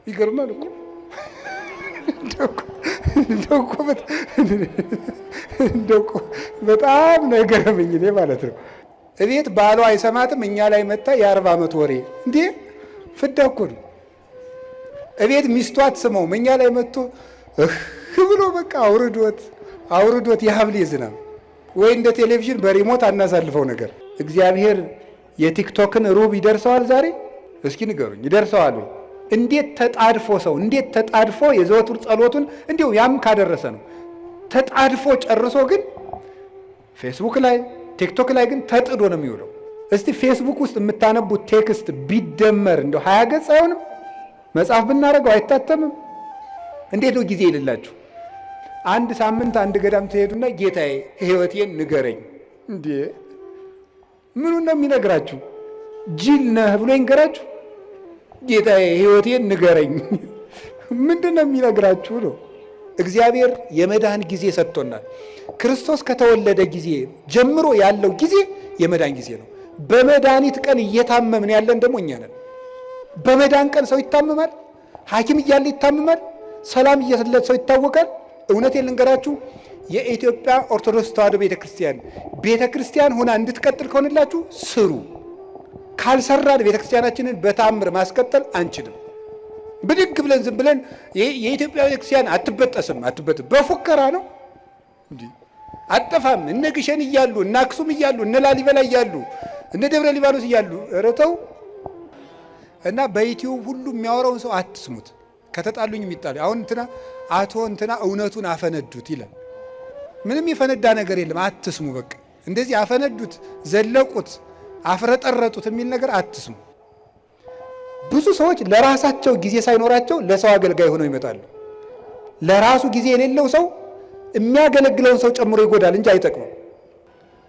ይገርማል እኮ እንደው እኮ በጣም ነው የገረመኝ እኔ ማለት ነው። እቤት ባሏ አይሰማትም፣ እኛ ላይ መታ የ40 ዓመት ወሬ እንዴ ፍዳ እኮ ነው። እቤት ሚስቱ አትሰማውም፣ እኛ ላይ መጥቶ እህ ብሎ በቃ አውርዶት አውርዶት የሐምሌ ዝናብ ወይ እንደ ቴሌቪዥን በሪሞት አናሳልፈው ነገር። እግዚአብሔር የቲክቶክን ሩብ ይደርሰዋል ዛሬ? እስኪ ንገሩኝ፣ ይደርሰዋል ወይ? እንዴት ተጣድፎ ሰው እንዴት ተጣድፎ የዘወትር ጸሎቱን እንዲሁ ያም ካደረሰ ነው ተጣድፎ ጨርሶ፣ ግን ፌስቡክ ላይ ቲክቶክ ላይ ግን ተጥዶ ነው የሚውለው። እስቲ ፌስቡክ ውስጥ የምታነቡት text ቢደመር እንደው 20 ገጽ አይሆንም? መጽሐፍ ብናደርገው አይታተምም? እንዴት ነው ጊዜ የሌላችሁ? አንድ ሳምንት አንድ ገዳም ትሄዱና ጌታዬ ሕይወቴን ንገረኝ። እንዴ ምኑን ነው የሚነግራችሁ? ጅል ነህ ብሎ ይንገራችሁ? ጌታዬ ሕይወቴን ንገረኝ ምንድን ነው የሚነግራችሁ ነው? እግዚአብሔር የመዳን ጊዜ ሰጥቶናል። ክርስቶስ ከተወለደ ጊዜ ጀምሮ ያለው ጊዜ የመዳን ጊዜ ነው። በመድኃኒት ቀን እየታመምን ያለን ደግሞ እኛ ነን። በመዳን ቀን ሰው ይታመማል። ሐኪም እያለ ይታመማል። ሰላም እያለ ሰው ይታወቃል። እውነቴን ልንገራችሁ የኢትዮጵያ ኦርቶዶክስ ተዋሕዶ ቤተክርስቲያን ቤተክርስቲያን ሆና እንድትቀጥል ከሆነላችሁ ስሩ። ካልሰራን ቤተክርስቲያናችንን በታምር ማስቀጠል አንችልም። ብድግ ብለን ዝም ብለን የኢትዮጵያ ቤተክርስቲያን አትበጠስም አትበጥም በፉከራ ነው እንዴ? አጠፋም። እነ ግሸን እያሉ እነ አክሱም እያሉ እነ ላሊበላ እያሉ እነ ደብረ ሊባኖስ እያሉ ረተው እና በዩቲዩብ ሁሉ የሚያወራውን ሰው አትስሙት። ከተጣሉኝ የሚጣሉ አሁን እንትና አቶ እንትና እውነቱን አፈነዱት ይላል። ምንም የፈነዳ ነገር የለም። አትስሙ። በቃ እንደዚህ አፈነዱት፣ ዘለቁት፣ አፍረጠረጡት የሚል ነገር አትስሙ። ብዙ ሰዎች ለራሳቸው ጊዜ ሳይኖራቸው ለሰው አገልጋይ ሆነው ይመጣሉ። ለራሱ ጊዜ የሌለው ሰው የሚያገለግለውን ሰው ጨምሮ ይጎዳል እንጂ አይጠቅመው።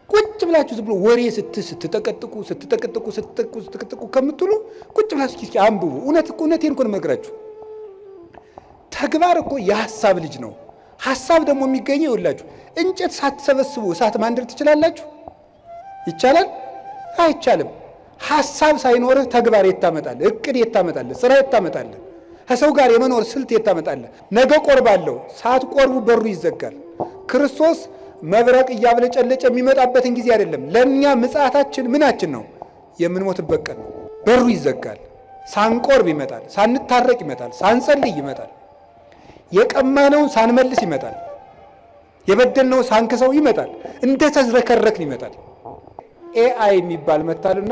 ቁጭ ብላችሁ ዝም ብሎ ወሬ ስትጠቀጥቁ ስትጠቀጥቁ ስትጠቅጡ ስትጠቀጥቁ ከምትሉ ቁጭ ብላችሁ እስኪ አንብቡ። እውነት እውነቴን እኮ ነው የምነግራችሁ። ተግባር እኮ የሀሳብ ልጅ ነው። ሀሳብ ደግሞ የሚገኘው ይኸውላችሁ፣ እንጨት ሳትሰበስቡ እሳት ማንደድ ትችላላችሁ? ይቻላል? አይቻልም። ሀሳብ ሳይኖርህ ተግባር የት ታመጣለህ? እቅድ የት ታመጣለህ? ስራ የት ታመጣለህ? ከሰው ጋር የመኖር ስልት የት ታመጣለህ? ነገ ቆርባለሁ፣ ሳትቆርቡ በሩ ይዘጋል። ክርስቶስ መብረቅ እያብለጨለጨ የሚመጣበትን ጊዜ አይደለም። ለእኛ ምጽአታችን ምናችን ነው? የምንሞትበት ቀን ነው። በሩ ይዘጋል። ሳንቆርብ ይመጣል። ሳንታረቅ ይመጣል። ሳንጸልይ ይመጣል። የቀማነውን ሳንመልስ ይመጣል። የበደልነውን ሳንክሰው ይመጣል። እንደ ተዝረከረክን ይመጣል። AI የሚባል መታልና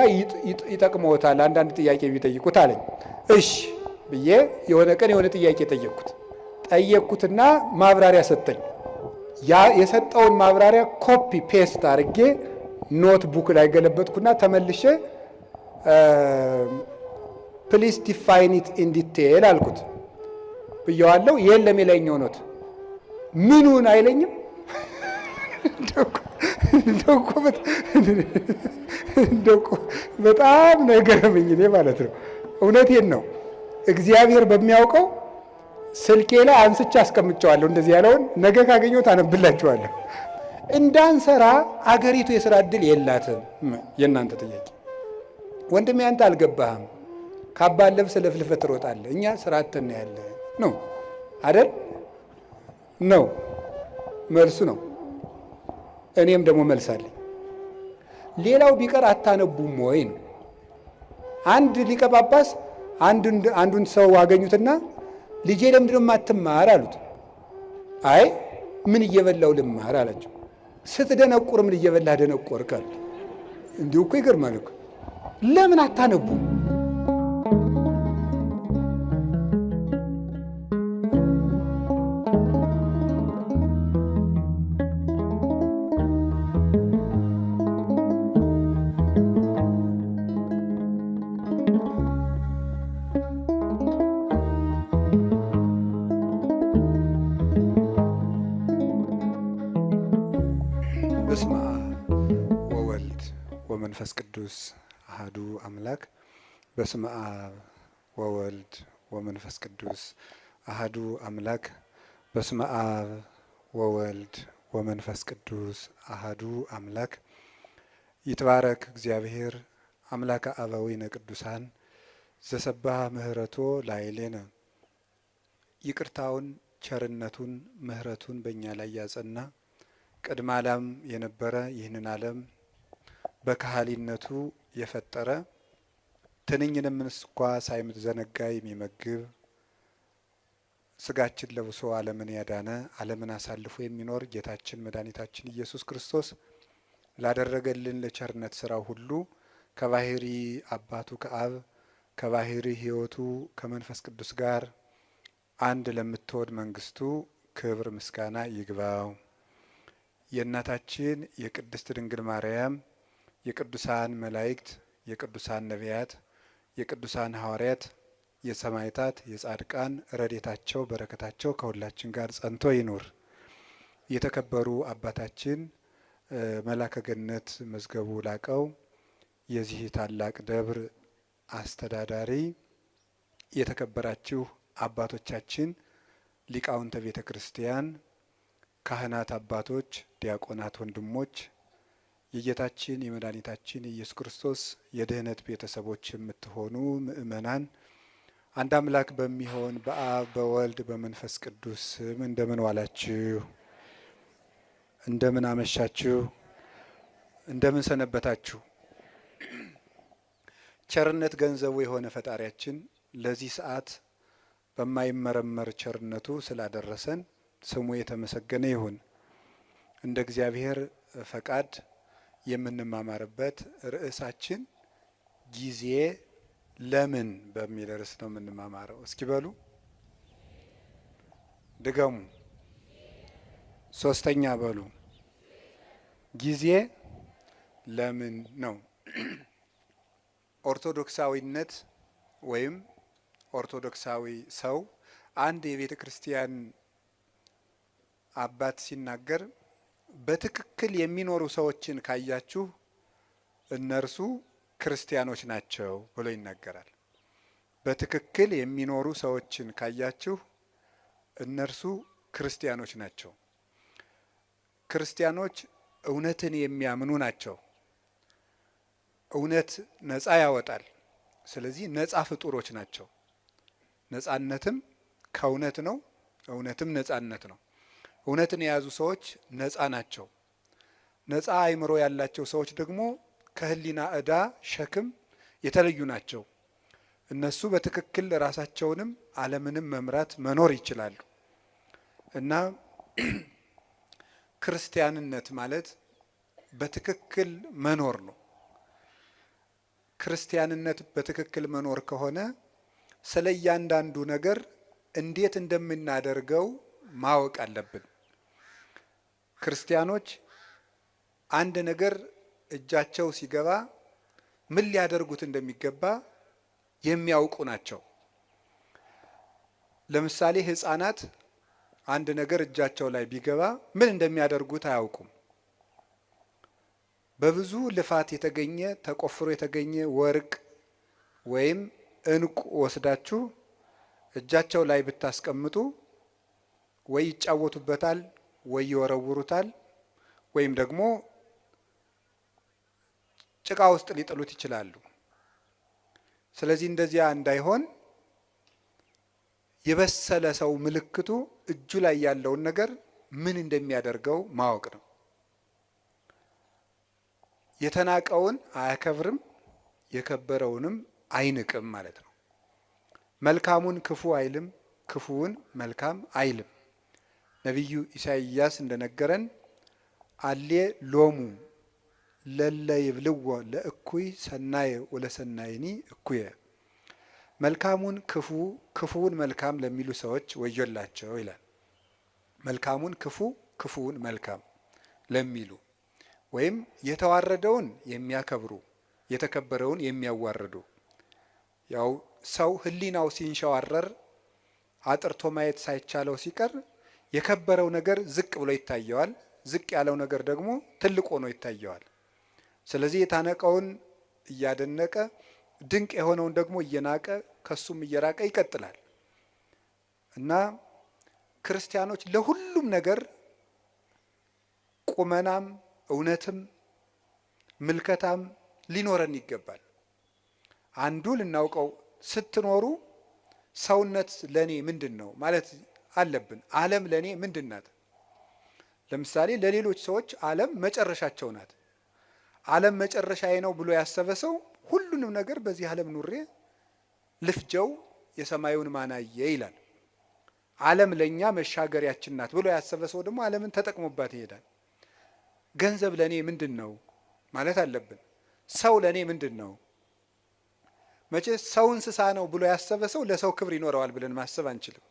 ይጠቅመዎታል አንዳንድ ጥያቄ ቢጠይቁት አለኝ። እሺ ብዬ የሆነ ቀን የሆነ ጥያቄ ጠየቅኩት ጠየቅኩትና ማብራሪያ ሰጠኝ። የሰጠውን ማብራሪያ copy paste አድርጌ notebook ላይ ገለበጥኩና ተመልሼ please define it in detail አልኩት ብየዋለሁ። የለም የላይኛው note ምኑን አይለኝም። እንደው እኮ በጣም ነው የገረመኝ እኔ ማለት ነው። እውነቴን ነው። እግዚአብሔር በሚያውቀው ስልኬ ላይ አንስቼ አስቀምጨዋለሁ። እንደዚህ ያለውን ነገ ካገኘሁት አነብላችኋለሁ። እንዳንሰራ አገሪቱ የስራ እድል የላትም። የእናንተ ጥያቄ ወንድሜ፣ አንተ አልገባህም። ካባ ለብሰህ ለፍልፈህ ትሮጣለህ። እኛ ስራ አጥተን ያለ ነው አይደል? ነው መልሱ ነው። እኔም ደግሞ መልስ አለኝ። ሌላው ቢቀር አታነቡም ወይ ነው። አንድ ሊቀ ጳጳስ አንዱን ሰው አገኙትና ልጄ ለምንድን ነው የማትማር አሉት። አይ ምን እየበላው ልማር አላቸው። ስትደነቁር ምን እየበላህ ደነቆርክ አሉት። እንዲሁ እኮ ይገርማል እኮ። ለምን አታነቡም? በስመ አብ ወወልድ ወመንፈስ ቅዱስ አሐዱ አምላክ። በስመ አብ ወወልድ ወመንፈስ ቅዱስ አሐዱ አምላክ። በስመ አብ ወወልድ ወመንፈስ ቅዱስ አሐዱ አምላክ። ይትባረክ እግዚአብሔር አምላከ አበዊነ ቅዱሳን ዘሰባህ ምህረቶ ላዕሌነ ይቅርታውን ቸርነቱን ምሕረቱን በእኛ ላይ ያጸና ቅድመ ዓለም የነበረ ይህንን ዓለም በካህሊነቱ የፈጠረ ትንኝንም እንኳ ሳይዘነጋ የሚመግብ ስጋችን ለብሶ ዓለምን ያዳነ ዓለምን አሳልፎ የሚኖር ጌታችን መድኃኒታችን ኢየሱስ ክርስቶስ ላደረገልን ለቸርነት ስራው ሁሉ ከባህሪ አባቱ ከአብ ከባህሪ ሕይወቱ ከመንፈስ ቅዱስ ጋር አንድ ለምትወድ መንግስቱ ክብር ምስጋና ይግባው። የእናታችን የቅድስት ድንግል ማርያም የቅዱሳን መላእክት የቅዱሳን ነቢያት የቅዱሳን ሐዋርያት የሰማዕታት የጻድቃን ረድኤታቸው በረከታቸው ከሁላችን ጋር ጸንቶ ይኑር። የተከበሩ አባታችን መላከ ገነት መዝገቡ ላቀው የዚህ ታላቅ ደብር አስተዳዳሪ፣ የተከበራችሁ አባቶቻችን ሊቃውንተ ቤተ ክርስቲያን፣ ካህናት አባቶች፣ ዲያቆናት ወንድሞች፣ የጌታችን የመድኃኒታችን የኢየሱስ ክርስቶስ የድኅነት ቤተሰቦች የምትሆኑ ምእመናን፣ አንድ አምላክ በሚሆን በአብ በወልድ በመንፈስ ቅዱስ ስም እንደምን ዋላችሁ? እንደምን አመሻችሁ? እንደምን ሰነበታችሁ? ቸርነት ገንዘቡ የሆነ ፈጣሪያችን ለዚህ ሰዓት በማይመረመር ቸርነቱ ስላደረሰን ስሙ የተመሰገነ ይሁን። እንደ እግዚአብሔር ፈቃድ የምንማማርበት ርዕሳችን ጊዜ ለምን በሚል ርዕስ ነው የምንማማረው። እስኪ በሉ ድገሙ፣ ሶስተኛ በሉ። ጊዜ ለምን ነው። ኦርቶዶክሳዊነት ወይም ኦርቶዶክሳዊ ሰው አንድ የቤተ ክርስቲያን አባት ሲናገር በትክክል የሚኖሩ ሰዎችን ካያችሁ እነርሱ ክርስቲያኖች ናቸው ብሎ ይናገራል። በትክክል የሚኖሩ ሰዎችን ካያችሁ እነርሱ ክርስቲያኖች ናቸው። ክርስቲያኖች እውነትን የሚያምኑ ናቸው። እውነት ነፃ ያወጣል። ስለዚህ ነፃ ፍጡሮች ናቸው። ነፃነትም ከእውነት ነው፣ እውነትም ነፃነት ነው። እውነትን የያዙ ሰዎች ነፃ ናቸው። ነፃ አእምሮ ያላቸው ሰዎች ደግሞ ከሕሊና ዕዳ ሸክም የተለዩ ናቸው። እነሱ በትክክል ራሳቸውንም ዓለምንም መምራት መኖር ይችላሉ። እና ክርስቲያንነት ማለት በትክክል መኖር ነው። ክርስቲያንነት በትክክል መኖር ከሆነ ስለ እያንዳንዱ ነገር እንዴት እንደምናደርገው ማወቅ አለብን። ክርስቲያኖች አንድ ነገር እጃቸው ሲገባ ምን ሊያደርጉት እንደሚገባ የሚያውቁ ናቸው። ለምሳሌ ሕፃናት አንድ ነገር እጃቸው ላይ ቢገባ ምን እንደሚያደርጉት አያውቁም። በብዙ ልፋት የተገኘ ተቆፍሮ የተገኘ ወርቅ ወይም ዕንቁ ወስዳችሁ እጃቸው ላይ ብታስቀምጡ ወይ ይጫወቱበታል፣ ወይ ይወረውሩታል፣ ወይም ደግሞ ጭቃ ውስጥ ሊጥሉት ይችላሉ። ስለዚህ እንደዚያ እንዳይሆን የበሰለ ሰው ምልክቱ እጁ ላይ ያለውን ነገር ምን እንደሚያደርገው ማወቅ ነው። የተናቀውን አያከብርም፣ የከበረውንም አይንቅም ማለት ነው። መልካሙን ክፉ አይልም፣ ክፉውን መልካም አይልም። ነቢዩ ኢሳይያስ እንደነገረን አሌ ሎሙ ለለ ይብልዎ ለእኩይ ሰናየ ወለሰናይኒ እኩየ፣ መልካሙን ክፉ ክፉውን መልካም ለሚሉ ሰዎች ወዮላቸው ይላል። መልካሙን ክፉ ክፉውን መልካም ለሚሉ ወይም የተዋረደውን የሚያከብሩ የተከበረውን የሚያዋርዱ። ያው ሰው ሕሊናው ሲንሸዋረር አጥርቶ ማየት ሳይቻለው ሲቀር የከበረው ነገር ዝቅ ብሎ ይታየዋል፣ ዝቅ ያለው ነገር ደግሞ ትልቅ ሆኖ ይታየዋል። ስለዚህ የታነቀውን እያደነቀ ድንቅ የሆነውን ደግሞ እየናቀ ከሱም እየራቀ ይቀጥላል። እና ክርስቲያኖች ለሁሉም ነገር ቁመናም እውነትም ምልከታም ሊኖረን ይገባል። አንዱ ልናውቀው ስትኖሩ ሰውነት ለኔ ምንድን ነው ማለት አለብን። ዓለም ለኔ ምንድን ናት? ለምሳሌ ለሌሎች ሰዎች ዓለም መጨረሻቸው ናት። ዓለም መጨረሻዬ ነው ብሎ ያሰበ ሰው ሁሉንም ነገር በዚህ ዓለም ኑሬ ልፍጀው የሰማዩን ማናየ ይላል። ዓለም ለኛ መሻገሪያችን ናት ብሎ ያሰበ ሰው ደግሞ ዓለምን ተጠቅሞባት ይሄዳል። ገንዘብ ለኔ ምንድን ነው ማለት አለብን። ሰው ለኔ ምንድን ነው? መቼ ሰው እንስሳ ነው ብሎ ያሰበ ሰው ለሰው ክብር ይኖረዋል ብለን ማሰብ አንችልም።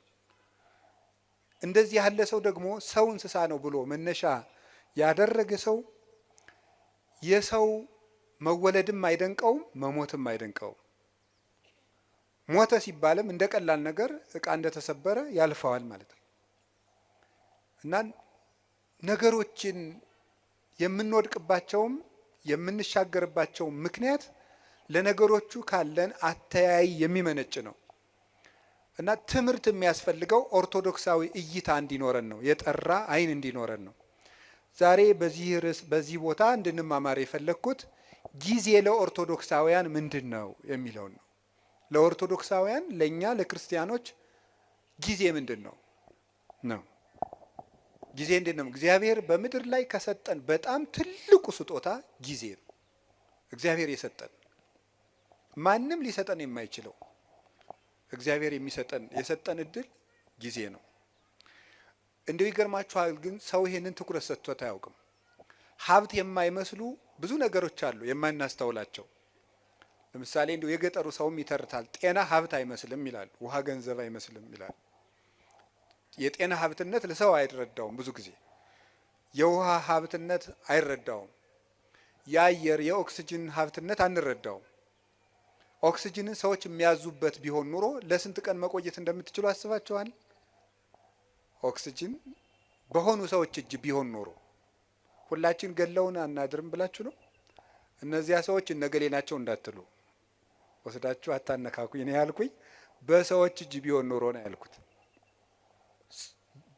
እንደዚህ ያለ ሰው ደግሞ ሰው እንስሳ ነው ብሎ መነሻ ያደረገ ሰው የሰው መወለድም አይደንቀውም፣ መሞትም አይደንቀውም። ሞተ ሲባልም እንደ ቀላል ነገር እቃ እንደተሰበረ ያልፈዋል ማለት ነው። እና ነገሮችን የምንወድቅባቸውም የምንሻገርባቸውም ምክንያት ለነገሮቹ ካለን አተያይ የሚመነጭ ነው። እና ትምህርት የሚያስፈልገው ኦርቶዶክሳዊ እይታ እንዲኖረን ነው፣ የጠራ አይን እንዲኖረን ነው። ዛሬ በዚህ ርዕስ በዚህ ቦታ እንድንማማር የፈለግኩት ጊዜ ለኦርቶዶክሳውያን ምንድን ነው የሚለውን ነው። ለኦርቶዶክሳውያን ለእኛ ለክርስቲያኖች ጊዜ ምንድን ነው ነው? ጊዜ እንዴት ነው? እግዚአብሔር በምድር ላይ ከሰጠን በጣም ትልቁ ስጦታ ጊዜ ነው። እግዚአብሔር የሰጠን ማንም ሊሰጠን የማይችለው እግዚአብሔር የሚሰጠን የሰጠን እድል ጊዜ ነው። እንደው ይገርማችኋል፣ ግን ሰው ይሄንን ትኩረት ሰጥቶት አያውቅም። ሀብት የማይመስሉ ብዙ ነገሮች አሉ የማናስተውላቸው። ለምሳሌ እንደው የገጠሩ ሰውም ይተርታል። ጤና ሀብት አይመስልም ይላል፣ ውሃ ገንዘብ አይመስልም ይላል። የጤና ሀብትነት ለሰው አይረዳውም። ብዙ ጊዜ የውሃ ሀብትነት አይረዳውም። የአየር የኦክስጅን ሀብትነት አንረዳውም። ኦክስጅንን ሰዎች የሚያዙበት ቢሆን ኑሮ ለስንት ቀን መቆየት እንደምትችሉ አስባችኋል? ኦክስጅን በሆኑ ሰዎች እጅ ቢሆን ኖሮ ሁላችን ገለውን አናድርም ብላችሁ ነው? እነዚያ ሰዎች እነገሌ ናቸው እንዳትሉ ወስዳችሁ አታነካኩኝ። እኔ ያልኩኝ በሰዎች እጅ ቢሆን ኖሮ ነው ያልኩት።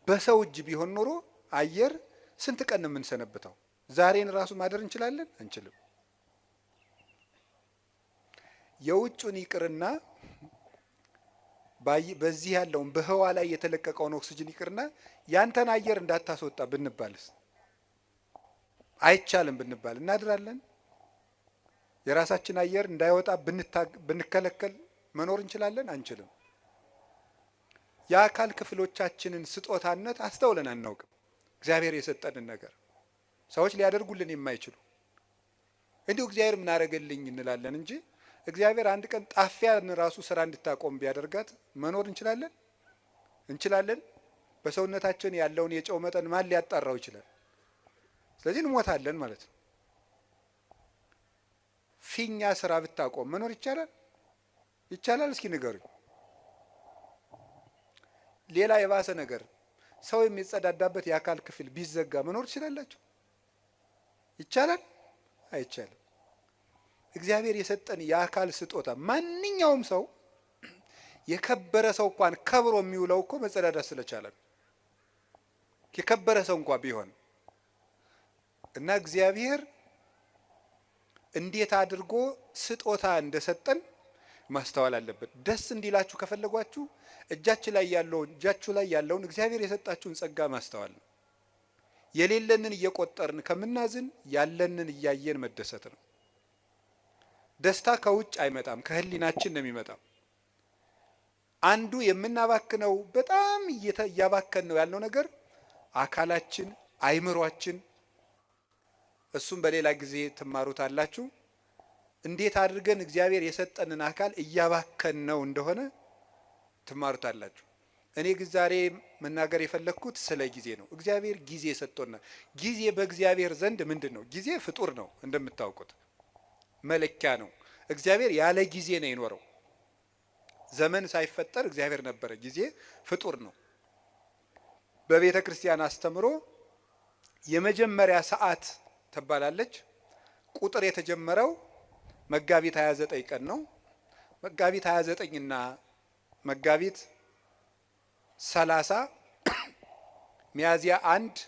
በሰው እጅ ቢሆን ኖሮ አየር ስንት ቀን ነው የምንሰነብተው? ዛሬን ራሱ ማደር እንችላለን? አንችልም። የውጩን ይቅርና በዚህ ያለውን በህዋ ላይ የተለቀቀውን ኦክስጅን ይቅርና ያንተን አየር እንዳታስወጣ ብንባልስ፣ አይቻልም ብንባል እናድራለን? የራሳችን አየር እንዳይወጣ ብንከለከል መኖር እንችላለን? አንችልም። የአካል ክፍሎቻችንን ስጦታነት አስተውለን አናውቅም። እግዚአብሔር የሰጠንን ነገር ሰዎች ሊያደርጉልን የማይችሉ እንዲሁ እግዚአብሔር ምን አደረገልኝ እንላለን እንጂ እግዚአብሔር አንድ ቀን ጣፊያን ራሱ ስራ እንድታቆም ቢያደርጋት መኖር እንችላለን? እንችላለን። በሰውነታችን ያለውን የጨው መጠን ማን ሊያጣራው ይችላል? ስለዚህ እንሞታለን ማለት ነው። ፊኛ ስራ ብታቆም መኖር ይቻላል? ይቻላል? እስኪ ንገሩኝ። ሌላ የባሰ ነገር ሰው የሚጸዳዳበት የአካል ክፍል ቢዘጋ መኖር ትችላላችሁ? ይቻላል? አይቻልም። እግዚአብሔር የሰጠን የአካል ስጦታ ማንኛውም ሰው የከበረ ሰው እንኳን ከብሮ የሚውለው እኮ መጸዳዳት ስለቻለ ነው። የከበረ ሰው እንኳን ቢሆን እና እግዚአብሔር እንዴት አድርጎ ስጦታ እንደሰጠን ማስተዋል አለብን። ደስ እንዲላችሁ ከፈለጓችሁ እጃችሁ ላይ ያለውን እግዚአብሔር የሰጣችሁን ጸጋ ማስተዋል ነው። የሌለንን እየቆጠርን ከምናዝን ያለንን እያየን መደሰት ነው። ደስታ ከውጭ አይመጣም፣ ከህሊናችን ነው የሚመጣው። አንዱ የምናባክነው በጣም እያባከን ነው ያልነው ነገር አካላችን፣ አይምሯችን፣ እሱም በሌላ ጊዜ ትማሩታላችሁ። እንዴት አድርገን እግዚአብሔር የሰጠንን አካል እያባከን ነው እንደሆነ ትማሩታላችሁ። እኔ ግን ዛሬ መናገር የፈለግኩት ስለ ጊዜ ነው። እግዚአብሔር ጊዜ ሰጥቶናል። ጊዜ በእግዚአብሔር ዘንድ ምንድን ነው? ጊዜ ፍጡር ነው እንደምታውቁት፣ መለኪያ ነው። እግዚአብሔር ያለ ጊዜ ነው የኖረው። ዘመን ሳይፈጠር እግዚአብሔር ነበረ። ጊዜ ፍጡር ነው። በቤተ ክርስቲያን አስተምሮ የመጀመሪያ ሰዓት ትባላለች። ቁጥር የተጀመረው መጋቢት 29 ቀን ነው። መጋቢት 29 እና መጋቢት 30 ሚያዝያ 1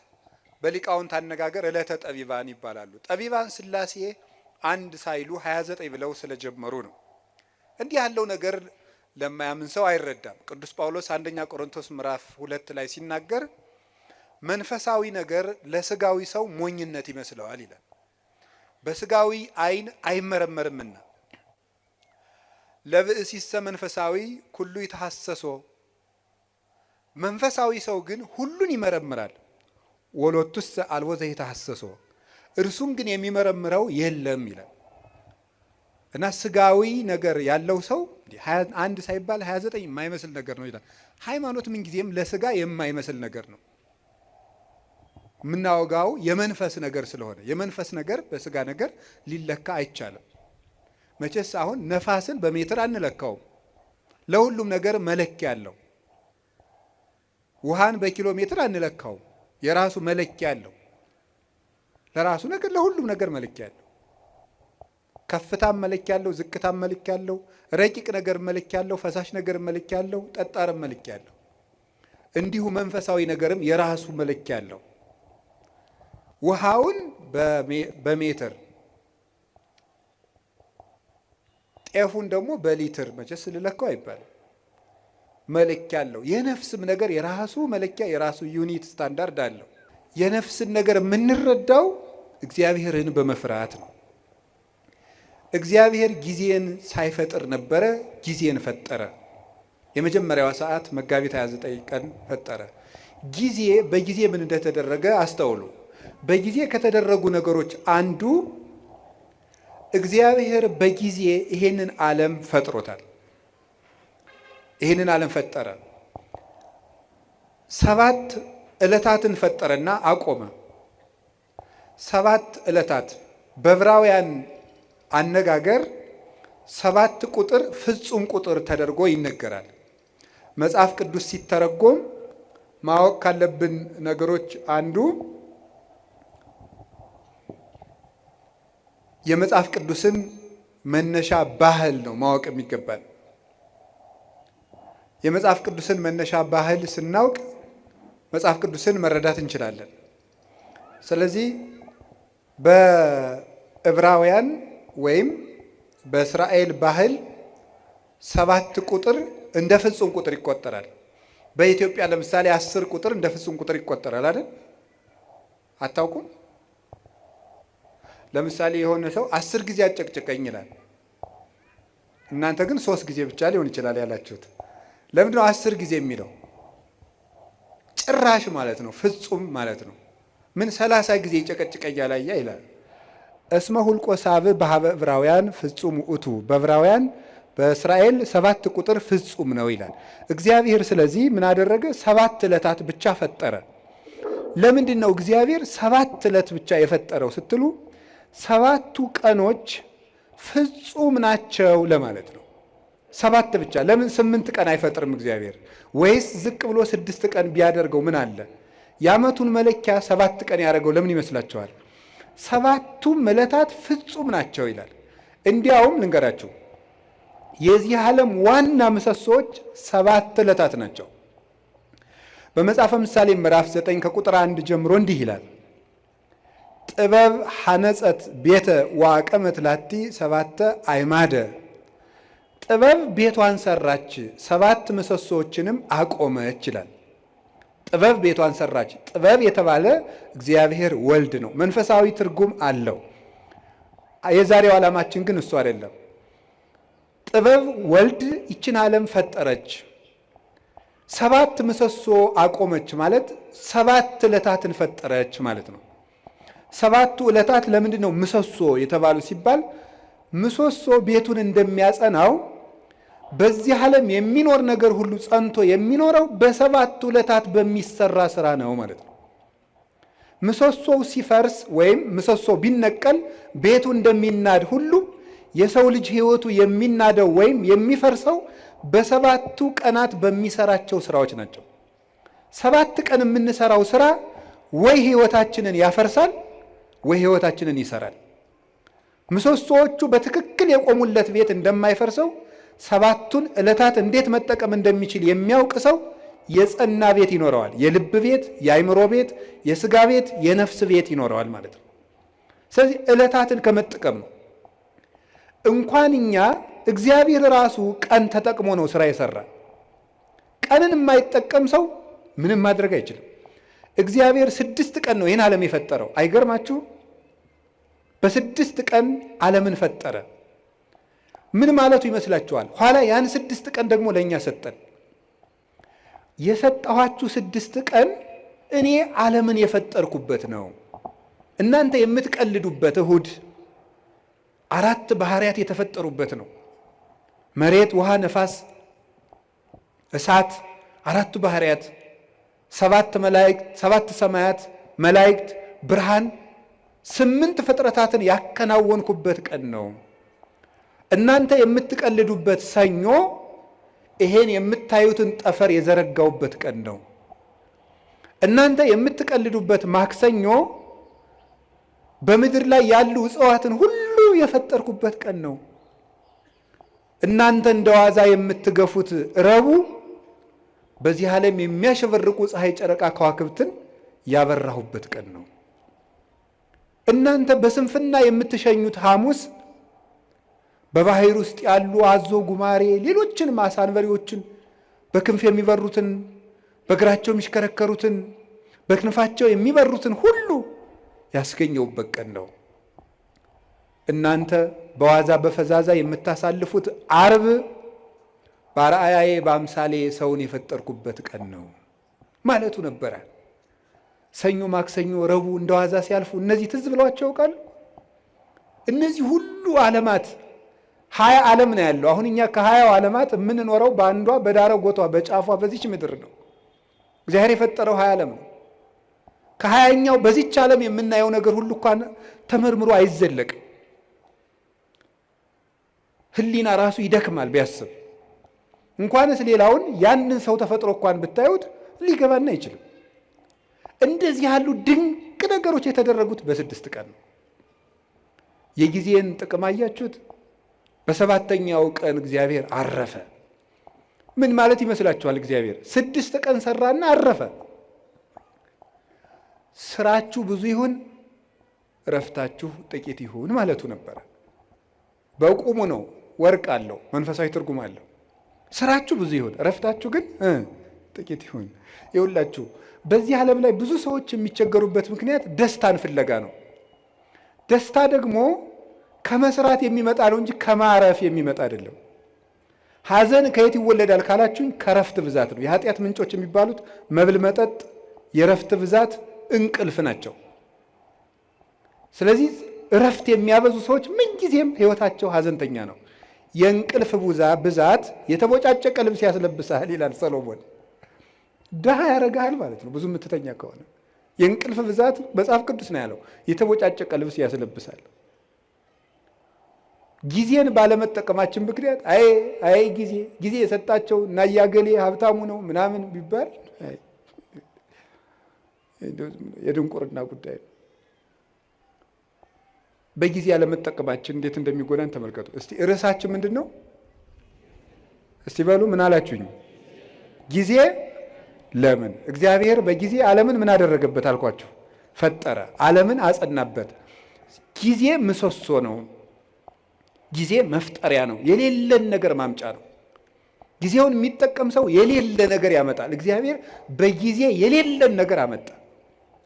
በሊቃውንት አነጋገር ዕለተ ጠቢባን ይባላሉ። ጠቢባን ሥላሴ አንድ ሳይሉ 29 ብለው ስለጀመሩ ነው። እንዲህ ያለው ነገር ለማያምን ሰው አይረዳም። ቅዱስ ጳውሎስ አንደኛ ቆሮንቶስ ምዕራፍ 2 ላይ ሲናገር መንፈሳዊ ነገር ለስጋዊ ሰው ሞኝነት ይመስለዋል ይላል። በስጋዊ አይን አይመረመርምና። ለብእሲሰ መንፈሳዊ ኩሉ ይተሐሰሶ፣ መንፈሳዊ ሰው ግን ሁሉን ይመረምራል። ወሎቱሰ አልቦ ዘይተሐሰሶ፣ እርሱን ግን የሚመረምረው የለም ይላል። እና ስጋዊ ነገር ያለው ሰው 21 ሳይባል 29 የማይመስል ነገር ነው ይላል። ሃይማኖት ምን ጊዜም ለስጋ የማይመስል ነገር ነው። የምናወጋው የመንፈስ ነገር ስለሆነ የመንፈስ ነገር በስጋ ነገር ሊለካ አይቻልም። መቼስ አሁን ነፋስን በሜትር አንለካውም። ለሁሉም ነገር መለኪያ አለው። ውሃን በኪሎ ሜትር አንለካውም። የራሱ መለኪያ አለው። ለራሱ ነገር ለሁሉም ነገር መለኪያ አለው። ከፍታም መለኪያ አለው፣ ዝቅታም መለኪያ አለው፣ ረቂቅ ነገር መለኪያ አለው፣ ፈሳሽ ነገር መለኪያ አለው፣ ጠጣርም መለኪያ አለው። እንዲሁ መንፈሳዊ ነገርም የራሱ መለኪያ አለው። ውሃውን በሜትር ጤፉን ደግሞ በሊትር መቼስ ልለካው አይባልም። መለኪያ አለው። የነፍስም ነገር የራሱ መለኪያ የራሱ unit standard አለው። የነፍስን ነገር የምንረዳው እግዚአብሔርን በመፍራት ነው። እግዚአብሔር ጊዜን ሳይፈጥር ነበረ፣ ጊዜን ፈጠረ። የመጀመሪያዋ ሰዓት መጋቢት 29 ቀን ፈጠረ። ጊዜ በጊዜ ምን እንደተደረገ አስተውሉ። በጊዜ ከተደረጉ ነገሮች አንዱ እግዚአብሔር በጊዜ ይሄንን ዓለም ፈጥሮታል። ይሄንን ዓለም ፈጠረ። 7 ዕለታትን ፈጠረና አቆመ። 7 ዕለታት በዕብራውያን አነጋገር 7 ቁጥር ፍጹም ቁጥር ተደርጎ ይነገራል። መጽሐፍ ቅዱስ ሲተረጎም ማወቅ ካለብን ነገሮች አንዱ የመጽሐፍ ቅዱስን መነሻ ባህል ነው ማወቅ የሚገባን። የመጽሐፍ ቅዱስን መነሻ ባህል ስናውቅ መጽሐፍ ቅዱስን መረዳት እንችላለን። ስለዚህ በዕብራውያን ወይም በእስራኤል ባህል 7 ቁጥር እንደ ፍጹም ቁጥር ይቆጠራል። በኢትዮጵያ ለምሳሌ 10 ቁጥር እንደ ፍጹም ቁጥር ይቆጠራል አይደል? አታውቁም? ለምሳሌ የሆነ ሰው 10 ጊዜ አጨቅጭቀኝ ይላል። እናንተ ግን 3 ጊዜ ብቻ ሊሆን ይችላል ያላችሁት። ለምንድነው 10 ጊዜ የሚለው? ጭራሽ ማለት ነው፣ ፍጹም ማለት ነው። ምን 30 ጊዜ ይጨቀጭቀኛል አያ ይላል። እስመ ሁልቆ ሳብ በሀበ ዕብራውያን ፍጹም ውእቱ፣ በዕብራውያን በእስራኤል 7 ቁጥር ፍጹም ነው ይላል። እግዚአብሔር ስለዚህ ምን አደረገ? 7 ዕለታት ብቻ ፈጠረ። ለምንድን ነው እግዚአብሔር 7 ዕለት ብቻ የፈጠረው ስትሉ 7ቱ ቀኖች ፍጹም ናቸው ለማለት ነው። 7 ብቻ ለምን 8 ቀን አይፈጥርም እግዚአብሔር? ወይስ ዝቅ ብሎ 6 ቀን ቢያደርገው ምን አለ? የዓመቱን መለኪያ 7 ቀን ያደረገው ለምን ይመስላችኋል? 7ቱም ዕለታት ፍጹም ናቸው ይላል። እንዲያውም ልንገራችሁ የዚህ ዓለም ዋና ምሰሶዎች 7 ዕለታት ናቸው። በመጽሐፈ ምሳሌ ምዕራፍ 9 ከቁጥር 1 ጀምሮ እንዲህ ይላል። ጥበብ ሐነጸት ቤተ ዋቀመት ላቲ 7 አይማደ። ጥበብ ቤቷን ሰራች 7 ምሰሶዎችንም አቆመች ይላል። ጥበብ ቤቷን ሰራች። ጥበብ የተባለ እግዚአብሔር ወልድ ነው። መንፈሳዊ ትርጉም አለው። የዛሬው ዓላማችን ግን እሱ አይደለም። ጥበብ ወልድ ይችን ዓለም ፈጠረች፣ 7 ምሰሶ አቆመች ማለት 7 ዕለታትን ፈጠረች ማለት ነው። 7ቱ ዕለታት ለምንድን ነው ምሰሶ የተባሉ ሲባል ምሰሶ ቤቱን እንደሚያጸናው በዚህ ዓለም የሚኖር ነገር ሁሉ ጸንቶ የሚኖረው በ7ቱ ዕለታት በሚሰራ ስራ ነው ማለት ነው። ምሰሶው ሲፈርስ ወይም ምሰሶ ቢነቀል ቤቱ እንደሚናድ ሁሉ የሰው ልጅ ህይወቱ የሚናደው ወይም የሚፈርሰው በ7ቱ ቀናት በሚሰራቸው ስራዎች ናቸው። 7 ቀን የምንሰራው ስራ ወይ ህይወታችንን ያፈርሳል ወይ ህይወታችንን ይሰራል። ምሰሶዎቹ በትክክል የቆሙለት ቤት እንደማይፈርሰው 7ቱን ዕለታት እንዴት መጠቀም እንደሚችል የሚያውቅ ሰው የጸና ቤት ይኖረዋል። የልብ ቤት፣ የአይምሮ ቤት፣ የስጋ ቤት፣ የነፍስ ቤት ይኖረዋል ማለት ነው። ስለዚህ ዕለታትን ከመጠቀም ነው። እንኳን እኛ እግዚአብሔር ራሱ ቀን ተጠቅሞ ነው ስራ የሰራ። ቀንን የማይጠቀም ሰው ምንም ማድረግ አይችልም። እግዚአብሔር 6 ቀን ነው ይህን ዓለም የፈጠረው። አይገርማችሁም? በ6 ቀን ዓለምን ፈጠረ። ምን ማለቱ ይመስላችኋል? ኋላ ያን 6 ቀን ደግሞ ለእኛ ሰጠን። የሰጠኋችሁ 6 ቀን እኔ ዓለምን የፈጠርኩበት ነው። እናንተ የምትቀልዱበት እሁድ 4 ባህሪያት የተፈጠሩበት ነው። መሬት፣ ውሃ፣ ነፋስ፣ እሳት፣ 4ቱ ባህሪያት፣ 7 መላእክት፣ 7 ሰማያት፣ መላእክት፣ ብርሃን፣ 8 ፍጥረታትን ያከናወንኩበት ቀን ነው። እናንተ የምትቀልዱበት ሰኞ ይሄን የምታዩትን ጠፈር የዘረጋውበት ቀን ነው። እናንተ የምትቀልዱበት ማክሰኞ በምድር ላይ ያሉ እጽዋትን ሁሉ የፈጠርኩበት ቀን ነው። እናንተ እንደዋዛ የምትገፉት ረቡዕ በዚህ ዓለም የሚያሸበርቁ ፀሐይ፣ ጨረቃ፣ ከዋክብትን ያበራሁበት ቀን ነው። እናንተ በስንፍና የምትሸኙት ሐሙስ በባህር ውስጥ ያሉ አዞ፣ ጉማሬ፣ ሌሎችን አሳ አንበሪዎችን፣ በክንፍ የሚበሩትን፣ በእግራቸው የሚሽከረከሩትን፣ በክንፋቸው የሚበሩትን ሁሉ ያስገኘውበት ቀን ነው። እናንተ በዋዛ በፈዛዛ የምታሳልፉት ዓርብ በአርአያዬ በአምሳሌ ሰውን የፈጠርኩበት ቀን ነው ማለቱ ነበረ። ሰኞ፣ ማክሰኞ፣ ረቡዕ እንደዋዛ ሲያልፉ እነዚህ ትዝ ብለዋቸው ያውቃሉ? እነዚህ ሁሉ ዓለማት 20 ዓለም ነው ያለው። አሁን እኛ ከ20 ዓለማት የምንኖረው በአንዷ በዳረጎቷ በጫፏ በዚች ምድር ነው። እግዚአብሔር የፈጠረው 20 ዓለም ነው። ከ20ኛው በዚች ዓለም የምናየው ነገር ሁሉ እንኳን ተመርምሮ አይዘለቅም። ሕሊና ራሱ ይደክማል ቢያስብ። እንኳንስ ሌላውን ያንን ሰው ተፈጥሮ እንኳን ብታዩት ሊገባና አይችልም። እንደዚህ ያሉ ድንቅ ነገሮች የተደረጉት በ6 ቀን ነው። የጊዜን ጥቅም አያችሁት? በ7ኛው ቀን እግዚአብሔር አረፈ። ምን ማለት ይመስላችኋል? እግዚአብሔር 6 ቀን ሰራና አረፈ። ስራችሁ ብዙ ይሁን እረፍታችሁ ጥቂት ይሁን ማለቱ ነበረ። በቁሙ ነው፣ ወርቅ አለው፣ መንፈሳዊ ትርጉም አለው። ስራችሁ ብዙ ይሁን እረፍታችሁ ግን ጥቂት ይሁን። ይኸውላችሁ በዚህ ዓለም ላይ ብዙ ሰዎች የሚቸገሩበት ምክንያት ደስታን ፍለጋ ነው። ደስታ ደግሞ ከመስራት የሚመጣ ነው እንጂ ከማረፍ የሚመጣ አይደለም። ሐዘን ከየት ይወለዳል ካላችሁኝ ከረፍት ብዛት ነው። የኃጢአት ምንጮች የሚባሉት መብል፣ መጠጥ፣ የረፍት ብዛት፣ እንቅልፍ ናቸው። ስለዚህ እረፍት የሚያበዙ ሰዎች ምንጊዜም ሕይወታቸው ሐዘንተኛ ነው። የእንቅልፍ ብዛት የተቦጫጨቀ ልብስ ያስለብሳል ይላል ሰሎሞን። ድሃ ያረጋል ማለት ነው ብዙ የምትተኛ ከሆነ። የእንቅልፍ ብዛት መጽሐፍ ቅዱስ ነው ያለው፣ የተቦጫጨቀ ልብስ ያስለብሳል። ጊዜን ባለመጠቀማችን ምክንያት አይ አይ ጊዜ ጊዜ የሰጣቸው እና ያገሌ ሀብታሙ ነው ምናምን ቢባል የድንቁርና ጉዳይ ነው። በጊዜ ያለመጠቀማችን እንዴት እንደሚጎዳን ተመልከቱ። እስቲ ርዕሳችን ምንድነው? እስቲ በሉ ምን አላችሁኝ? ጊዜ ለምን? እግዚአብሔር በጊዜ ዓለምን ምን አደረገበት አልኳችሁ? ፈጠረ፣ ዓለምን አጸናበት። ጊዜ ምሰሶ ነው። ጊዜ መፍጠሪያ ነው። የሌለን ነገር ማምጫ ነው። ጊዜውን የሚጠቀም ሰው የሌለ ነገር ያመጣል። እግዚአብሔር በጊዜ የሌለን ነገር አመጣ።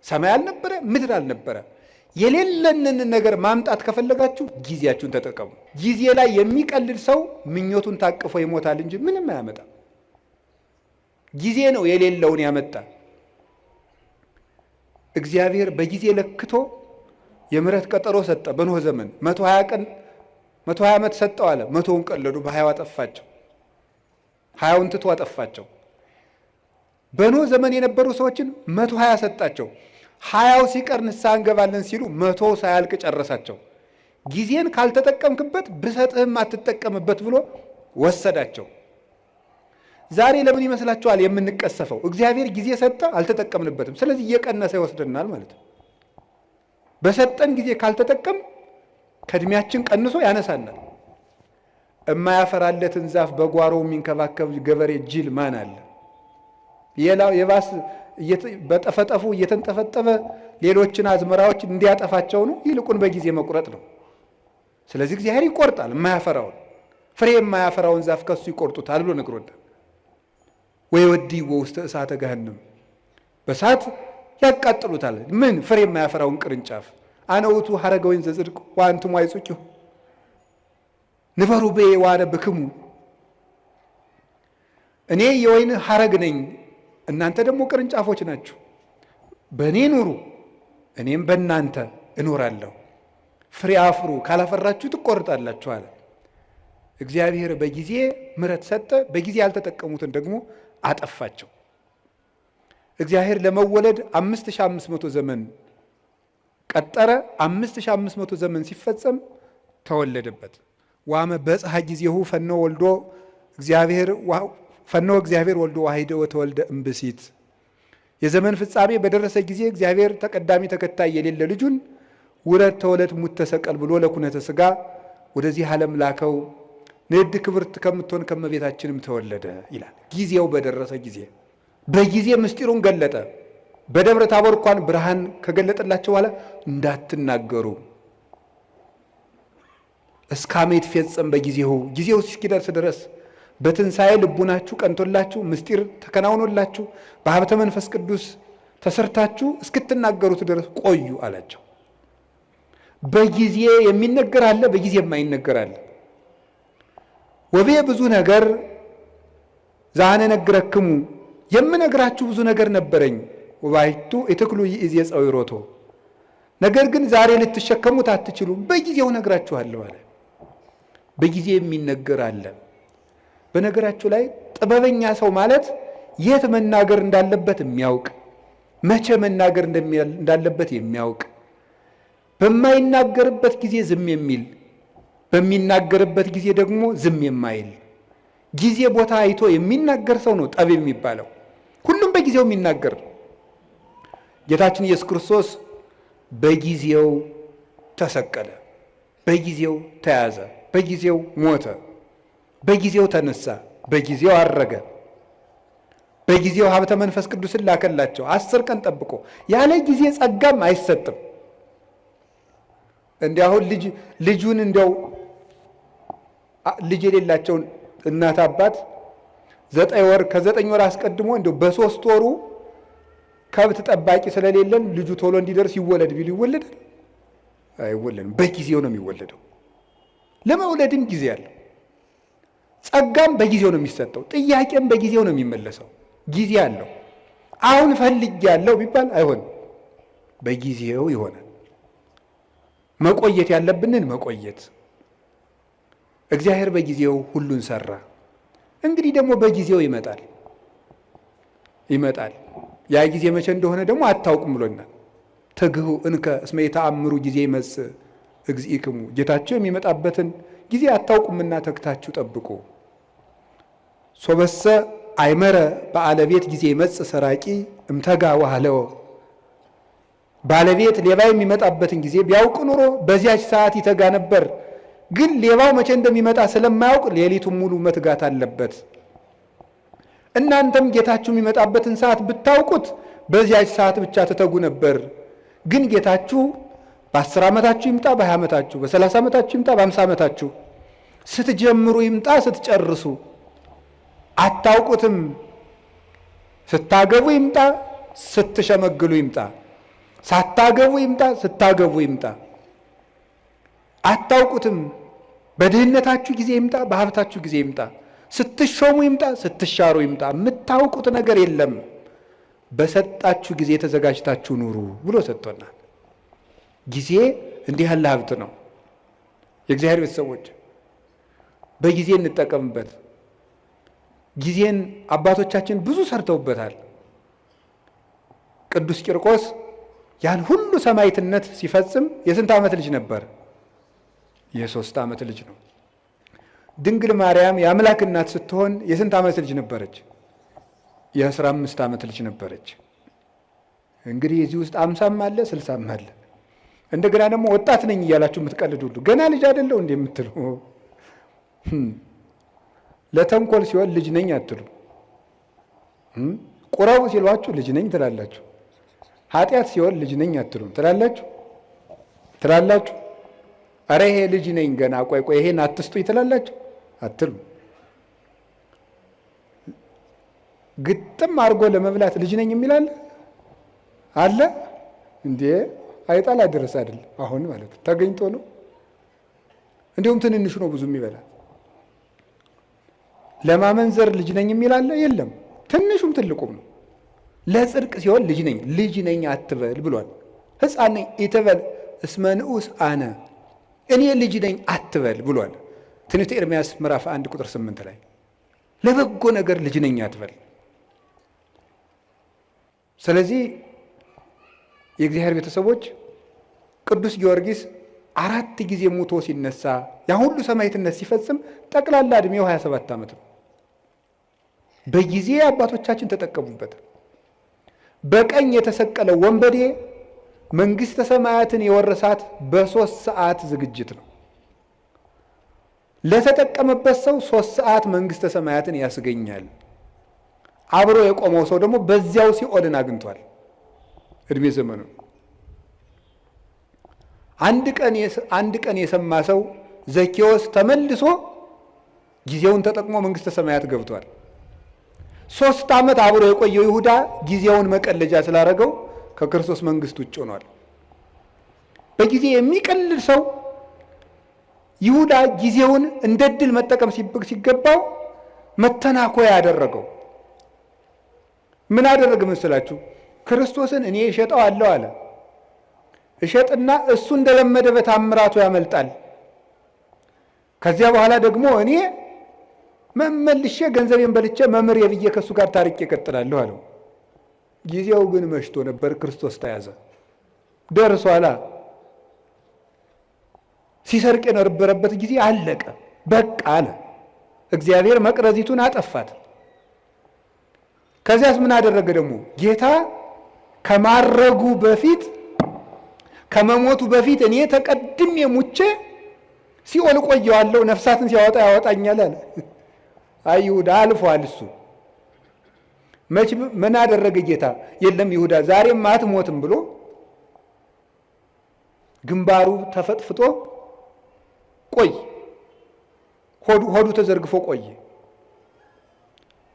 ሰማይ አልነበረ፣ ምድር አልነበረ። የሌለንን ነገር ማምጣት ከፈለጋችሁ ጊዜያችሁን ተጠቀሙ። ጊዜ ላይ የሚቀልድ ሰው ምኞቱን ታቅፎ ይሞታል እንጂ ምንም አያመጣም። ጊዜ ነው የሌለውን ያመጣ። እግዚአብሔር በጊዜ ለክቶ የምህረት ቀጠሮ ሰጠ። በኖህ ዘመን 120 ቀን 120 ዓመት ሰጠው አለ። 100ውን ቀለዱ፣ በ20 አጠፋቸው። 20ውን ትቶ አጠፋቸው። በኖህ ዘመን የነበሩ ሰዎችን 120 ሰጣቸው። 20ው ሲቀር ንስሐ እንገባለን ሲሉ 100 ሳያልቅ ጨረሳቸው። ጊዜን ካልተጠቀምክበት ብሰጥህም አትጠቀምበት ብሎ ወሰዳቸው። ዛሬ ለምን ይመስላችኋል የምንቀሰፈው? እግዚአብሔር ጊዜ ሰጠ፣ አልተጠቀምንበትም። ስለዚህ እየቀነሰ ይወስደናል ማለት ነው። በሰጠን ጊዜ ካልተጠቀም ከእድሜያችን ቀንሶ ያነሳናል። የማያፈራለትን ዛፍ በጓሮው የሚንከባከብ ገበሬ ጅል ማን አለ? የባስ በጠፈጠፉ እየተንጠፈጠፈ ሌሎችን አዝመራዎች እንዲያጠፋቸው ነው። ይልቁን በጊዜ መቁረጥ ነው። ስለዚህ እግዚአብሔር ይቆርጣል የማያፈራውን። ፍሬ የማያፈራውን ዛፍ ከሱ ይቆርጡታል ብሎ ነግሮናል። ወይወድይዎ ውስተ እሳተ ገሃነም በእሳት ያቃጥሉታል። ምን ፍሬ የማያፈራውን ቅርንጫፍ። አነ ውእቱ ሐረገ ወይን ዘጽድቅ ወአንትሙ አይጹቂሁ ንበሩ ብየ ወአነ ብክሙ። እኔ የወይን ሐረግ ነኝ፣ እናንተ ደግሞ ቅርንጫፎች ናችሁ። በእኔ ኑሩ፣ እኔም በእናንተ እኖራለሁ። ፍሬ አፍሩ፣ ካላፈራችሁ ትቆርጣላችሁ አለ። እግዚአብሔር በጊዜ ምሕረት ሰጠ፣ በጊዜ ያልተጠቀሙትን ደግሞ አጠፋቸው። እግዚአብሔር ለመወለድ 5500 ዘመን ቀጠረ። 5500 ዘመን ሲፈጸም ተወለደበት። ዋመ በጽሐ ጊዜሁ ፈኖ ወልዶ እግዚአብሔር ፈኖ እግዚአብሔር ወልዶ ዋሂደ ወተወልደ እምብእሲት። የዘመን ፍጻሜ በደረሰ ጊዜ እግዚአብሔር ተቀዳሚ ተከታይ የሌለ ልጁን ውረድ ተወለድ ሙት ተሰቀል ብሎ ለኩነተ ሥጋ ወደዚህ ዓለም ላከው። ንድ ክብርት ከምትሆን ከመቤታችንም ተወለደ ይላል። ጊዜው በደረሰ ጊዜ በጊዜ ምስጢሩን ገለጠ። በደብረ ታቦር እንኳን ብርሃን ከገለጠላቸው በኋላ እንዳትናገሩ እስካመ ይትፈጸም በጊዜው ጊዜው እስኪደርስ ድረስ በትንሣኤ ልቡናችሁ ቀንቶላችሁ ምስጢር ተከናውኖላችሁ በሀብተ መንፈስ ቅዱስ ተሰርታችሁ እስክትናገሩት ድረስ ቆዩ አላቸው። በጊዜ የሚነገር አለ፣ በጊዜ የማይነገር አለ። ወቤ ብዙ ነገር ዛነ ነግረክሙ የምነግራችሁ ብዙ ነገር ነበረኝ። ወባይቱ ኢትክሉ ይእዜ ጸዊሮቶ ነገር ግን ዛሬ ልትሸከሙት አትችሉም፣ በጊዜው ነግራችኋለሁ አለ። በጊዜ የሚነገር አለ። በነገራችሁ ላይ ጥበበኛ ሰው ማለት የት መናገር እንዳለበት የሚያውቅ፣ መቼ መናገር እንዳለበት የሚያውቅ፣ በማይናገርበት ጊዜ ዝም የሚል፣ በሚናገርበት ጊዜ ደግሞ ዝም የማይል፣ ጊዜ ቦታ አይቶ የሚናገር ሰው ነው ጠቢብ የሚባለው። ሁሉም በጊዜው የሚናገር። ጌታችን ኢየሱስ ክርስቶስ በጊዜው ተሰቀለ፣ በጊዜው ተያዘ፣ በጊዜው ሞተ፣ በጊዜው ተነሳ፣ በጊዜው አረገ፣ በጊዜው ሀብተ መንፈስ ቅዱስን ላከላቸው። 10 ቀን ጠብቆ ያለ ጊዜ ጸጋም አይሰጥም። እንዲህ አሁን ልጁን እንዲያው ልጅ የሌላቸውን እናት አባት 9 ወር ከ9 ወር አስቀድሞ እንደው በ3 ወሩ ከብት ጠባቂ ስለሌለን ልጁ ቶሎ እንዲደርስ ይወለድ ቢሉ ይወለዳል? አይወለድም። በጊዜው ነው የሚወለደው። ለመውለድም ጊዜ አለው። ጸጋም በጊዜው ነው የሚሰጠው። ጥያቄም በጊዜው ነው የሚመለሰው። ጊዜ አለው። አሁን ፈልጌያለሁ ቢባል አይሆንም፣ በጊዜው ይሆናል። መቆየት ያለብንን መቆየት። እግዚአብሔር በጊዜው ሁሉን ሰራ። እንግዲህ ደግሞ በጊዜው ይመጣል ይመጣል። ያ ጊዜ መቼ እንደሆነ ደግሞ አታውቁም ብሎናል። ትግሁ እንከ እስመ የተአምሩ ጊዜ ይመጽእ እግዚእክሙ፣ ጌታችሁ የሚመጣበትን ጊዜ አታውቁምና ተግታችሁ ጠብቁ። ሶበሰ አይመረ በአለቤት ጊዜ ይመጽእ ሰራቂ እምተጋ ወሃለወ። ባለቤት ሌባ የሚመጣበትን ጊዜ ቢያውቅ ኑሮ በዚያች ሰዓት ይተጋ ነበር። ግን ሌባው መቼ እንደሚመጣ ስለማያውቅ ሌሊቱን ሙሉ መትጋት አለበት። እናንተም ጌታችሁ የሚመጣበትን ሰዓት ብታውቁት በዚያች ሰዓት ብቻ ትተጉ ነበር። ግን ጌታችሁ በ10 ዓመታችሁ ይምጣ፣ በ20 ዓመታችሁ፣ በ30 ዓመታችሁ ይምጣ፣ በ50 ዓመታችሁ ስትጀምሩ ይምጣ፣ ስትጨርሱ አታውቁትም። ስታገቡ ይምጣ፣ ስትሸመግሉ ይምጣ፣ ሳታገቡ ይምጣ፣ ስታገቡ ይምጣ፣ አታውቁትም። በድህነታችሁ ጊዜ ይምጣ፣ በሀብታችሁ ጊዜ ይምጣ፣ ስትሾሙ ይምጣ፣ ስትሻሩ ይምጣ፣ የምታውቁት ነገር የለም። በሰጣችሁ ጊዜ ተዘጋጅታችሁ ኑሩ ብሎ ሰጥቶናል። ጊዜ እንዲህ ያለ ሀብት ነው። የእግዚአብሔር ቤተሰቦች በጊዜ እንጠቀምበት። ጊዜን አባቶቻችን ብዙ ሰርተውበታል። ቅዱስ ቂርቆስ ያን ሁሉ ሰማዕትነት ሲፈጽም የስንት ዓመት ልጅ ነበር? የ3 ዓመት ልጅ ነው። ድንግል ማርያም የአምላክ እናት ስትሆን የስንት ዓመት ልጅ ነበረች? የ15 ዓመት ልጅ ነበረች። እንግዲህ እዚህ ውስጥ 50ም አለ 60ም አለ። እንደገና ደግሞ ወጣት ነኝ እያላችሁ የምትቀልዱ ሁሉ ገና ልጅ አይደለሁ እንዴ የምትሉ፣ ለተንኮል ሲሆን ልጅ ነኝ አትሉ። ቁረቡ ሲሏችሁ ልጅ ነኝ ትላላችሁ። ኃጢአት ሲሆን ልጅ ነኝ አትሉም። ትላላችሁ ትላላችሁ። ኧረ ይሄ ልጅ ነኝ ገና ቆይ ቆይ ይሄን አትስጡኝ ትላላችሁ። አትሉ። ግጥም አድርጎ ለመብላት ልጅ ነኝ የሚል አለ አለ እንዴ? አይጣል አደረሰ አይደል? አሁን ማለት ተገኝቶ ነው። እንዲሁም ትንንሹ ነው ብዙ የሚበላ። ለማመንዘር ልጅ ነኝ የሚል አለ? የለም። ትንሹም ትልቁም ነው። ለጽድቅ ሲሆን ልጅ ነኝ ልጅ ነኝ አትበል ብሏል። ሕፃን ነኝ ኢትበል እስመ ንዑስ አነ፣ እኔ ልጅ ነኝ አትበል ብሏል። ትንቢተ ኤርምያስ ምዕራፍ 1 ቁጥር 8 ላይ ለበጎ ነገር ልጅ ነኝ አትበል። ስለዚህ የእግዚአብሔር ቤተሰቦች ቅዱስ ጊዮርጊስ 4 ጊዜ ሙቶ ሲነሳ ያ ሁሉ ሰማዕትነት ሲፈጽም ጠቅላላ እድሜው 27 ዓመት ነው። በጊዜ አባቶቻችን ተጠቀሙበት። በቀኝ የተሰቀለ ወንበዴ መንግሥተ ሰማያትን የወረሳት በ3 ሰዓት ዝግጅት ነው። ለተጠቀመበት ሰው 3 ሰዓት መንግሥተ ሰማያትን ያስገኛል። አብሮ የቆመው ሰው ደግሞ በዚያው ሲኦልን አግኝቷል እድሜ ዘመኑ። አንድ ቀን የሰማ ሰው ዘኬዎስ ተመልሶ ጊዜውን ተጠቅሞ መንግሥተ ሰማያት ገብቷል። 3 ዓመት አብሮ የቆየው ይሁዳ ጊዜውን መቀለጃ ስላደረገው ከክርስቶስ መንግሥት ውጭ ሆኗል። በጊዜ የሚቀልድ ሰው ይሁዳ ጊዜውን እንደ ድል መጠቀም ሲገባው መተናኮያ ያደረገው። ምን አደረገ መሰላችሁ? ክርስቶስን እኔ እሸጠዋለሁ አለ። እሸጥና እሱ እንደለመደ በታምራቱ ያመልጣል። ከዚያ በኋላ ደግሞ እኔ መመልሼ ገንዘቤን በልቼ መምህሬ ብዬ ከሱ ጋር ታርቄ እቀጥላለሁ አለው። ጊዜው ግን መሽቶ ነበር። ክርስቶስ ተያዘ። ደርሷላ። ሲሰርቅ የነበረበት ጊዜ አለቀ፣ በቃ አለ። እግዚአብሔር መቅረዚቱን አጠፋት። ከዚያስ ምን አደረገ ደግሞ? ጌታ ከማረጉ በፊት ከመሞቱ በፊት እኔ ተቀድሜ ሙቼ ሲኦል እቆየዋለሁ፣ ነፍሳትን ሲያወጣ ያወጣኛል አለ። አይ ይሁዳ አልፏል። እሱ መች ምን አደረገ ጌታ? የለም ይሁዳ ዛሬም አትሞትም ብሎ ግንባሩ ተፈጥፍጦ ቆይ፣ ሆዱ ተዘርግፎ ቆይ።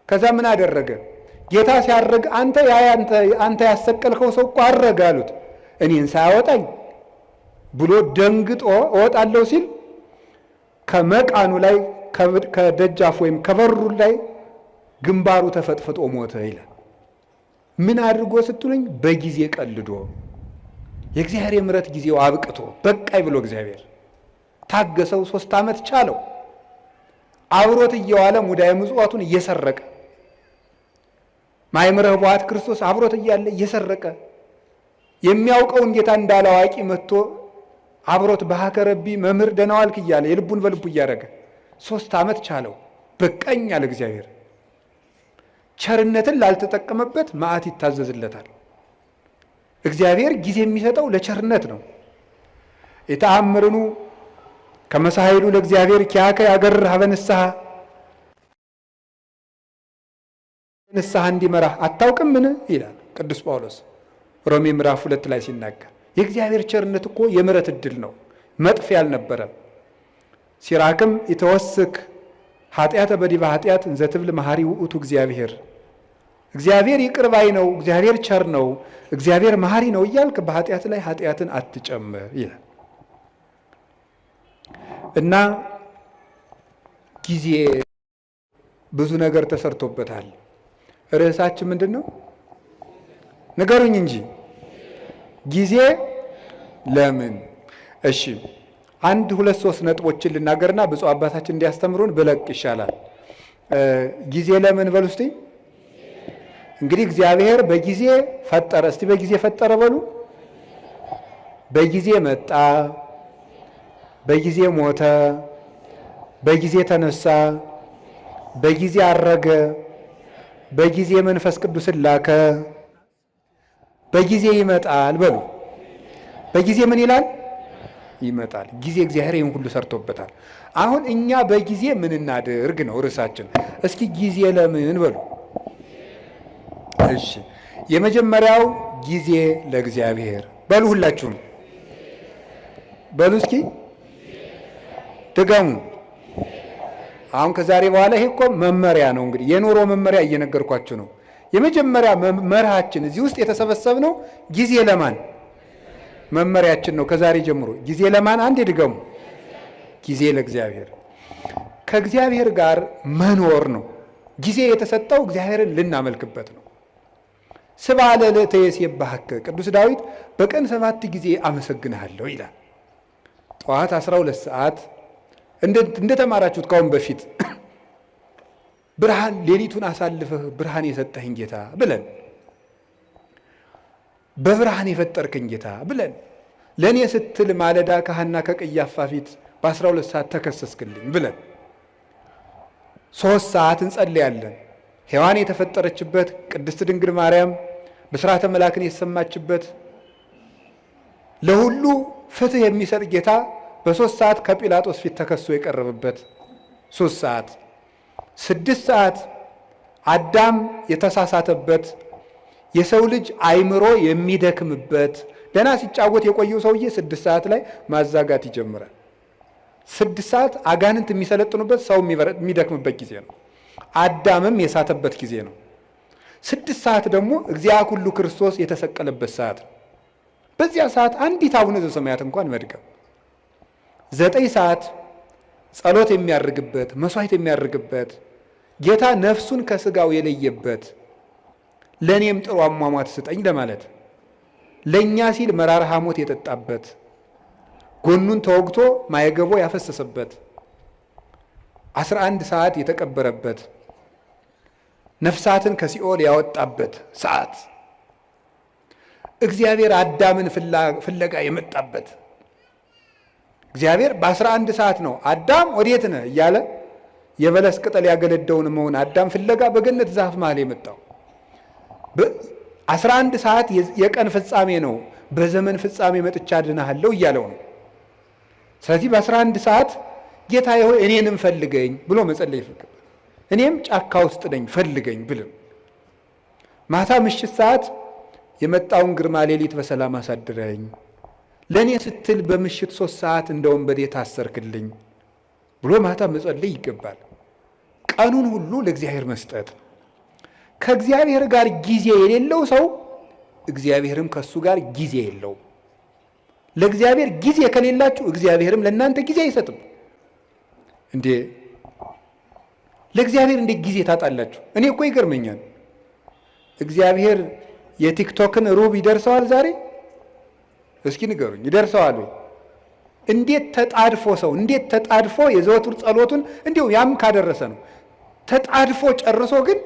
ከዛ ምን አደረገ ጌታ? ሲያርግ አንተ ያ አንተ ያሰቀልከው ሰው እኮ አረገ አሉት። እኔን ሳያወጣኝ ብሎ ደንግጦ እወጣለሁ ሲል ከመቃኑ ላይ ከደጃፍ ወይም ከበሩ ላይ ግንባሩ ተፈጥፍጦ ሞተ ይላል። ምን አድርጎ ስትሉኝ በጊዜ ቀልዶ የእግዚአብሔር የምሕረት ጊዜው አብቅቶ በቃይ ብሎ እግዚአብሔር ታገሰው። 3 ዓመት ቻለው። አብሮት እየዋለ ሙዳየ ምጽዋቱን እየሰረቀ ማእምረ ኅቡዓት ክርስቶስ አብሮት እያለ እየሰረቀ የሚያውቀውን ጌታ እንዳላዋቂ መጥቶ አብሮት በሀከረቢ መምህር ደህና ዋልክ እያለ የልቡን በልቡ እያደረገ 3 ዓመት ቻለው። በቃኝ አለ እግዚአብሔር። ቸርነትን ላልተጠቀመበት መዓት ይታዘዝለታል። እግዚአብሔር ጊዜ የሚሰጠው ለቸርነት ነው። የተአምርኑ ከመሳይሉ ለእግዚአብሔር ኪያከ ያገር ሀበ ንስሐ ንስሐ እንዲመራህ አታውቅምን ይላል ቅዱስ ጳውሎስ ሮሜ ምዕራፍ 2 ላይ ሲናገር። የእግዚአብሔር ቸርነት እኮ የምሕረት ዕድል ነው፣ መጥፊያ አልነበረም። ሲራክም ኢተወስክ ኃጢአተ በዲበ ኃጢአት እንዘ ትብል መሐሪ ውእቱ እግዚአብሔር። እግዚአብሔር ይቅር ባይ ነው፣ እግዚአብሔር ቸር ነው፣ እግዚአብሔር መሐሪ ነው እያልክ በኃጢአት ላይ ኃጢአትን አትጨምር ይላል። እና ጊዜ ብዙ ነገር ተሰርቶበታል። ርዕሳችን ምንድን ነው? ንገሩኝ እንጂ። ጊዜ ለምን? እሺ 1 2 3 ነጥቦችን ልናገርና ብፁዕ አባታችን እንዲያስተምሩን ብለቅ ይሻላል። ጊዜ ለምን በሉ እስቲ። እንግዲህ እግዚአብሔር በጊዜ ፈጠረ። እስቲ በጊዜ ፈጠረ በሉ። በጊዜ መጣ፣ በጊዜ ሞተ፣ በጊዜ ተነሳ፣ በጊዜ አረገ፣ በጊዜ መንፈስ ቅዱስን ላከ፣ በጊዜ ይመጣል በሉ። በጊዜ ምን ይላል? ይመጣል። ጊዜ እግዚአብሔር ይሄን ሁሉ ሰርቶበታል። አሁን እኛ በጊዜ ምን እናድርግ ነው ርዕሳችን። እስኪ ጊዜ ለምን በሉ። እሺ የመጀመሪያው ጊዜ ለእግዚአብሔር በሉ። ሁላችሁም በሉ እስኪ ድገሙ። አሁን ከዛሬ በኋላ ይሄ እኮ መመሪያ ነው። እንግዲህ የኑሮ መመሪያ እየነገርኳችሁ ነው። የመጀመሪያ መርሃችን እዚህ ውስጥ የተሰበሰብነው ጊዜ ለማን መመሪያችን ነው። ከዛሬ ጀምሮ ጊዜ ለማን? አንዴ ድገሙ። ጊዜ ለእግዚአብሔር። ከእግዚአብሔር ጋር መኖር ነው። ጊዜ የተሰጠው እግዚአብሔርን ልናመልክበት ነው። ስብሐ ለዕለተ የሴብሐከ ቅዱስ ዳዊት በቀን 7 ጊዜ አመሰግንሃለሁ ይላል። ጠዋት 12 ሰዓት እንደተማራችሁት ካሁን በፊት ብርሃን ሌሊቱን አሳልፈህ ብርሃን የሰጠኸኝ ጌታ ብለን፣ በብርሃን የፈጠርከኝ ጌታ ብለን፣ ለኔ ስትል ማለዳ ከሐና ከቀያፋ ፊት በ12 ሰዓት ተከሰስክልኝ ብለን 3 ሰዓት እንጸልያለን። ሔዋን የተፈጠረችበት፣ ቅድስት ድንግል ማርያም ብስራተ መላክን የተሰማችበት፣ ለሁሉ ፍትህ የሚሰጥ ጌታ በ3 ሰዓት ከጲላጦስ ፊት ተከሶ የቀረበበት 3 ሰዓት፣ 6 ሰዓት አዳም የተሳሳተበት፣ የሰው ልጅ አይምሮ የሚደክምበት፣ ደህና ሲጫወት የቆየው ሰውዬ 6 ሰዓት ላይ ማዛጋት ይጀምራል። 6 ሰዓት አጋንንት የሚሰለጥኑበት፣ ሰው የሚደክምበት ጊዜ ነው። አዳምም የሳተበት ጊዜ ነው። 6 ሰዓት ደግሞ እግዚአ ኩሉ ክርስቶስ የተሰቀለበት ሰዓት ነው። በዚያ ሰዓት አንዲት አቡነ ዘበሰማያት እንኳን መድገም፣ 9 ሰዓት ጸሎት የሚያርግበት፣ መስዋዕት የሚያርግበት፣ ጌታ ነፍሱን ከስጋው የለየበት፣ ለኔም ጥሩ አሟሟት ስጠኝ ለማለት ለኛ ሲል መራራ ሐሞት የጠጣበት፣ ጎኑን ተወግቶ ማየገቦ ያፈሰሰበት፣ 11 ሰዓት የተቀበረበት፣ ነፍሳትን ከሲኦል ያወጣበት ሰዓት፣ እግዚአብሔር አዳምን ፍለጋ የመጣበት። እግዚአብሔር በ11 ሰዓት ነው አዳም ወዴት ነህ እያለ የበለስ ቅጠል ያገለደውን መሆን አዳም ፍለጋ በገነት ዛፍ መሃል የመጣው። 11 ሰዓት የቀን ፍጻሜ ነው። በዘመን ፍጻሜ መጥቻ አድንሃለሁ እያለው ነው። ስለዚህ በ11 ሰዓት ጌታዬ ሆይ እኔንም ፈልገኝ ብሎ መጸለይ ይፈቅዳል። እኔም ጫካ ውስጥ ነኝ ፈልገኝ ብልም፣ ማታ ምሽት ሰዓት የመጣውን ግርማ ሌሊት በሰላም አሳድረኝ፣ ለኔ ስትል በምሽት 3 ሰዓት እንደ ወንበዴ ታሰርክልኝ ብሎ ማታ መጸለይ ይገባል። ቀኑን ሁሉ ለእግዚአብሔር መስጠት። ከእግዚአብሔር ጋር ጊዜ የሌለው ሰው እግዚአብሔርም ከሱ ጋር ጊዜ የለውም። ለእግዚአብሔር ጊዜ ከሌላችሁ እግዚአብሔርም ለእናንተ ጊዜ አይሰጥም። እንዴ ለእግዚአብሔር እንዴት ጊዜ ታጣላችሁ? እኔ እኮ ይገርመኛል። እግዚአብሔር የቲክቶክን ሩብ ይደርሰዋል ዛሬ? እስኪ ንገሩኝ፣ ይደርሰዋል ወይ? እንዴት ተጣድፎ ሰው እንዴት ተጣድፎ የዘወትር ጸሎቱን እንዲሁ ያም ካደረሰ ነው ተጣድፎ ጨርሶ፣ ግን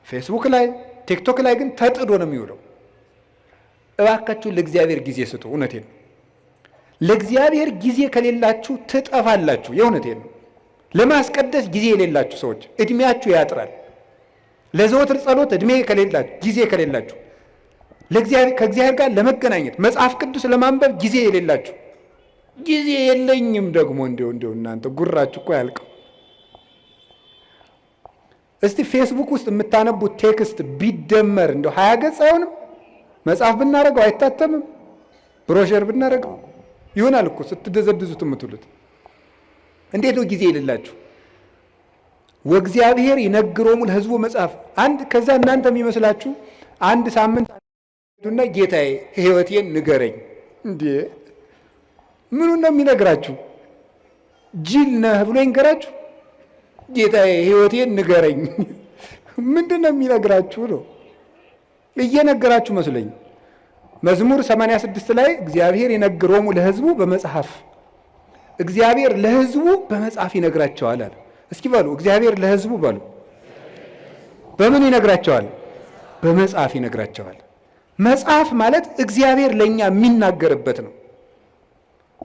ፌስቡክ ላይ ቲክቶክ ላይ ግን ተጥዶ ነው የሚውለው። እባካችሁ ለእግዚአብሔር ጊዜ ስጡ። እውነቴን ነው። ለእግዚአብሔር ጊዜ ከሌላችሁ ትጠፋላችሁ። የእውነቴን ነው። ለማስቀደስ ጊዜ የሌላችሁ ሰዎች እድሜያችሁ ያጥራል። ለዘወትር ጸሎት እድሜ ከሌላችሁ፣ ጊዜ ከሌላችሁ፣ ለእግዚአብሔር ከእግዚአብሔር ጋር ለመገናኘት መጽሐፍ ቅዱስ ለማንበብ ጊዜ የሌላችሁ፣ ጊዜ የለኝም ደግሞ እንደው እናንተ ጉራችሁ እኮ አያልቅም። እስቲ ፌስቡክ ውስጥ የምታነቡት text ቢደመር እንደው 20 ገጽ አይሆንም? መጽሐፍ ብናረገው አይታተምም? ብሮሸር ብናረገው ይሆናል እኮ ስትደዘድዙት የምትሉት። እንዴት ነው ጊዜ የሌላችሁ? ወእግዚአብሔር ይነግሮሙ ለሕዝቡ መጽሐፍ አንድ ከዛ እናንተ የሚመስላችሁ አንድ ሳምንት ዱና ጌታዬ ሕይወቴን ንገረኝ። እንዴ ምኑን ነው የሚነግራችሁ? ጅል ነህ ብሎ ይንገራችሁ? ጌታዬ ሕይወቴን ንገረኝ ምንድን ነው የሚነግራችሁ ነው? እየነገራችሁ መስለኝ። መዝሙር 86 ላይ እግዚአብሔር ይነግሮሙ ለሕዝቡ በመጽሐፍ፣ እግዚአብሔር ለሕዝቡ በመጽሐፍ ይነግራቸዋል አለ። እስኪ በሉ እግዚአብሔር ለሕዝቡ በሉ። በምን ይነግራቸዋል? በመጽሐፍ ይነግራቸዋል። መጽሐፍ ማለት እግዚአብሔር ለኛ የሚናገርበት ነው።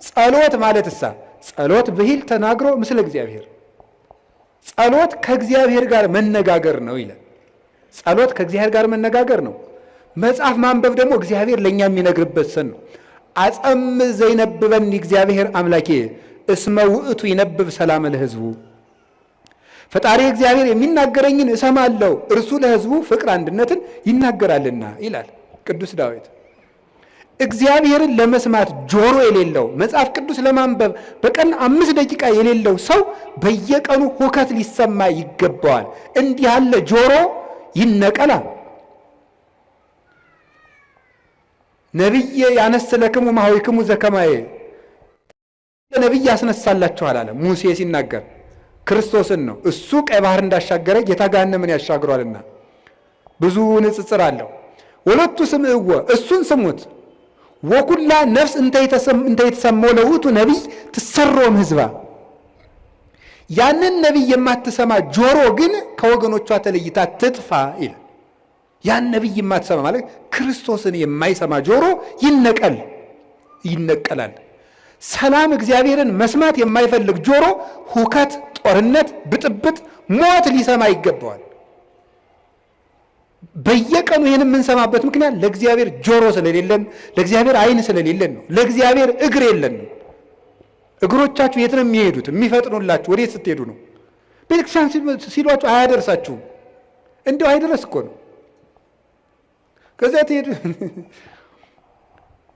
ጸሎት ማለት እሳ ጸሎት ብሂል ተናግሮ ምስለ እግዚአብሔር፣ ጸሎት ከእግዚአብሔር ጋር መነጋገር ነው ይላል። ጸሎት ከእግዚአብሔር ጋር መነጋገር ነው። መጽሐፍ ማንበብ ደግሞ እግዚአብሔር ለኛ የሚነግርበት ሰን ነው። አጸም ዘይነብበኒ እግዚአብሔር አምላኬ እስመ ውእቱ ይነብብ ሰላም ለሕዝቡ። ፈጣሪ እግዚአብሔር የሚናገረኝን እሰማለሁ፣ እርሱ ለሕዝቡ ፍቅር አንድነትን ይናገራልና ይላል ቅዱስ ዳዊት። እግዚአብሔርን ለመስማት ጆሮ የሌለው፣ መጽሐፍ ቅዱስ ለማንበብ በቀን 5 ደቂቃ የሌለው ሰው በየቀኑ ሁከት ሊሰማ ይገባዋል። እንዲህ ያለ ጆሮ ይነቀላል። ነቢይ ያነስለክሙ ማኅዊክሙ ዘከማየ፣ ነቢይ ያስነሳላችኋል አለ ሙሴ ሲናገር ክርስቶስን ነው። እሱ ቀይ ባህር እንዳሻገረ ጌታ ገሃነምን ያሻግሯልና ብዙ ንጽጽር አለው። ወለቱ ስምዕዎ፣ እሱን ስሙት። ወኩላ ነፍስ እንተ የተሰማው ለውእቱ ነቢይ ትሰሮም ህዝባ፣ ያንን ነቢይ የማትሰማ ጆሮ ግን ከወገኖቿ ተለይታ ትጥፋ ይላል። ያን ነቢይ የማትሰማ ማለት ክርስቶስን የማይሰማ ጆሮ ይነቀል ይነቀላል። ሰላም እግዚአብሔርን መስማት የማይፈልግ ጆሮ ሁከት፣ ጦርነት፣ ብጥብጥ፣ ሞት ሊሰማ ይገባዋል። በየቀኑ ይህን የምንሰማበት ምክንያት ለእግዚአብሔር ጆሮ ስለሌለን፣ ለእግዚአብሔር ዓይን ስለሌለን ነው። ለእግዚአብሔር እግር የለንም። እግሮቻችሁ የት ነው የሚሄዱት? የሚፈጥኑላችሁ ወዴት ስትሄዱ ነው? ቤተክርስቲያን ሲሏችሁ አያደርሳችሁም። እንዲያው አይደረስ እኮ ነው። ከዚያ ትሄዱ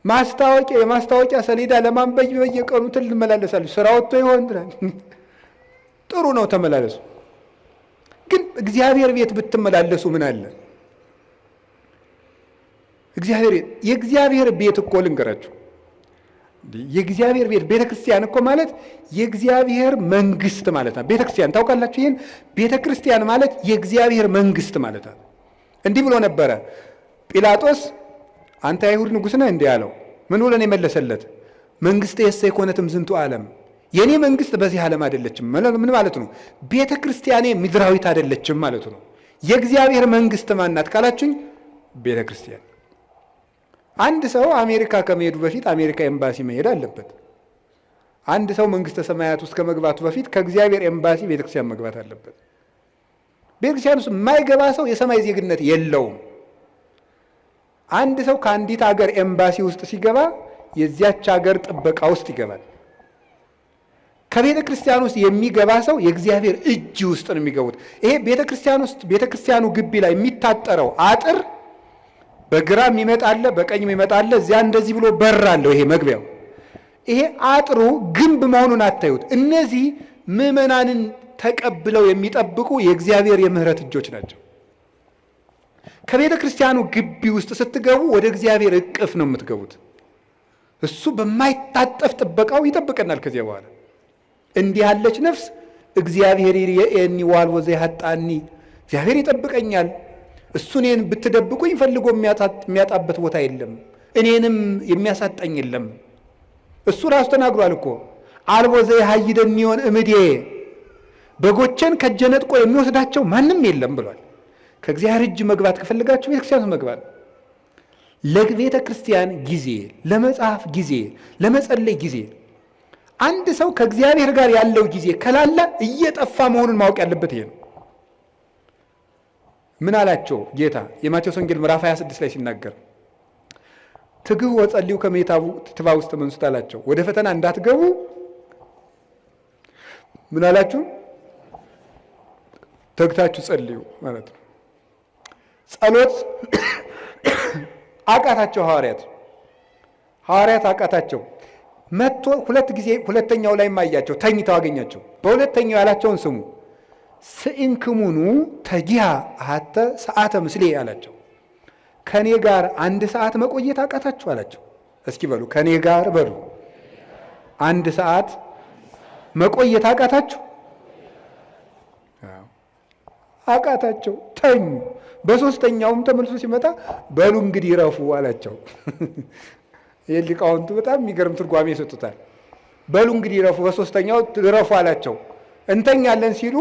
ማስታወቂያ የማስታወቂያ ሰሌዳ ለማንበብ በየቀኑ ትመላለሳለች። ስራ ወጥቶ ይሆን? ጥሩ ነው ተመላለሱ። ግን እግዚአብሔር ቤት ብትመላለሱ ምን አለ? እግዚአብሔር የእግዚአብሔር ቤት እኮ ልንገራችሁ፣ የእግዚአብሔር ቤት ቤተክርስቲያን እኮ ማለት የእግዚአብሔር መንግስት ማለት ነው። ቤተክርስቲያን ታውቃላችሁ ይሄን? ቤተክርስቲያን ማለት የእግዚአብሔር መንግስት ማለት ነው። እንዲህ ብሎ ነበረ ጲላጦስ፣ አንተ አይሁድ ንጉስ ነህ እንዲህ አለው። ምን ብሎ ነው የመለሰለት? መንግስቴ የሰ የኮነትም ዝንቱ ዓለም፣ የኔ መንግስት በዚህ ዓለም አይደለችም። ምን ማለት ነው? ቤተክርስቲያኔ ምድራዊት አይደለችም ማለት ነው። የእግዚአብሔር መንግስት ማናት ካላችሁኝ ቤተክርስቲያን። አንድ ሰው አሜሪካ ከመሄዱ በፊት አሜሪካ ኤምባሲ መሄድ አለበት። አንድ ሰው መንግስተ ሰማያት ውስጥ ከመግባቱ በፊት ከእግዚአብሔር ኤምባሲ ቤተክርስቲያን መግባት አለበት። ቤተክርስቲያን ውስጥ የማይገባ ሰው የሰማይ ዜግነት የለውም። አንድ ሰው ከአንዲት ሀገር ኤምባሲ ውስጥ ሲገባ የዚያች ሀገር ጥበቃ ውስጥ ይገባል። ከቤተ ክርስቲያን ውስጥ የሚገባ ሰው የእግዚአብሔር እጅ ውስጥ ነው የሚገቡት። ይሄ ቤተ ክርስቲያን ውስጥ ቤተ ክርስቲያኑ ግቢ ላይ የሚታጠረው አጥር በግራ የሚመጣ አለ፣ በቀኝ የሚመጣ አለ። እዚያ እንደዚህ ብሎ በር አለው። ይሄ መግቢያው ይሄ አጥሩ ግንብ መሆኑን አታዩት። እነዚህ ምዕመናንን ተቀብለው የሚጠብቁ የእግዚአብሔር የምህረት እጆች ናቸው። ከቤተ ክርስቲያኑ ግቢ ውስጥ ስትገቡ ወደ እግዚአብሔር እቅፍ ነው የምትገቡት። እሱ በማይታጠፍ ጥበቃው ይጠብቀናል። ከዚያ በኋላ እንዲህ ያለች ነፍስ እግዚአብሔር ይርኤኒ ዋልቦ ዘያጣኒ፣ እግዚአብሔር ይጠብቀኛል፣ እሱ እኔን ብትደብቁኝ ፈልጎ የሚያጣበት ቦታ የለም፣ እኔንም የሚያሳጣኝ የለም። እሱ ራሱ ተናግሯል እኮ አልቦ ዘያሃይደኒ እምዴ፣ በጎቼን ከእጄ ነጥቆ የሚወስዳቸው ማንም የለም ብሏል። ከእግዚአብሔር እጅ መግባት ከፈለጋችሁ ቤተክርስቲያን መግባት። ለቤተ ክርስቲያን ጊዜ፣ ለመጽሐፍ ጊዜ፣ ለመጸለይ ጊዜ። አንድ ሰው ከእግዚአብሔር ጋር ያለው ጊዜ ከላላ እየጠፋ መሆኑን ማወቅ ያለበት ይሄ ነው። ምን አላቸው ጌታ የማቴዎስ ወንጌል ምዕራፍ 26 ላይ ሲናገር ትግሁ ወጸልዩ ከመ ትባኡ ውስተ መንሱት አላቸው። ወደ ፈተና እንዳትገቡ ምን አላችሁ? ተግታችሁ ጸልዩ ማለት ነው። ጸሎት አቃታቸው ሐዋርያት ሐዋርያት አቃታቸው። መጥቶ ሁለት ጊዜ ሁለተኛው ላይ ማያቸው ተኝተው አገኛቸው። በሁለተኛው ያላቸውን ስሙ። ስእንክሙኑ ተጊሃ አሐተ ሰዓተ ምስሌ አላቸው። ከኔ ጋር አንድ ሰዓት መቆየት አቃታችሁ አላቸው። እስኪ በሉ ከኔ ጋር በሉ አንድ ሰዓት መቆየት አቃታችሁ? አቃታቸው፣ ተኙ። በሶስተኛውም ተመልሶ ሲመጣ በሉ እንግዲህ ረፉ አላቸው። የሊቃውንቱ በጣም የሚገርም ትርጓሜ ይሰጡታል። በሉ እንግዲህ ረፉ፣ በሶስተኛው ረፉ አላቸው። እንተኛለን ሲሉ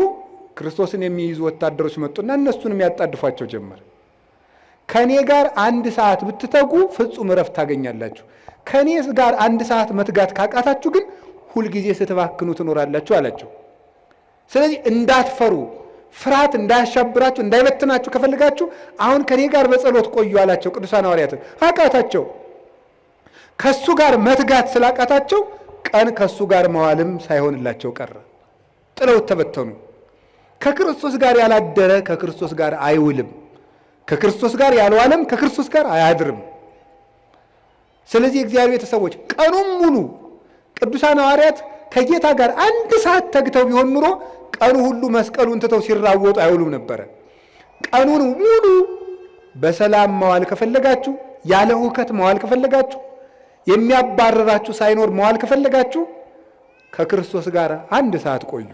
ክርስቶስን የሚይዙ ወታደሮች መጡና እነሱንም ያጣድፏቸው ጀመር። ከኔ ጋር አንድ ሰዓት ብትተጉ ፍጹም እረፍት ታገኛላችሁ። ከኔ ጋር አንድ ሰዓት መትጋት ካቃታችሁ ግን ሁልጊዜ ስትባክኑ ትኖራላችሁ አላቸው። ስለዚህ እንዳትፈሩ፣ ፍርሃት እንዳያሻብራችሁ፣ እንዳይበትናችሁ ከፈልጋችሁ አሁን ከኔ ጋር በጸሎት ቆዩ አላቸው። ቅዱሳን ሐዋርያትን አቃታቸው። ከሱ ጋር መትጋት ስላቃታቸው ቀን ከሱ ጋር መዋልም ሳይሆንላቸው ቀረ። ጥለውት ተበተኑ። ከክርስቶስ ጋር ያላደረ ከክርስቶስ ጋር አይውልም። ከክርስቶስ ጋር ያልዋለም ከክርስቶስ ጋር አያድርም። ስለዚህ እግዚአብሔር ቤተሰቦች ቀኑን ሙሉ ቅዱሳን ሐዋርያት ከጌታ ጋር አንድ ሰዓት ተግተው ቢሆን ኑሮ ቀኑ ሁሉ መስቀሉን ትተው ሲራወጡ አይውሉም ነበር። ቀኑን ሙሉ በሰላም መዋል ከፈለጋችሁ፣ ያለ ሁከት መዋል ከፈለጋችሁ፣ የሚያባርራችሁ ሳይኖር መዋል ከፈለጋችሁ ከክርስቶስ ጋር አንድ ሰዓት ቆዩ።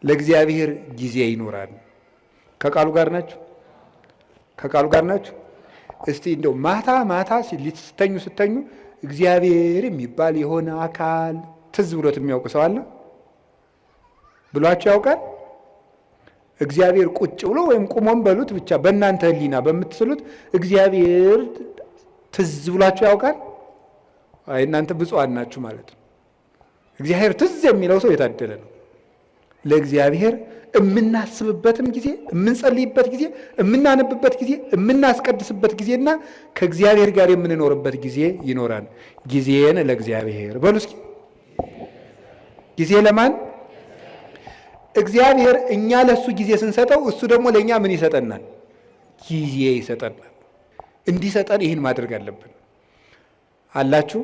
ለእግዚአብሔር ጊዜ ይኖራል። ከቃሉ ጋር ናችሁ? ከቃሉ ጋር ናችሁ? እስቲ እንደው ማታ ማታ ስተኙ ስተኙ እግዚአብሔር የሚባል የሆነ አካል ትዝ ብሎት የሚያውቅ ሰው አለ ብሏችሁ ያውቃል? እግዚአብሔር ቁጭ ብሎ ወይም ቁሞም በሉት ብቻ በእናንተ ሕሊና በምትስሉት እግዚአብሔር ትዝ ብሏችሁ ያውቃል? አይ እናንተ ብፁዓን ናችሁ ማለት ነው። እግዚአብሔር ትዝ የሚለው ሰው የታደለ ነው። ለእግዚአብሔር የምናስብበትም ጊዜ፣ የምንጸልይበት ጊዜ፣ የምናነብበት ጊዜ፣ የምናስቀድስበት ጊዜና ከእግዚአብሔር ጋር የምንኖርበት ጊዜ ይኖራል። ጊዜን ለእግዚአብሔር በሉ እስኪ። ጊዜ ለማን? እግዚአብሔር እኛ ለሱ ጊዜ ስንሰጠው እሱ ደግሞ ለኛ ምን ይሰጠናል? ጊዜ ይሰጠናል። እንዲሰጠን ይህን ማድረግ አለብን። አላችሁ?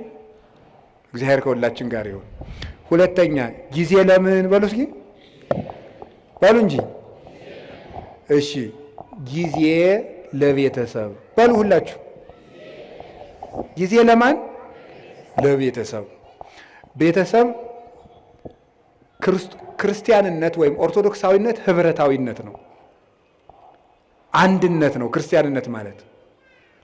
እግዚአብሔር ከሁላችን ጋር ይሁን። ሁለተኛ ጊዜ ለምን በሉ እስኪ በሉ እንጂ። እሺ ጊዜ ለቤተሰብ በሉ ሁላችሁ። ጊዜ ለማን? ለቤተሰብ። ቤተሰብ ክርስቲያንነት ወይም ኦርቶዶክሳዊነት ህብረታዊነት ነው፣ አንድነት ነው። ክርስቲያንነት ማለት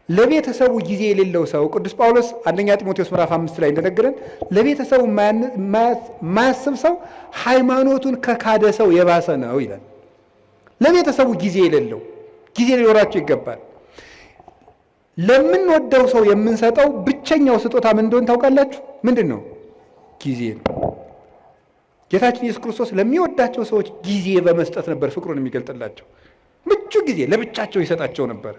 ለቤተሰቡ ጊዜ የሌለው ሰው ቅዱስ ጳውሎስ አንደኛ ጢሞቴዎስ ምዕራፍ 5 ላይ እንደነገረን ለቤተሰቡ የማያስብ ሰው ሃይማኖቱን ከካደ ሰው የባሰ ነው ይላል። ለቤተሰቡ ጊዜ የሌለው ጊዜ ሊኖራቸው ይገባል። ለምንወደው ሰው የምንሰጠው ብቸኛው ስጦታ ምን እንደሆነ ታውቃላችሁ? ምንድን ነው? ጊዜ ነው። ጌታችን ኢየሱስ ክርስቶስ ለሚወዳቸው ሰዎች ጊዜ በመስጠት ነበር ፍቅሩን የሚገልጥላቸው። ምቹ ጊዜ ለብቻቸው ይሰጣቸው ነበር።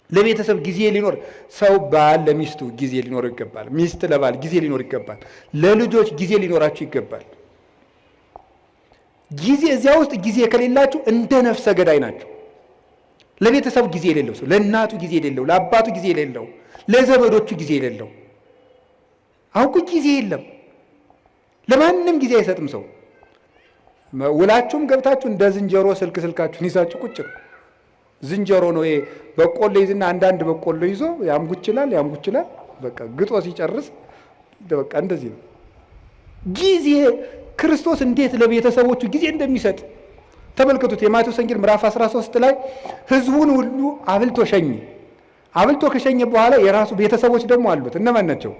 ለቤተሰብ ጊዜ ሊኖር ሰው ባል ለሚስቱ ጊዜ ሊኖር ይገባል። ሚስት ለባል ጊዜ ሊኖር ይገባል። ለልጆች ጊዜ ሊኖራችሁ ይገባል። ጊዜ እዚያ ውስጥ ጊዜ ከሌላችሁ እንደ ነፍሰ ገዳይ ናቸው። ለቤተሰብ ጊዜ የሌለው ሰው፣ ለእናቱ ጊዜ የሌለው፣ ለአባቱ ጊዜ የሌለው፣ ለዘመዶቹ ጊዜ የሌለው፣ አሁን እኮ ጊዜ የለም። ለማንም ጊዜ አይሰጥም ሰው። ውላችሁም ገብታችሁ እንደ ዝንጀሮ ስልክ ስልካችሁን ይዛችሁ ቁጭ ነው። ዝንጀሮ ነው ይሄ። በቆሎ ይዝና አንዳንድ በቆሎ ይዞ ያምጉችላል ያምጉችላል። በቃ ግጦ ሲጨርስ በቃ እንደዚህ ነው። ጊዜ ክርስቶስ እንዴት ለቤተሰቦቹ ጊዜ እንደሚሰጥ ተመልከቱት። የማቴዎስ ወንጌል ምዕራፍ 13 ላይ ሕዝቡን ሁሉ አብልቶ ሸኘ። አብልቶ ከሸኘ በኋላ የራሱ ቤተሰቦች ደግሞ አሉት። እነማን ናቸው?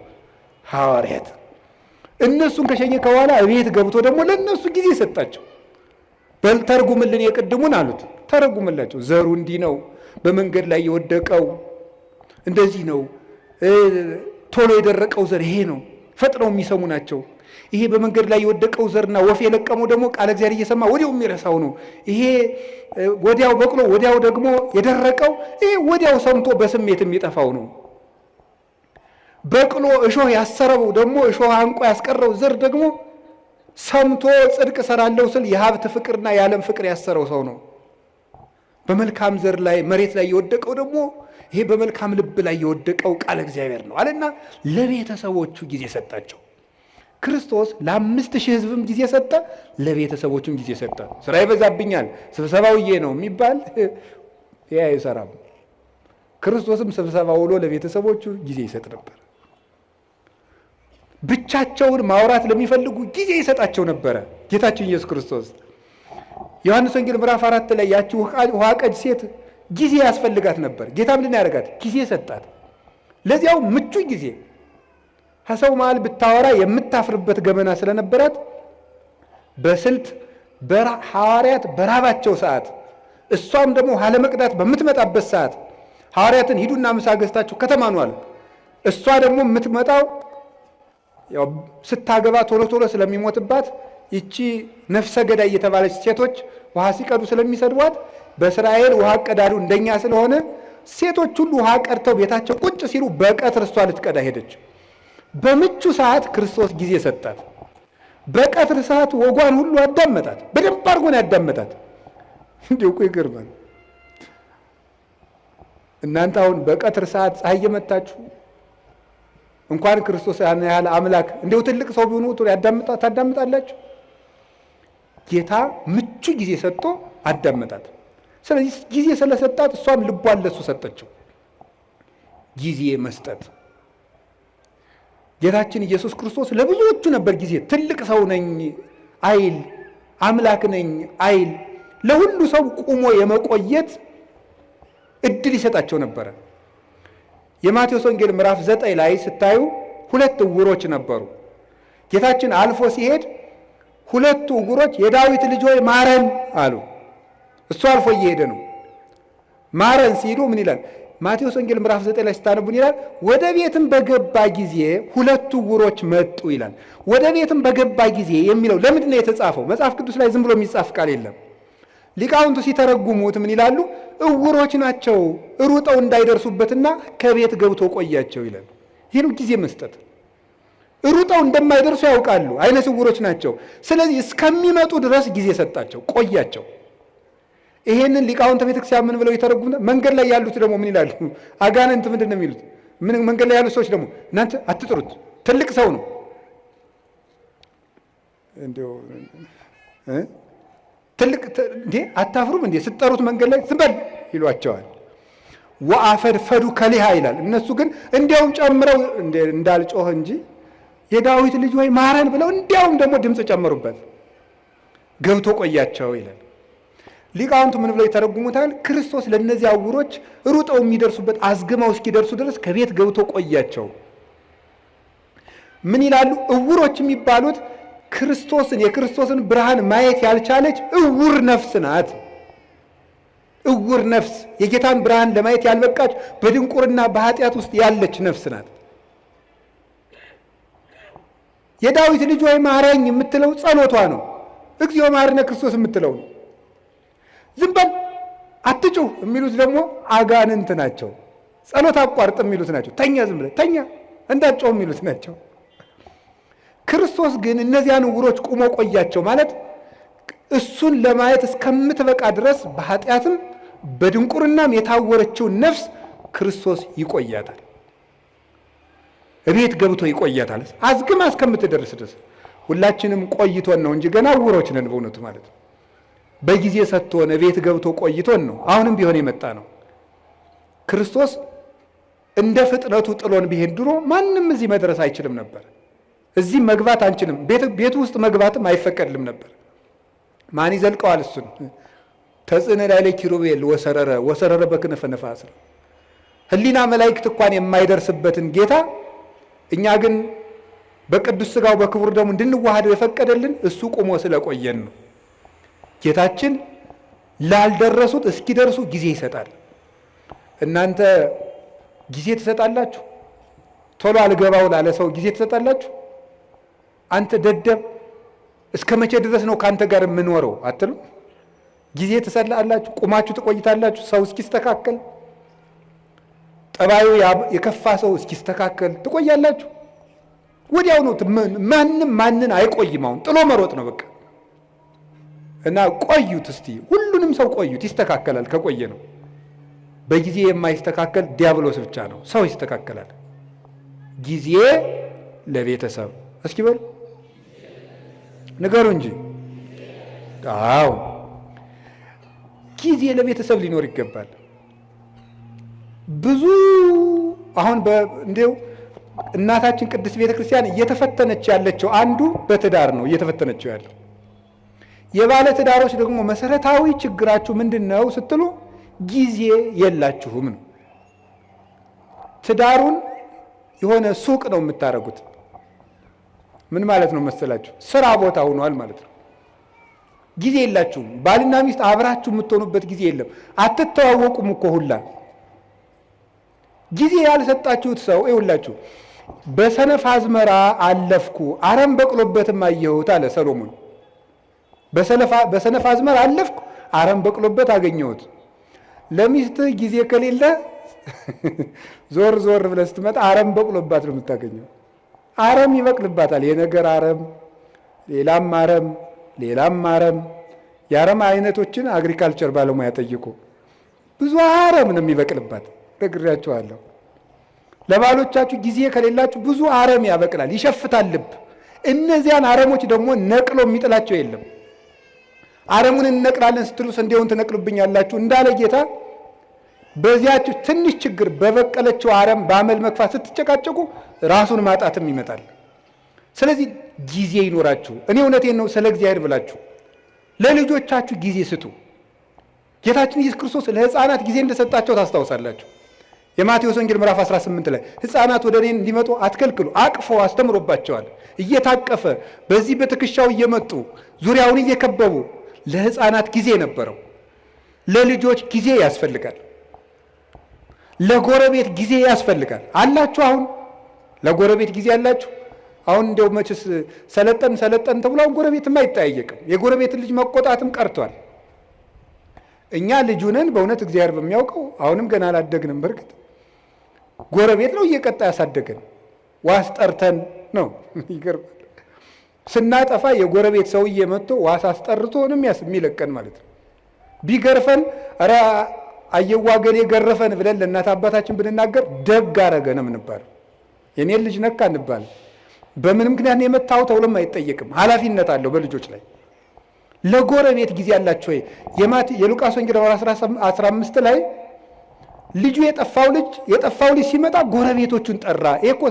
ሐዋርያት። እነሱን ከሸኘ ከኋላ ቤት ገብቶ ደግሞ ለእነሱ ጊዜ ሰጣቸው። በል ተርጉምልን የቅድሙን አሉት። ተረጉምላቸው። ዘሩ እንዲህ ነው፣ በመንገድ ላይ የወደቀው እንደዚህ ነው፣ ቶሎ የደረቀው ዘር ይሄ ነው፣ ፈጥነው የሚሰሙ ናቸው። ይሄ በመንገድ ላይ የወደቀው ዘርና ወፍ የለቀመው ደግሞ ቃለ እግዚአብሔር እየሰማ ወዲያው የሚረሳው ነው። ይሄ ወዲያው በቅሎ ወዲያው ደግሞ የደረቀው ይሄ ወዲያው ሰምቶ በስሜት የሚጠፋው ነው። በቅሎ እሾህ ያሰረው ደግሞ እሾህ አንቆ ያስቀረው ዘር ደግሞ ሰምቶ ጽድቅ ሰራለው ስል የሀብት ፍቅርና የዓለም ፍቅር ያሰረው ሰው ነው። በመልካም ዘር ላይ መሬት ላይ የወደቀው ደግሞ ይሄ በመልካም ልብ ላይ የወደቀው ቃለ እግዚአብሔር ነው አለና ለቤተሰቦቹ ጊዜ ሰጣቸው። ክርስቶስ ለ5000 ሕዝብም ጊዜ ሰጠ፣ ለቤተሰቦቹም ጊዜ ሰጠ። ስራ ይበዛብኛል ስብሰባውዬ ነው የሚባል ይሄ አይሰራም። ክርስቶስም ስብሰባ ውሎ ለቤተሰቦቹ ጊዜ ይሰጥ ነበር። ብቻቸውን ማውራት ለሚፈልጉ ጊዜ ይሰጣቸው ነበረ ጌታችን ኢየሱስ ክርስቶስ። ዮሐንስ ወንጌል ምዕራፍ 4 ላይ ያቺ ውሃ ቀጅ ሴት ጊዜ ያስፈልጋት ነበር። ጌታ ምንድን ያደርጋት? ጊዜ ሰጣት። ለዚያው ምቹ ጊዜ ከሰው መሃል ብታወራ የምታፍርበት ገመና ስለነበራት በስልት ሐዋርያት በራባቸው ሰዓት፣ እሷም ደግሞ ውሃ ለመቅዳት በምትመጣበት ሰዓት ሐዋርያትን ሂዱና ምሳ ገዝታችሁ ከተማ ነው አለ። እሷ ደግሞ የምትመጣው ያው ስታገባ ቶሎ ቶሎ ስለሚሞትባት ይቺ ነፍሰ ገዳይ እየተባለች ሴቶች ውሃ ሲቀዱ ስለሚሰድቧት በእስራኤል ውሃ ቀዳዱ እንደኛ ስለሆነ ሴቶች ሁሉ ውሃ ቀድተው ቤታቸው ቁጭ ሲሉ በቀትር እሷ ልትቀዳ ሄደች። በምቹ ሰዓት ክርስቶስ ጊዜ ሰጣት። በቀትር ሰዓት ወጓን ሁሉ አዳመጣት። በደንብ አድርጎ ነው ያዳመጣት። እንዲሁ እኮ ይገርማል። እናንተ አሁን በቀትር ሰዓት ፀሐይ እየመታችሁ እንኳን ክርስቶስ ያን ያህል አምላክ እንደው ትልቅ ሰው ቢሆኑ ታዳምጣላችሁ? ጌታ ምቹ ጊዜ ሰጥቶ አዳመጣት። ስለዚህ ጊዜ ስለሰጣት እሷም ልቧን ለሱ ሰጠችው። ጊዜ መስጠት ጌታችን ኢየሱስ ክርስቶስ ለብዙዎቹ ነበር ጊዜ። ትልቅ ሰው ነኝ አይል፣ አምላክ ነኝ አይል፣ ለሁሉ ሰው ቁሞ የመቆየት እድል ይሰጣቸው ነበረ። የማቴዎስ ወንጌል ምዕራፍ 9 ላይ ስታዩ ሁለት ዕውሮች ነበሩ። ጌታችን አልፎ ሲሄድ ሁለቱ ዕውሮች የዳዊት ልጅ ሆይ ማረን አሉ። እሱ አልፎ እየሄደ ነው። ማረን ሲሉ ምን ይላል? ማቴዎስ ወንጌል ምዕራፍ 9 ላይ ስታነቡ ይላል፣ ወደ ቤትም በገባ ጊዜ ሁለቱ ዕውሮች መጡ ይላል። ወደ ቤትም በገባ ጊዜ የሚለው ለምንድን ነው የተጻፈው? መጽሐፍ ቅዱስ ላይ ዝም ብሎ የሚጻፍ ቃል የለም። ሊቃውንቱ ሲተረጉሙት ምን ይላሉ? ዕውሮች ናቸው ሩጠው እንዳይደርሱበትና ከቤት ገብቶ ቆያቸው ይላል። ይሄ ጊዜ መስጠት። ሩጠው እንደማይደርሱ ያውቃሉ፣ አይነ ስውሮች ናቸው። ስለዚህ እስከሚመጡ ድረስ ጊዜ ሰጣቸው፣ ቆያቸው። ይሄንን ሊቃውንተ ቤተክርስቲያን ምን ብለው ይተረጉሙታል? መንገድ ላይ ያሉት ደግሞ ምን ይላሉ? አጋንንት ምንድን ነው የሚሉት? ምን መንገድ ላይ ያሉት ሰዎች ደግሞ እናንተ አትጥሩት፣ ትልቅ ሰው ነው እንደው ትልቅ እንዴ አታፍሩም እንዴ ስትጠሩት መንገድ ላይ ዝም በል ይሏቸዋል። ወአፈድፈዱ ከሊሃ ይላል። እነሱ ግን እንዲያውም ጨምረው እንዳልጮህ እንጂ የዳዊት ልጅ ወይ ማረን ብለው እንዲያውም ደግሞ ድምፅ ጨመሩበት። ገብቶ ቆያቸው ይላል። ሊቃውንቱ ምን ብለው ይተረጉሙታል? ክርስቶስ ለነዚህ ዕውሮች ሩጠው የሚደርሱበት አዝግመው እስኪደርሱ ድረስ ከቤት ገብቶ ቆያቸው። ምን ይላሉ? ዕውሮች የሚባሉት ክርስቶስን የክርስቶስን ብርሃን ማየት ያልቻለች ዕውር ነፍስ ናት። ዕውር ነፍስ የጌታን ብርሃን ለማየት ያልበቃች በድንቁርና በኃጢአት ውስጥ ያለች ነፍስ ናት። የዳዊት ልጅ ወይ ማረኝ የምትለው ጸሎቷ ነው። እግዚኦ መሐረነ ክርስቶስ የምትለው ነው። ዝም በል አትጩህ የሚሉት ደግሞ አጋንንት ናቸው። ጸሎት አቋርጥ የሚሉት ናቸው። ተኛ፣ ዝም ብለህ ተኛ፣ እንዳትጮህ የሚሉት ናቸው። ክርስቶስ ግን እነዚያን ዕውሮች ቁሞ ቆያቸው ማለት እሱን ለማየት እስከምትበቃ ድረስ በኃጢአትም በድንቁርናም የታወረችውን ነፍስ ክርስቶስ ይቆያታል። እቤት ገብቶ ይቆያታል አዝግማ እስከምትደርስ ድረስ። ሁላችንም ቆይቶን ነው እንጂ ገና ዕውሮች ነን በእውነቱ ማለት ነው። በጊዜ ሰጥቶን እቤት ገብቶ ቆይቶን ነው አሁንም ቢሆን የመጣ ነው። ክርስቶስ እንደ ፍጥነቱ ጥሎን ቢሄድ ድሮ ማንም እዚህ መድረስ አይችልም ነበር። እዚህ መግባት አንችልም። ቤቱ ውስጥ መግባትም አይፈቀድልም ነበር። ማን ይዘልቀዋል እሱን? ተጽዕነ ላዕለ ኪሩቤል ወሰረረ ወሰረረ በክነፈ ነፋስ። ሕሊና መላእክት እንኳን የማይደርስበትን ጌታ እኛ ግን በቅዱስ ሥጋው በክቡር ደሙ እንድንዋሃደው የፈቀደልን እሱ ቁሞ ስለቆየን ነው። ጌታችን ላልደረሱት እስኪደርሱ ጊዜ ይሰጣል። እናንተ ጊዜ ትሰጣላችሁ? ቶሎ አልገባው ላለ ሰው ጊዜ ትሰጣላችሁ? አንተ ደደብ እስከ መቼ ድረስ ነው ካንተ ጋር የምኖረው አትሉ? ጊዜ ትሰጣላችሁ? ቁማችሁ ትቆይታላችሁ? ሰው እስኪስተካከል፣ ጠባዩ የከፋ ሰው እስኪስተካከል ትቆያላችሁ? ወዲያው ነው። ማንም ማንን አይቆይም። አሁን ጥሎ መሮጥ ነው በቃ። እና ቆዩት እስቲ ሁሉንም ሰው ቆዩት፣ ይስተካከላል። ከቆየ ነው። በጊዜ የማይስተካከል ዲያብሎስ ብቻ ነው። ሰው ይስተካከላል። ጊዜ ለቤተሰብ እስኪ በሉ ንገሩ እንጂ። አዎ ጊዜ ለቤተሰብ ሊኖር ይገባል። ብዙ አሁን እንደው እናታችን ቅድስት ቤተክርስቲያን እየተፈተነች ያለችው አንዱ በትዳር ነው እየተፈተነችው ያለው። የባለ ትዳሮች ደግሞ መሰረታዊ ችግራችሁ ምንድን ነው ስትሉ ጊዜ የላችሁም ነው። ትዳሩን የሆነ ሱቅ ነው የምታረጉት። ምን ማለት ነው መሰላችሁ? ስራ ቦታ ሆኗል ማለት ነው። ጊዜ የላችሁም። ባልና ሚስት አብራችሁ የምትሆኑበት ጊዜ የለም። አትተዋወቁም እኮ ሁላ። ጊዜ ያልሰጣችሁት ሰው ይኸውላችሁ፣ በሰነፍ አዝመራ አለፍኩ አረም በቅሎበትም አየሁት አለ ሰሎሞን። በሰነፍ አዝመራ አለፍኩ አረም በቅሎበት አገኘሁት። ለሚስትህ ጊዜ ከሌለ ዞር ዞር ብለህ ስትመጣ አረም በቅሎባት ነው የምታገኘው። አረም ይበቅልባታል። የነገር አረም፣ ሌላም አረም፣ ሌላም አረም። የአረም አይነቶችን agriculture ባለሙያ ጠይቁ። ብዙ አረም ነው የሚበቅልባት፣ ነግሬያቸዋለሁ። ለባሎቻችሁ ጊዜ ከሌላችሁ ብዙ አረም ያበቅላል፣ ይሸፍታል ልብ። እነዚያን አረሞች ደግሞ ነቅሎ የሚጥላቸው የለም። አረሙን እንነቅላለን ስትሉ ስንዴውን ትነቅሉብኛላችሁ እንዳለ ጌታ በዚያች ትንሽ ችግር በበቀለችው አረም በአመል መክፋት ስትጨቃጨቁ ራሱን ማጣትም ይመጣል። ስለዚህ ጊዜ ይኖራችሁ። እኔ እውነቴን ነው፣ ስለ እግዚአብሔር ብላችሁ ለልጆቻችሁ ጊዜ ስጡ። ጌታችን ኢየሱስ ክርስቶስ ለሕፃናት ጊዜ እንደሰጣቸው ታስታውሳላችሁ። የማቴዎስ ወንጌል ምዕራፍ 18 ላይ ሕፃናት ወደ እኔ እንዲመጡ አትከልክሉ፣ አቅፎ አስተምሮባቸዋል። እየታቀፈ በዚህ በትከሻው እየመጡ ዙሪያውን እየከበቡ ለሕፃናት ጊዜ ነበረው። ለልጆች ጊዜ ያስፈልጋል። ለጎረቤት ጊዜ ያስፈልጋል። አላችሁ? አሁን ለጎረቤት ጊዜ አላችሁ? አሁን እንደው መችስ ሰለጠን ሰለጠን ተብሎ አሁን ጎረቤትም አይጠያየቅም። የጎረቤትን ልጅ መቆጣትም ቀርቷል። እኛ ልጁነን በእውነት እግዚአብሔር በሚያውቀው አሁንም ገና አላደግንም። በእርግጥ ጎረቤት ነው እየቀጣ ያሳደገን፣ ዋስ ጠርተን ነው። ይገርማል። ስናጠፋ የጎረቤት ሰውዬ መጥቶ ዋስ አስጠርቶ ነው የሚለቀን ማለት ነው። ቢገርፈን ኧረ አየዋገሌ ገረፈን ብለን ለእናት አባታችን ብንናገር ደግ አረገ ነው የምንባለው። የኔን ልጅ ነካ እንባል። በምን ምክንያት ነው የመታው ተብሎም አይጠየቅም። ኃላፊነት አለው በልጆች ላይ። ለጎረቤት ጊዜ አላችሁ ወይ? የሉቃስ ወንጌል ምዕራፍ 15 ላይ ልጁ የጠፋው ልጅ ሲመጣ ጎረቤቶቹን ጠራ። ይሄ እኮ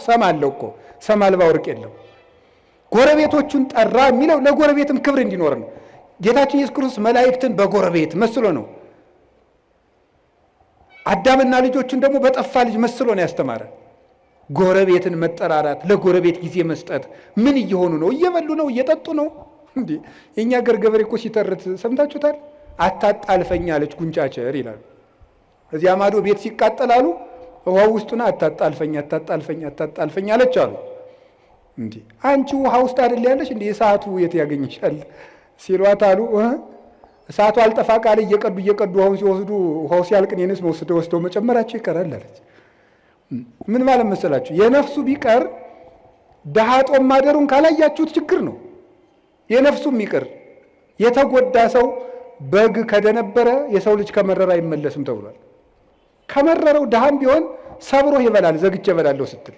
ሰም አለው እኮ፣ ሰም አልባ ወርቅ የለም። ጎረቤቶቹን ጠራ የሚለው ለጎረቤትም ክብር እንዲኖር ነው። ጌታችን ኢየሱስ ክርስቶስ መላእክትን በጎረቤት መስሎ ነው። አዳምና ልጆቹን ደግሞ በጠፋ ልጅ መስሎ ነው ያስተማረ። ጎረቤትን መጠራራት፣ ለጎረቤት ጊዜ መስጠት። ምን እየሆኑ ነው? እየበሉ ነው፣ እየጠጡ ነው። እንዴ የኛ ሀገር ገበሬ እኮ ሲተርት ሰምታችሁታል። አታጣልፈኝ አለች ጉንጫቸር ይላሉ። እዚያ ማዶ ቤት ሲቃጠላሉ ውሃው ውስጡና አታጣልፈኝ አታጣልፈኝ አታጣልፈኝ አለች አሉ። እንዴ አንቺ ውሃ ውስጥ አይደል ያለሽ? እንዴ እሳቱ የት ያገኝሻል ሲሏት አሉ እሳቱ አልጠፋ ቃል እየቀዱ እየቀዱ ውሃውን ሲወስዱ ውሃው ሲያልቅ እኔንስ ወስደው መጨመራቸው ይቀራል አለች። ምን ማለት መሰላችሁ? የነፍሱ ቢቀር ድሃ ጦም ማደሩን ካላያችሁት ችግር ነው። የነፍሱም ይቅር የተጎዳ ሰው በግ ከደነበረ የሰው ልጅ ከመረረ አይመለስም ተብሏል። ከመረረው ድሃም ቢሆን ሰብሮ ይበላል፣ ዘግቼ እበላለሁ ስትል።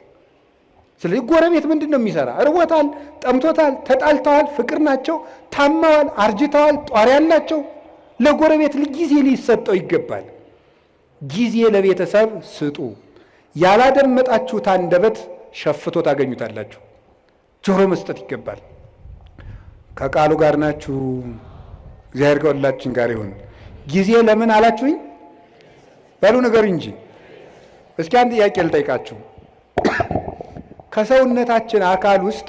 ስለዚህ ጎረቤት ምንድን ነው የሚሰራ? እርቦታል፣ ጠምቶታል፣ ተጣልተዋል፣ ፍቅር ናቸው፣ ታማዋል፣ አርጅተዋል፣ ጧሪ ያላቸው። ለጎረቤት ጊዜ ሊሰጠው ይገባል። ጊዜ ለቤተሰብ ስጡ። ያላደመጣችሁት አንደበት ሸፍቶ ታገኙታላችሁ። ጆሮ መስጠት ይገባል። ከቃሉ ጋር ናችሁ። እግዚአብሔር ከሁላችን ጋር ይሁን። ጊዜ ለምን አላችሁኝ? በሉ ንገሩኝ እንጂ። እስኪ አንድ ጥያቄ ልጠይቃችሁ። ከሰውነታችን አካል ውስጥ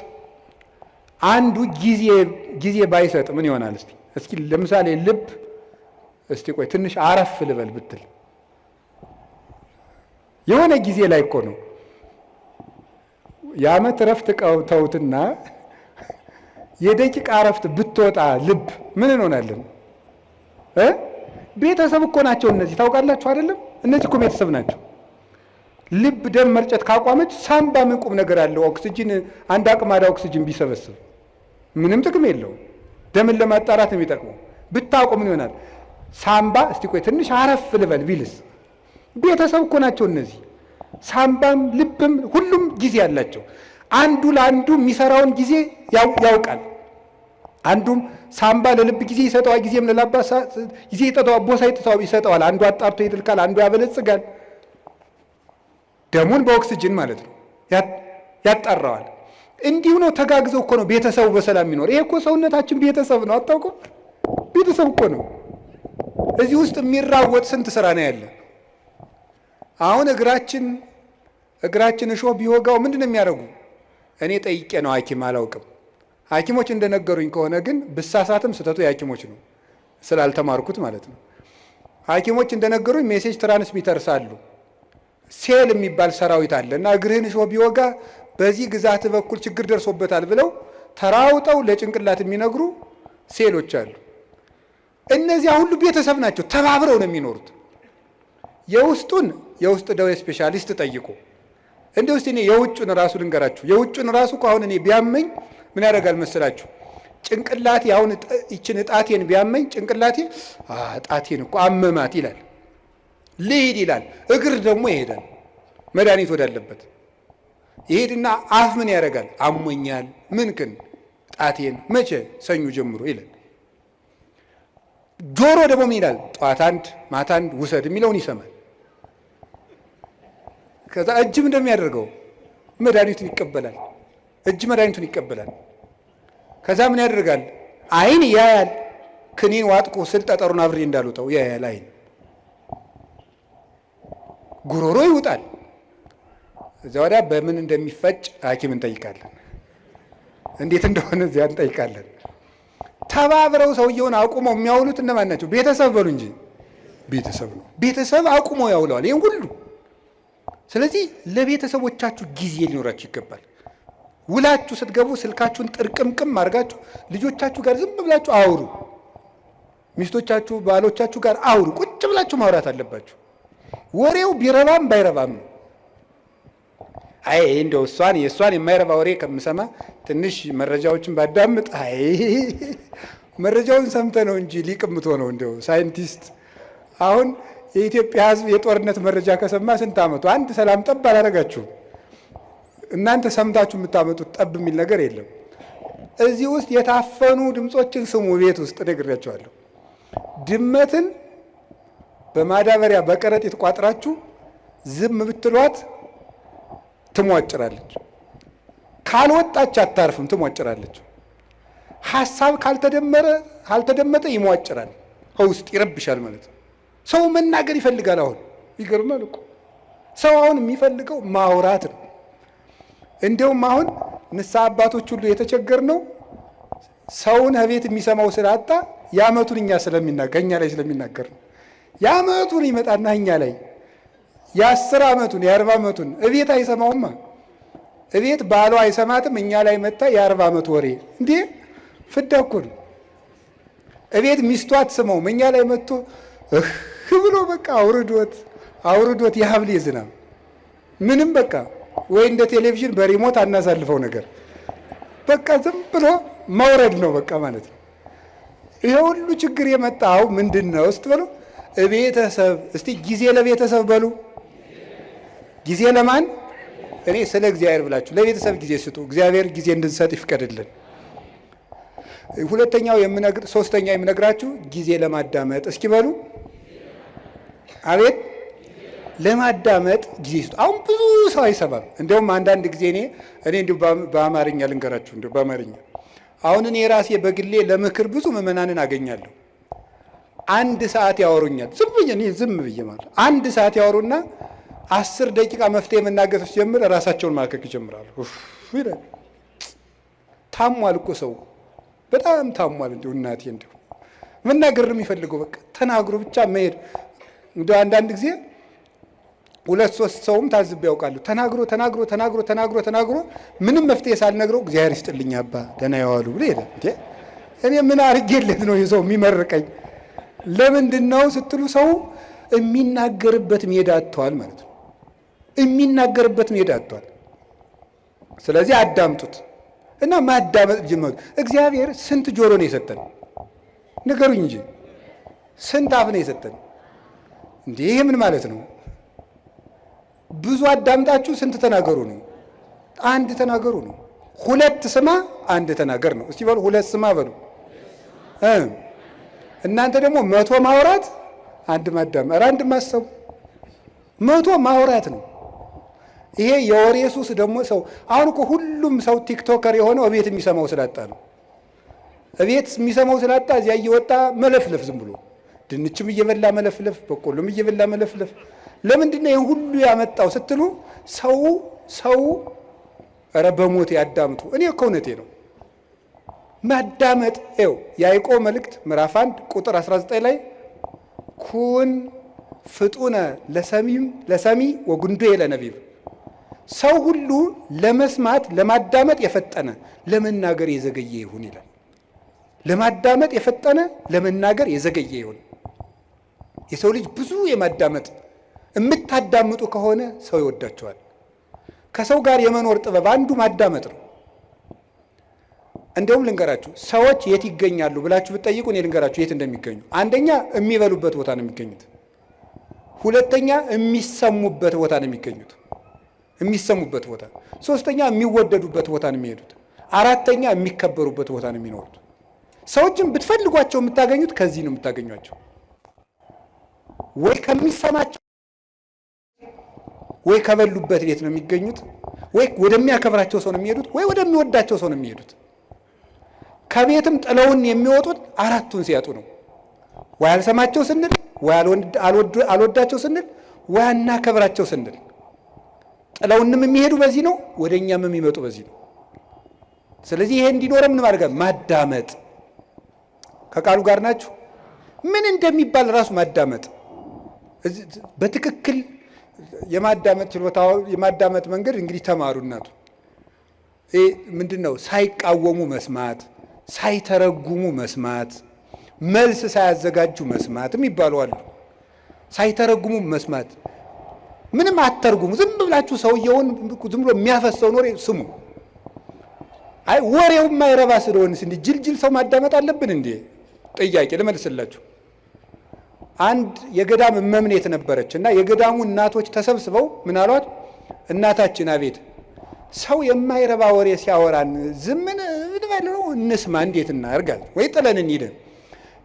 አንዱ ጊዜ ባይሰጥ ምን ይሆናል? እስኪ ለምሳሌ ልብ እስቲ ቆይ ትንሽ አረፍ ልበል ብትል የሆነ ጊዜ ላይ እኮ ነው የዓመት እረፍት ተውትና የደቂቃ እረፍት ብትወጣ ልብ ምን እንሆናለን? ቤተሰብ እኮ ናቸው እነዚህ፣ ታውቃላችሁ አይደለም? እነዚህ እኮ ቤተሰብ ናቸው። ልብ ደም መርጨት ካቋመች ሳምባ ምን ቁም ነገር አለው? ኦክሲጅን አንድ አቅማዳ ኦክሲጅን ቢሰበስብ ምንም ጥቅም የለውም። ደምን ለማጣራት ነው የሚጠቅመው። ብታቆም ምን ይሆናል? ሳምባ እስቲ ቆይ ትንሽ አረፍ ልበል ቢልስ? ቤተሰብ እኮ ናቸው እነዚህ። ሳምባም ልብም ሁሉም ጊዜ አላቸው። አንዱ ለአንዱ የሚሰራውን ጊዜ ያውቃል። አንዱም ሳምባ ለልብ ጊዜ ይሰጠዋል፣ ጊዜም ለላባ ጊዜ ይሰጠዋል፣ ቦሳ ይሰጠዋል። አንዱ አጣርቶ ይጥልካል፣ አንዱ ያበለጽጋል። ደሙን በኦክሲጅን ማለት ነው ያጣራዋል። እንዲሁ ነው ተጋግዘው እኮ ነው ቤተሰቡ በሰላም የሚኖር። ይሄ እኮ ሰውነታችን ቤተሰብ ነው፣ አታውቁም? ቤተሰብ እኮ ነው። እዚህ ውስጥ የሚራወጥ ስንት ስራ ነው ያለ። አሁን እግራችን እሾህ ቢወጋው ምንድን ነው የሚያደርጉ? እኔ ጠይቄ ነው ሐኪም አላውቅም። ሐኪሞች እንደነገሩኝ ከሆነ ግን ብሳሳትም ስህተቱ የሐኪሞች ነው ስላልተማርኩት ማለት ነው። ሐኪሞች እንደነገሩኝ message transmitters አሉ፣ ሴል የሚባል ሰራዊት አለ እና እግርህን እሾህ ቢወጋ በዚህ ግዛት በኩል ችግር ደርሶበታል ብለው ተራውጠው ለጭንቅላት የሚነግሩ ሴሎች አሉ። እነዚያ ሁሉ ቤተሰብ ናቸው፣ ተባብረው ነው የሚኖሩት። የውስጡን የውስጥ ደዌ specialist ጠይቁ። እንደው እስቲ እኔ የውጩን ራሱ ልንገራችሁ። የውጩን ራሱ እኮ አሁን እኔ ቢያመኝ ምን ያደርጋል መሰላችሁ? ጭንቅላቴ አሁን ይችን ጣቴን ቢያመኝ ጭንቅላቴ ጣቴን እኮ አመማት ይላል፣ ልሂድ ይላል። እግር ደግሞ ይሄዳል። መድኃኒት ወዳለበት ይሄድና አፍ ምን ያደርጋል? አሞኛል፣ ምንክን ጣቴን መቼ ሰኞ ጀምሮ ይላል። ጆሮ ደግሞ ምን ይላል? ጠዋት አንድ ማታ አንድ ውሰድ የሚለውን ይሰማል። ከዛ እጅም እንደሚያደርገው መድኃኒቱን ይቀበላል። እጅ መድኃኒቱን ይቀበላል። ከዛ ምን ያደርጋል? አይን ያያል። ክኒን ዋጥቆ ስል ጠጠሩን አብሬ እንዳልወጣው ያያል። አይን ጉሮሮ ይውጣል። እዚያ ወዲያ በምን እንደሚፈጭ ሐኪም እንጠይቃለን። እንዴት እንደሆነ እዚያ እንጠይቃለን። ተባብረው ሰውየውን አቁመው የሚያውሉት እነማን ናቸው? ቤተሰብ በሉ እንጂ ቤተሰብ ነው። ቤተሰብ አቁመው ያውለዋል ይሄን ሁሉ። ስለዚህ ለቤተሰቦቻችሁ ጊዜ ሊኖራችሁ ይገባል። ውላችሁ ስትገቡ ስልካችሁን ጥርቅምቅም አድርጋችሁ ልጆቻችሁ ጋር ዝም ብላችሁ አውሩ። ሚስቶቻችሁ ባሎቻችሁ ጋር አውሩ። ቁጭ ብላችሁ ማውራት አለባችሁ። ወሬው ቢረባም ባይረባም ነው። አይ እንደው እሷን የእሷን የማይረባ ወሬ ከምሰማ ትንሽ መረጃዎችን ባዳምጥ፣ አይ መረጃውን ሰምተ ነው እንጂ ሊቅ የምትሆነው እንደው ሳይንቲስት። አሁን የኢትዮጵያ ሕዝብ የጦርነት መረጃ ከሰማ ስንት ዓመቱ? አንድ ሰላም ጠብ አላደረጋችሁም። እናንተ ሰምታችሁ የምታመጡት ጠብ የሚል ነገር የለም። እዚህ ውስጥ የታፈኑ ድምጾችን ስሙ። ቤት ውስጥ ነግሬያቸዋለሁ። ድመትን በማዳበሪያ በከረጢት ቋጥራችሁ ዝም ብትሏት ትሟጭራለች። ካልወጣች አታርፍም፣ ትሟጭራለች። ሐሳብ ካልተደመረ ካልተደመጠ ይሟጭራል፣ ከውስጥ ይረብሻል ማለት ነው። ሰው መናገር ይፈልጋል። አሁን ይገርማል እኮ ሰው አሁን የሚፈልገው ማውራት ነው። እንደውም አሁን ንስሐ አባቶች ሁሉ የተቸገርነው ሰውን ከቤት የሚሰማው ስላጣ ያመቱን እኛ ስለሚናገር እኛ ላይ ስለሚናገር ነው። ያመቱን ይመጣና እኛ ላይ የ10 ዓመቱን የ40 ዓመቱን እቤት አይሰማውማ። እቤት ባሏ አይሰማትም። እኛ ላይ መጣ የ40 ዓመት ወሬ እንዴ ፍዳ እኮ ነው። እቤት ሚስቱ አትሰማውም። እኛ ላይ መጥቶ እህ ብሎ በቃ አውርዶት አውርዶት የሐምሌ ዝናብ ምንም በቃ ወይ እንደ ቴሌቪዥን በሪሞት አናሳልፈው ነገር በቃ ዝም ብሎ መውረድ ነው በቃ ማለት ነው። ይሄ ሁሉ ችግር የመጣው ምንድነው ስትበሉ ቤተሰብ። እስቲ ጊዜ ለቤተሰብ በሉ። ጊዜ ለማን? እኔ ስለ እግዚአብሔር ብላችሁ ለቤተሰብ ጊዜ ስጡ። እግዚአብሔር ጊዜ እንድንሰጥ ይፍቀድልን። ሁለተኛው የምነግር ሶስተኛ የምነግራችሁ ጊዜ ለማዳመጥ እስኪ በሉ። አቤት ለማዳመጥ ጊዜ ስጡ። አሁን ብዙ ሰው አይሰማም። እንደውም አንዳንድ ጊዜ እኔ እንደው በአማርኛ ልንገራችሁ፣ እንደው በአማርኛ አሁን እኔ ራሴ በግሌ ለምክር ብዙ ምዕመናንን አገኛለሁ። አንድ ሰዓት ያወሩኛል። ዝም ብዬ እኔ ዝም ብዬ ማለት አንድ ሰዓት ያወሩና 10 ደቂቃ መፍትሄ መናገር ሲጀምር ራሳቸውን ማከክ ይጀምራሉ። ኡፍ ይላል። ታሟል እኮ ሰው በጣም ታሟል። እንደው እናቴ እንደው መናገር ነው የሚፈልገው። በቃ ተናግሮ ብቻ መሄድ። እንደው አንዳንድ ጊዜ 2 3 ሰውም ታዝቤ ያውቃሉ። ተናግሮ ተናግሮ ተናግሮ ተናግሮ ተናግሮ ምንም መፍትሄ ሳልነግረው እግዚአብሔር ይስጥልኝ አባ ደህና ያዋሉ ብሎ ሄደ። እንዴ እኔ ምን አድርጌለት ነው የሰው የሚመርቀኝ? ለምንድን ነው ስትሉ ሰው የሚናገርበት ሜዳ አጥቷል ማለት ነው። የሚናገርበት ሜዳ አጥቷል። ስለዚህ አዳምጡት እና ማዳመጥ ጀመሩ። እግዚአብሔር ስንት ጆሮ ነው የሰጠን? ንገሩኝ እንጂ ስንት አፍ ነው የሰጠን? እንዴ ይሄ ምን ማለት ነው? ብዙ አዳምጣችሁ ስንት ተናገሩ ነው? አንድ ተናገሩ ነው። ሁለት ስማ አንድ ተናገር ነው። እስቲ በሉ ሁለት ስማ በሉ። እናንተ ደግሞ 100 ማውራት አንድ ማዳመጥ፣ ኧረ አንድ ማሰቡ 100 ማውራት ነው። ይሄ የወሬ ሱስ ደግሞ ሰው አሁን እኮ ሁሉም ሰው TikToker የሆነው እቤት የሚሰማው ስላጣ ነው። እቤት የሚሰማው ስላጣ እዚያ እየወጣ መለፍለፍ፣ ዝም ብሎ ድንችም እየበላ መለፍለፍ፣ በቆሎም እየበላ መለፍለፍ። ለምንድን ነው ይሄን ሁሉ ያመጣው ስትሉ ሰው ሰው ኧረ በሞት ያዳምጡ። እኔ እኮ እውነቴ ነው። ማዳመጥ ይኸው ያዕቆብ መልእክት ምዕራፍ 1 ቁጥር 19 ላይ ኩን ፍጡነ ለሰሚ ወጉንዱየ ለነቢብ፣ ሰው ሁሉ ለመስማት ለማዳመጥ የፈጠነ ለመናገር የዘገየ ይሁን ይላል። ለማዳመጥ የፈጠነ ለመናገር የዘገየ ይሁን። የሰው ልጅ ብዙ የማዳመጥ የምታዳምጡ ከሆነ ሰው ይወዳቸዋል። ከሰው ጋር የመኖር ጥበብ አንዱ ማዳመጥ ነው። እንደውም ልንገራችሁ ሰዎች የት ይገኛሉ ብላችሁ ብትጠይቁ እኔ ልንገራችሁ የት እንደሚገኙ። አንደኛ የሚበሉበት ቦታ ነው የሚገኙት። ሁለተኛ የሚሰሙበት ቦታ ነው የሚገኙት። የሚሰሙበት ቦታ። ሶስተኛ የሚወደዱበት ቦታ ነው የሚሄዱት። አራተኛ የሚከበሩበት ቦታ ነው የሚኖሩት። ሰዎችን ብትፈልጓቸው የምታገኙት ከዚህ ነው የምታገኟቸው። ወይ ከሚሰማቸው ወይ ከበሉበት ቤት ነው የሚገኙት፣ ወይ ወደሚያከብራቸው ሰው ነው የሚሄዱት፣ ወይ ወደሚወዳቸው ሰው ነው የሚሄዱት። ከቤትም ጥለውን የሚወጡት አራቱን ሲያጡ ነው። ወይ አልሰማቸው ስንል፣ ወይ አልወዳቸው ስንል፣ ወይ አናከብራቸው ስንል ጥለውንም የሚሄዱ በዚህ ነው፣ ወደኛም የሚመጡ በዚህ ነው። ስለዚህ ይሄ እንዲኖረ ምን ማድረግ ማዳመጥ። ከቃሉ ጋር ናችሁ። ምን እንደሚባል ራሱ ማዳመጥ በትክክል የማዳመጥ ችሎታ የማዳመጥ መንገድ እንግዲህ ተማሩ። እናቱ ምንድነው? ሳይቃወሙ መስማት፣ ሳይተረጉሙ መስማት፣ መልስ ሳያዘጋጁ መስማት የሚባሉ አሉ። ሳይተረጉሙ መስማት፣ ምንም አተርጉሙ፣ ዝም ብላችሁ ሰውየውን ዝም ብሎ የሚያፈሰውን ወሬ ስሙ። አይ ወሬው የማይረባ ስለሆነስ እንዴ ጅልጅል ሰው ማዳመጥ አለብን እንዴ? ጥያቄ ልመልስላችሁ። አንድ የገዳም እመምኔት ነበረች እና የገዳሙ እናቶች ተሰብስበው ምን አሏት? እናታችን አቤት፣ ሰው የማይረባ ወሬ ሲያወራን ዝም እንበለው እንስማ፣ እንዴት እናርጋለን? ወይ ጥለን እንሂድ።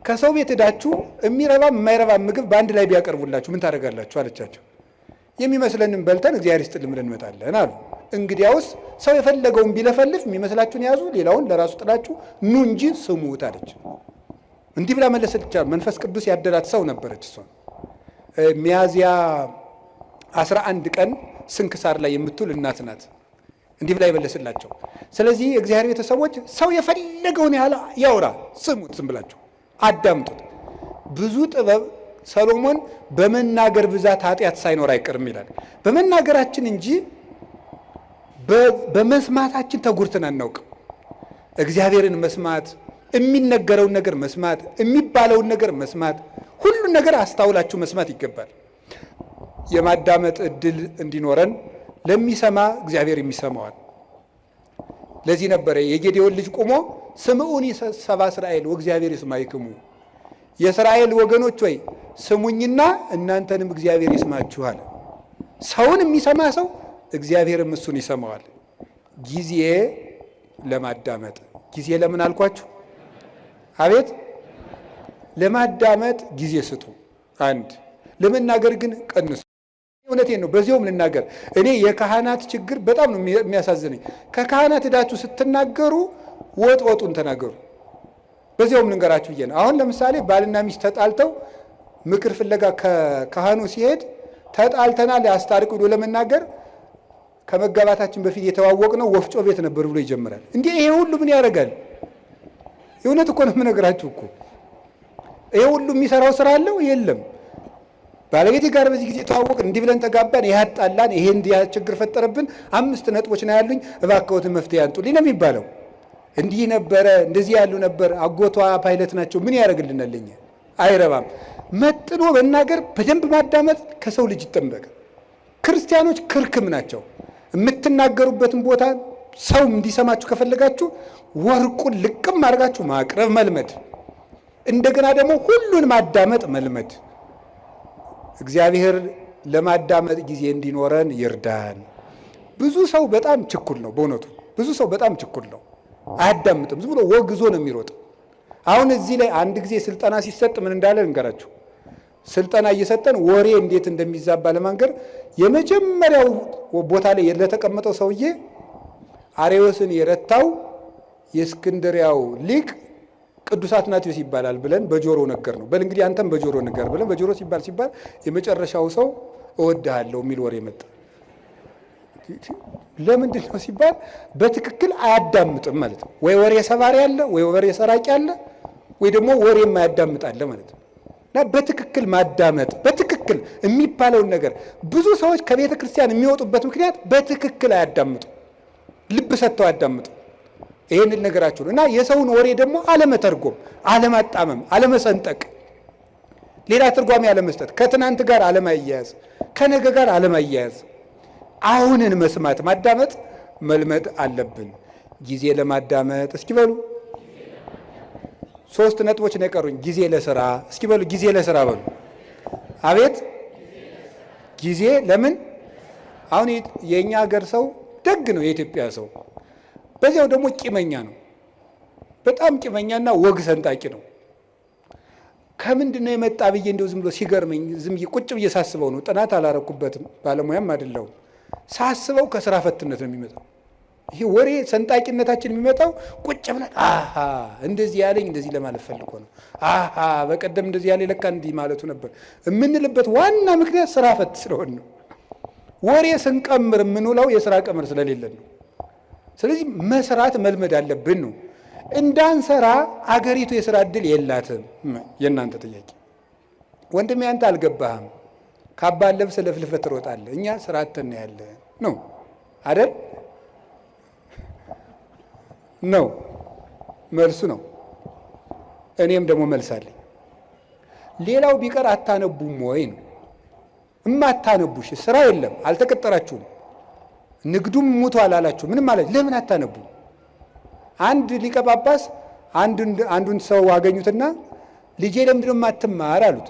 ከሰው ቤት ሄዳችሁ የሚረባ የማይረባ ምግብ በአንድ ላይ ቢያቀርቡላችሁ ምን ታደርጋላችሁ? አለቻቸው። የሚመስለንን በልተን እግዚአብሔር ይስጥልን ብለን እንመጣለን አሉ። እንግዲያውስ ሰው የፈለገውን ቢለፈልፍ የሚመስላችሁን ያዙ፣ ሌላውን ለራሱ ጥላችሁ ኑ እንጂ ስሙት አለች። እንዲህ ብላ መለሰች። መንፈስ ቅዱስ ያደላት ሰው ነበረች። እሷ ሚያዝያ 11 ቀን ስንክሳር ላይ የምትውል እናት ናት። እንዲህ ብላ ይመለስላቸው። ስለዚህ የእግዚአብሔር ቤተሰቦች ሰው የፈለገውን ያህል ያውራ፣ ስሙት፣ ዝም ብላችሁ አዳምጡት። ብዙ ጥበብ ሰሎሞን በመናገር ብዛት ኃጢአት ሳይኖር አይቀርም ይላል። በመናገራችን እንጂ በመስማታችን ተጎድተን አናውቅም። እግዚአብሔርን መስማት፣ የሚነገረውን ነገር መስማት፣ የሚባለውን ነገር መስማት፣ ሁሉን ነገር አስታውላችሁ መስማት ይገባል። የማዳመጥ እድል እንዲኖረን ለሚሰማ እግዚአብሔር የሚሰማዋል። ለዚህ ነበረ የጌዴዎን ልጅ ቆሞ ስምዑኒ ሰብአ እስራኤል ወእግዚአብሔር ይስማዕክሙ፣ የእስራኤል ወገኖች ወይ ስሙኝና እናንተንም እግዚአብሔር ይስማችኋል። ሰውን የሚሰማ ሰው እግዚአብሔርም እሱን ይሰማዋል። ጊዜ ለማዳመጥ ጊዜ ለምን አልኳችሁ? አቤት ለማዳመጥ ጊዜ ስጡ። አንድ ለመናገር ግን ቀንሱ። እውነቴን ነው። በዚያውም ልናገር፣ እኔ የካህናት ችግር በጣም ነው የሚያሳዝነኝ። ከካህናት ሄዳችሁ ስትናገሩ ወጥ ወጡን ተናገሩ። በዚያውም ልንገራችሁ ብዬ ነው። አሁን ለምሳሌ ባልና ሚስት ተጣልተው ምክር ፍለጋ ከካህኑ ሲሄድ ተጣልተናል አስታርቅ ብሎ ለመናገር ከመጋባታችን በፊት የተዋወቅነው ወፍጮ ቤት ነበር ብሎ ይጀምራል። እንዴ ይሄ ሁሉ ምን ያደርጋል? የእውነት እኮ ነው የምነግራችሁ እኮ። ይሄ ሁሉ የሚሰራው ስራ አለው የለም። ባለቤቴ ጋር በዚህ ጊዜ ተዋወቅን፣ እንዲህ ብለን ተጋባን፣ ይሄ አጣላን፣ ይሄ እንዲህ ችግር ፈጠረብን፣ 5 ነጥቦች ነው ያሉኝ፣ እባክዎትን መፍትሄ ያምጡልኝ ነው የሚባለው። እንዲህ ነበረ፣ እንደዚህ ያሉ ነበር፣ አጎቷ ፓይለት ናቸው፣ ምን ያደርግልናል? እኛ አይረባም። መጥኖ መናገር፣ በደንብ ማዳመጥ ከሰው ልጅ ይጠበቃል። ክርስቲያኖች ክርክም ናቸው። የምትናገሩበትን ቦታ ሰው እንዲሰማችሁ ከፈለጋችሁ ወርቁን ልቅም አድርጋችሁ ማቅረብ መልመድ፣ እንደገና ደግሞ ሁሉን ማዳመጥ መልመድ። እግዚአብሔር ለማዳመጥ ጊዜ እንዲኖረን ይርዳን። ብዙ ሰው በጣም ችኩል ነው። በእውነቱ ብዙ ሰው በጣም ችኩል ነው፣ አያዳምጥም። ዝም ብሎ ወግዞ ነው የሚሮጥ። አሁን እዚህ ላይ አንድ ጊዜ ስልጠና ሲሰጥ ምን እንዳለ እንገራችሁ። ስልጠና እየሰጠን ወሬ እንዴት እንደሚዛባ ለማንገር የመጀመሪያው ቦታ ላይ ለተቀመጠው ሰውዬ አሬዎስን የረታው የእስክንድሪያው ሊቅ ቅዱስ አትናቴዎስ ይባላል ብለን በጆሮ ነገር ነው። በል እንግዲህ አንተም በጆሮ ነገር ብለን በጆሮ ሲባል ሲባል የመጨረሻው ሰው እወድሃለሁ የሚል ወሬ መጣ። ለምንድን ነው ሲባል በትክክል አያዳምጥም ማለት ነው። ወይ ወሬ ሰባሪ አለ፣ ወይ ወሬ ሰራቂ አለ፣ ወይ ደግሞ ወሬ የማያዳምጥ አለ ማለት ነው። እና በትክክል ማዳመጥ በትክክል የሚባለውን ነገር ብዙ ሰዎች ከቤተ ክርስቲያን የሚወጡበት ምክንያት በትክክል አያዳምጡ፣ ልብ ሰጥተው አያዳምጡ። ይሄንን ነገራችሁ ነው። እና የሰውን ወሬ ደግሞ አለመተርጎም፣ አለማጣመም፣ አለመሰንጠቅ፣ ሌላ ትርጓሜ አለመስጠት፣ ከትናንት ጋር አለማያያዝ፣ ከነገ ጋር አለማያያዝ፣ አሁንን መስማት ማዳመጥ መልመድ አለብን። ጊዜ ለማዳመጥ እስኪ በሉ 3 ነጥቦች ነው የቀሩኝ። ጊዜ ለስራ እስኪ በሉ፣ ጊዜ ለስራ በሉ። አቤት ጊዜ ለምን? አሁን የኛ ሀገር ሰው ደግ ነው፣ የኢትዮጵያ ሰው በዚያው ደግሞ ቂመኛ ነው። በጣም ቂመኛና ወግ ሰንጣቂ ነው። ከምንድነው የመጣ ብዬ እንደው ዝም ብሎ ሲገርመኝ ዝም ብዬ ቁጭ ብዬ ሳስበው ነው። ጥናት አላረኩበትም፣ ባለሙያም አይደለሁም። ሳስበው ከስራ ፈትነት ነው የሚመጣው። ይሄ ወሬ ሰንጣቂነታችን የሚመጣው ቁጭ ብለን አሃ እንደዚህ ያለኝ እንደዚህ ለማለት ፈልጎ ነው፣ አሃ በቀደም እንደዚህ ያለኝ ለካ እንዲህ ማለቱ ነበር የምንልበት ዋና ምክንያት ስራ ፈት ስለሆነ ነው። ወሬ ስንቀምር የምንውለው የስራ ቀመር ስለሌለን ነው። ስለዚህ መስራት መልመድ አለብን ነው። እንዳንሰራ አገሪቱ የስራ እድል የላትም። የእናንተ ጥያቄ ወንድሜ አንተ አልገባህም። ካባ ለብሰህ ለፍልፈህ ትሮጣለህ፣ እኛ ስራ አጥተን ነው ያለን ነው አይደል? ነው መልሱ ነው። እኔም ደግሞ መልስ አለኝ። ሌላው ቢቀር አታነቡም ወይ ነው። እማታነቡሽ ስራ የለም፣ አልተቀጠራችሁም፣ ንግዱም ሙቷል አላችሁ፣ ምንም ማለት ለምን አታነቡም? አንድ ሊቀ ጳጳስ አንዱን ሰው አገኙትና ልጄ ለምንድን ነው የማትማር አሉት።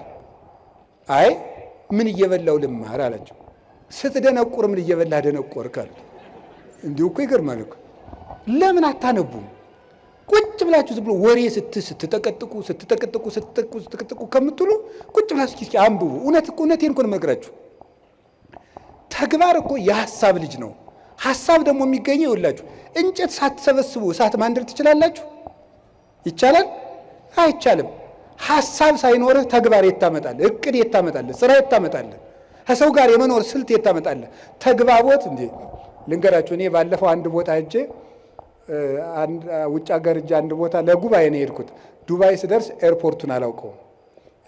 አይ ምን እየበላው ልማር አላቸው። ስትደነቁር ምን እየበላህ ደነቆርክ አሉት። እንዲሁ እኮ ይገርማል እኮ። ለምን አታነቡም? ቁጭ ብላችሁ ዝም ብሎ ወሬ ስትጠቀጥቁ ስትጠቀጥቁ ስትጠቅጡ ስትጠቀጥቁ ከምትሉ ቁጭ ብላችሁ እስኪ አንብቡ። እውነት እኮ እውነቴን እኮ ነው የምነግራችሁ። ተግባር እኮ የሐሳብ ልጅ ነው። ሐሳብ ደግሞ የሚገኘው ይኸውላችሁ እንጨት ሳትሰበስቡ እሳት ማንደድ ትችላላችሁ? ይቻላል? አይቻልም። ሐሳብ ሳይኖርህ ተግባር የት ታመጣለህ? እቅድ የት ታመጣለህ? ስራ የት ታመጣለህ? ከሰው ጋር የመኖር ስልት የት ታመጣለህ? ተግባቦት እንዴ ልንገራችሁ። እኔ ባለፈው አንድ ቦታ ሄጄ ውጭ ሀገር ሄጄ አንድ ቦታ ለጉባኤ ነው የሄድኩት። ዱባይ ስደርስ ኤርፖርቱን አላውቀውም።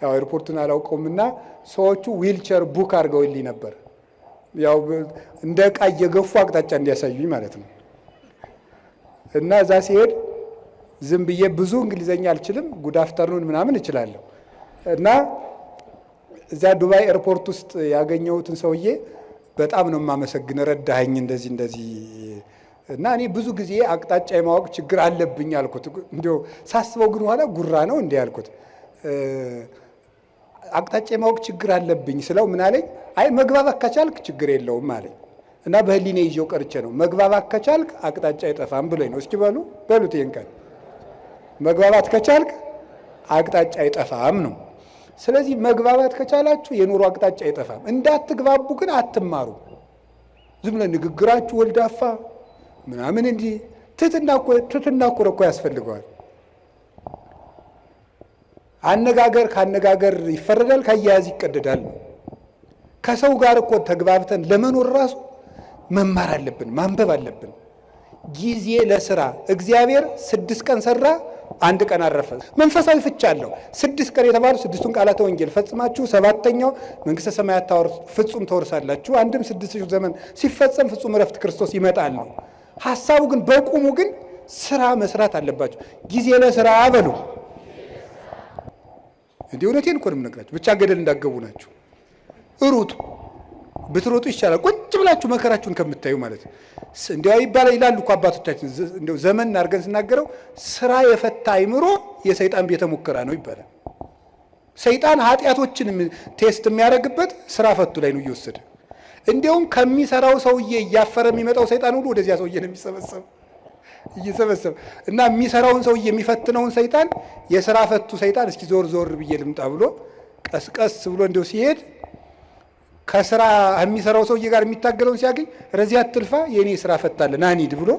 ያው ኤርፖርቱን አላውቀውም እና ሰዎቹ wheelchair book አድርገውልኝ ነበር። ያው እንደ ዕቃ እየገፉ አቅጣጫ እንዲያሳዩኝ ማለት ነው። እና እዛ ሲሄድ ዝም ብዬ ብዙ እንግሊዘኛ አልችልም፣ good afternoon ምናምን እችላለሁ። እና እዛ ዱባይ ኤርፖርት ውስጥ ያገኘሁትን ሰውዬ በጣም ነው የማመሰግን፣ ረዳኸኝ እንደዚህ እንደዚህ እና እኔ ብዙ ጊዜ አቅጣጫ የማወቅ ችግር አለብኝ አልኩት። እንደው ሳስበው ግን ኋላ ጉራ ነው እንዴ አልኩት። አቅጣጫ የማወቅ ችግር አለብኝ ስለው ምን አለኝ? አይ መግባባት ከቻልክ ችግር የለውም አለኝ። እና በህሊኔ ይዤው ቀርቼ ነው መግባባት ከቻልክ አቅጣጫ አይጠፋም ብሎኝ ነው። እስኪ በሉ በሉት ይሄን ቃል መግባባት ከቻልክ አቅጣጫ አይጠፋም ነው። ስለዚህ መግባባት ከቻላችሁ የኑሮ አቅጣጫ አይጠፋም። እንዳትግባቡ ግን አትማሩ። ዝም ብለን ንግግራችሁ ወልዳፋ ምናምን እንዲህ ትህትና እኮ ያስፈልገዋል። አነጋገር ካነጋገር ይፈረዳል፣ ካያያዝ ይቀደዳል። ከሰው ጋር እኮ ተግባብተን ለመኖር ራሱ መማር አለብን፣ ማንበብ አለብን። ጊዜ ለስራ እግዚአብሔር 6 ቀን ሰራ፣ 1 ቀን አረፈ። መንፈሳዊ ፍቻ አለው። 6 ቀን የተባሉ 6ቱን ቃላተ ወንጌል ፈጽማችሁ 7ኛው መንግስተ ሰማያት ፍጹም ተወርሳላችሁ። አንድም 6000 ዘመን ሲፈጸም ፍጹም እረፍት ክርስቶስ ይመጣል ነው ሐሳቡ። ግን በቁሙ ግን ስራ መስራት አለባችሁ። ጊዜ ለስራ በሉ። እንዴ እውነቴን እኮ ነው የምነግራችሁ። ብቻ ገደል እንዳገቡ ናችሁ። ሩጡ፣ ብትሮጡ ይሻላል ቁጭ ብላችሁ መከራችሁን ከምታዩ ማለት ነው። እንዲያው ይባላል ይላሉ እኮ አባቶቻችን፣ እንደው ዘመን አድርገን ስናገረው ስራ የፈታ አይምሮ የሰይጣን ቤተ ሙከራ ነው ይባላል። ሰይጣን ኃጢአቶችን test የሚያደርግበት ስራ ፈቱ ላይ ነው እየወሰደ። እንዲያውም ከሚሰራው ሰውዬ እያፈረ የሚመጣው ሰይጣን ሁሉ ወደዚያ ሰውዬ ነው የሚሰበሰብ እየሰበሰበ እና የሚሰራውን ሰውዬ የሚፈትነውን ሰይጣን የስራ ፈቱ ሰይጣን እስኪ ዞር ዞር ብዬ ልምጣ ብሎ ቀስቀስ ብሎ እንደው ሲሄድ ከስራ የሚሰራው ሰውዬ ጋር የሚታገለውን ሲያገኝ ረዚያ አትልፋ የኔ ስራ ፈታለ ናኒድ ብሎ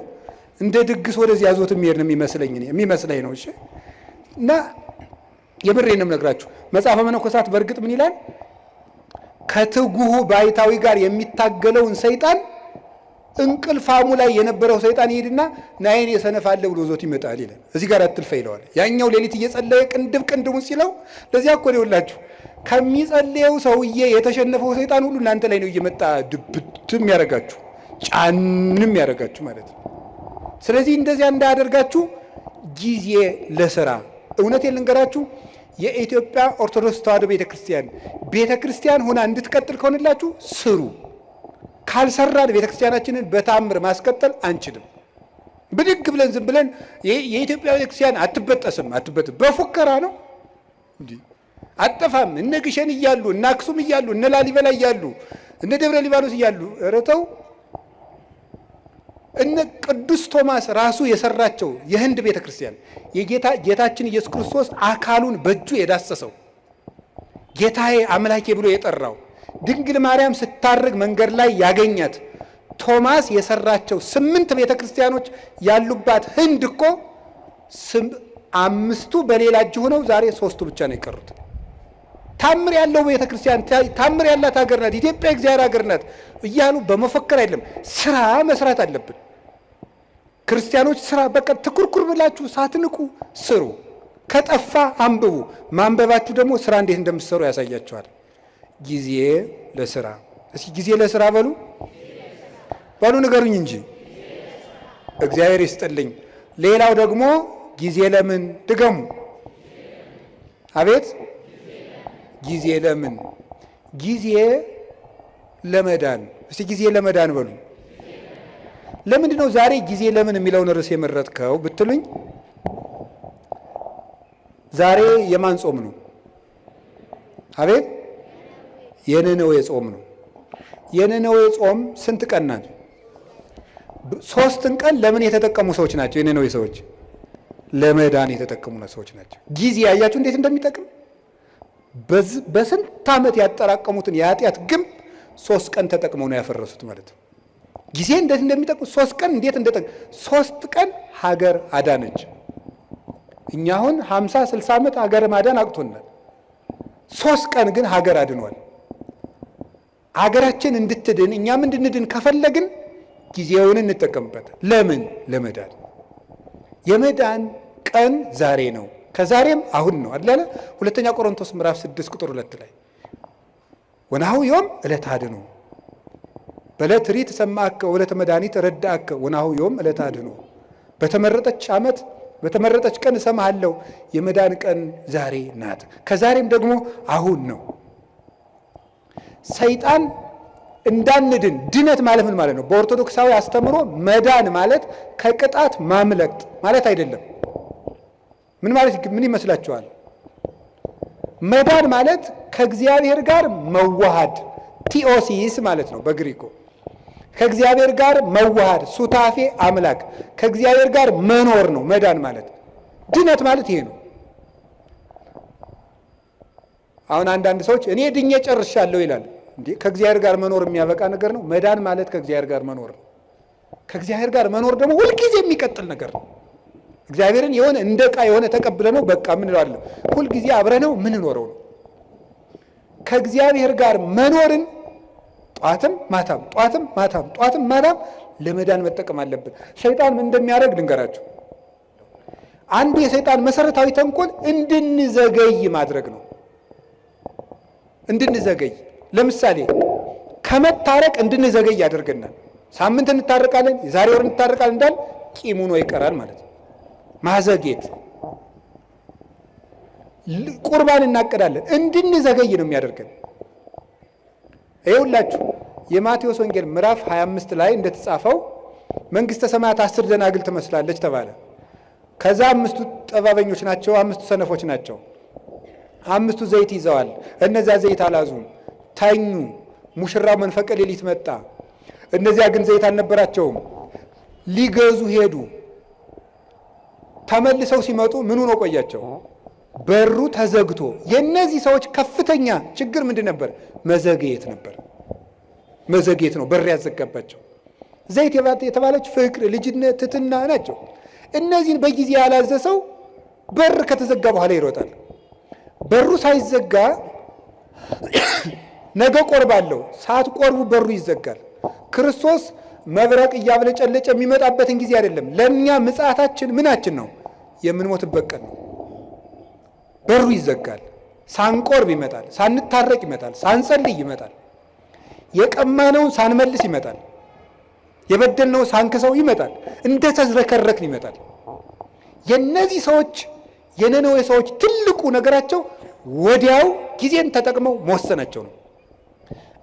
እንደ ድግስ ወደዚያ ዞት የሚሄድ ነው የሚመስለኝ እኔ የሚመስለኝ ነው። እሺ እና የምሬን ነው የምነግራችሁ። መጽሐፈ መነኮሳት በእርግጥ ምን ይላል? ከትጉሁ ባይታዊ ጋር የሚታገለውን ሰይጣን እንቅልፋሙ ላይ የነበረው ሰይጣን ይሄድና ናይን የሰነፋለ ብሎ ዞት ይመጣል ይላል። እዚህ ጋር አትልፋ ይለዋል። ያኛው ሌሊት እየጸለየ ቅንድብ ቅንድቡን ሲለው ለዚያ እኮ ነው ይላችሁ ከሚጸልየው ሰውዬ የተሸነፈው ሰይጣን ሁሉ እናንተ ላይ ነው እየመጣ ድብትም ያደርጋችሁ ጫንም ያደርጋችሁ ማለት ነው። ስለዚህ እንደዚያ እንዳያደርጋችሁ ጊዜ ለስራ። እውነቴን ልንገራችሁ የኢትዮጵያ ኦርቶዶክስ ተዋሕዶ ቤተክርስቲያን ቤተክርስቲያን ሆና እንድትቀጥል ከሆነላችሁ ስሩ። ካልሰራን ቤተክርስቲያናችንን በታምር ማስቀጠል አንችልም። ብድግ ብለን ዝም ብለን የኢትዮጵያ ቤተክርስቲያን አትበጠስም አትበጥም በፉከራ ነው እንዴ? አጠፋም። እነ ግሸን እያሉ እነ አክሱም እያሉ እነ ላሊበላ እያሉ እነ ደብረ ሊባኖስ እያሉ ረተው እነ ቅዱስ ቶማስ ራሱ የሰራቸው የህንድ ቤተክርስቲያን የጌታ ጌታችን ኢየሱስ ክርስቶስ አካሉን በእጁ የዳሰሰው ጌታዬ አምላኬ ብሎ የጠራው ድንግል ማርያም ስታርግ መንገድ ላይ ያገኛት ቶማስ የሰራቸው 8 ቤተክርስቲያኖች ያሉባት ህንድ እኮ 5ቱ በሌላ እጅ ሆነው ዛሬ 3ቱ ብቻ ነው የቀሩት። ታምር ያለው ቤተክርስቲያን ታምር ያላት ሀገር ናት ኢትዮጵያ፣ እግዚአብሔር ሀገር ናት እያሉ በመፈከር አይደለም፣ ስራ መስራት አለብን። ክርስቲያኖች ስራ በቃ ትኩርኩር ብላችሁ ሳትንቁ ስሩ። ከጠፋ አንብቡ። ማንበባችሁ ደግሞ ስራ እንዴት እንደምትሰሩ ያሳያችኋል። ጊዜ ለስራ። እስኪ ጊዜ ለስራ በሉ በሉ ንገሩኝ እንጂ እግዚአብሔር ይስጥልኝ። ሌላው ደግሞ ጊዜ ለምን ድገሙ። አቤት ጊዜ ለምን? ጊዜ ለመዳን። እስቲ ጊዜ ለመዳን በሉ። ለምንድን ነው ዛሬ ጊዜ ለምን የሚለውን ርዕስ የመረጥከው ብትሉኝ፣ ዛሬ የማን ጾም ነው? አቤት የነነዌ ጾም ነው። የነነዌ ጾም ስንት ቀን ናት? 3 ቀን ለምን የተጠቀሙ ሰዎች ናቸው? የነነዌ ሰዎች ለመዳን የተጠቀሙ ሰዎች ናቸው። ጊዜ ያያችሁ እንዴት እንደሚጠቅም። በስንት ዓመት ያጠራቀሙትን የኃጢአት ግንብ 3 ቀን ተጠቅመው ነው ያፈረሱት ማለት ነው። ጊዜ እንዴት እንደሚጠቅም 3 ቀን እንዴት እንደጠቅም 3 ቀን ሀገር አዳነች። እኛ አሁን 50 60 ዓመት ሀገር ማዳን አቅቶናል። 3 ቀን ግን ሀገር አድኗል። ሀገራችን እንድትድን እኛም እንድንድን ከፈለግን ጊዜውን እንጠቀምበት። ለምን? ለመዳን። የመዳን ቀን ዛሬ ነው። ከዛሬም አሁን ነው አይደል? ሁለተኛ ቆሮንቶስ ምዕራፍ 6 ቁጥር 2 ላይ ወናሁ ዮም ዕለተ አድኅኖ በዕለተ ሪት ሰማዕከ ወዕለተ መድኃኒት ረዳእከ ወናሁ ዮም ዕለተ አድኅኖ። በተመረጠች ዓመት በተመረጠች ቀን እሰማሃለሁ። የመዳን ቀን ዛሬ ናት። ከዛሬም ደግሞ አሁን ነው። ሰይጣን እንዳንድን ድነት ማለት ምን ማለት ነው? በኦርቶዶክሳዊ አስተምሮ መዳን ማለት ከቅጣት ማምለጥ ማለት አይደለም። ምን ማለት ምን ይመስላችኋል? መዳን ማለት ከእግዚአብሔር ጋር መዋሃድ ቲኦሲስ ማለት ነው በግሪኩ። ከእግዚአብሔር ጋር መዋሃድ ሱታፌ አምላክ ከእግዚአብሔር ጋር መኖር ነው መዳን ማለት። ድነት ማለት ይሄ ነው። አሁን አንዳንድ ሰዎች እኔ ድኜ ጨርሻለሁ ይላል። እንዴ ከእግዚአብሔር ጋር መኖር የሚያበቃ ነገር ነው? መዳን ማለት ከእግዚአብሔር ጋር መኖር ነው። ከእግዚአብሔር ጋር መኖር ደግሞ ሁልጊዜ የሚቀጥል ነገር ነው። እግዚአብሔርን የሆነ እንደ ዕቃ የሆነ ተቀብለ ነው በቃ ምን እላለሁ፣ ሁልጊዜ አብረነው ምንኖረው ነው። ከእግዚአብሔር ጋር መኖርን ጧትም ማታም ጧትም ማታም ጧትም ማታም ለመዳን መጠቀም አለብን። ሰይጣን ምን እንደሚያደርግ ልንገራችሁ። አንዱ የሰይጣን መሰረታዊ ተንኮል እንድንዘገይ ማድረግ ነው። እንድንዘገይ ለምሳሌ ከመታረቅ እንድንዘገይ ያደርገናል። ሳምንት እንታረቃለን፣ የዛሬ ወር እንታረቃለን እንዳል ቂም ሆኖ ይቀራል ማለት ነው። ማዘጌት ቁርባን እናቀዳለን፣ እንድንዘገይ ነው የሚያደርገን። ይኸውላችሁ የማቴዎስ ወንጌል ምዕራፍ 25 ላይ እንደተጻፈው መንግስተ ሰማያት 10 ደናግል ትመስላለች ተባለ። ከዛ 5ቱ ጠባበኞች ናቸው፣ 5ቱ ሰነፎች ናቸው። 5ቱ ዘይት ይዘዋል፣ እነዛ ዘይት አላዙም፣ ተኙ። ሙሽራው መንፈቀ ሌሊት መጣ። እነዚያ ግን ዘይት አልነበራቸውም፣ ሊገዙ ሄዱ። ተመልሰው ሲመጡ ምን ሆኖ ቆያቸው? በሩ ተዘግቶ። የነዚህ ሰዎች ከፍተኛ ችግር ምንድን ነበር? መዘግየት ነበር። መዘግየት ነው በር ያዘጋባቸው። ዘይት የተባለች ፍቅር፣ ልጅነት፣ ትትና ናቸው። እነዚህን በጊዜ ያላዘ ሰው በር ከተዘጋ በኋላ ይሮጣል። በሩ ሳይዘጋ ነገ ቆርባለሁ፣ ሳትቆርቡ በሩ ይዘጋል። ክርስቶስ መብረቅ እያብለጨለጨ የሚመጣበትን ጊዜ አይደለም። ለኛ ምጽአታችን ምናችን ነው? የምንሞትበት ቀን ነው። በሩ ይዘጋል። ሳንቆርብ ይመጣል፣ ሳንታረቅ ይመጣል፣ ሳንጸልይ ይመጣል፣ የቀማነውን ሳንመልስ ይመጣል፣ የበደልነውን ሳንክሰው ይመጣል፣ እንደተዝረከረክን ይመጣል። የነዚህ ሰዎች የነነዌ ሰዎች ትልቁ ነገራቸው ወዲያው ጊዜን ተጠቅመው መወሰናቸው ነው።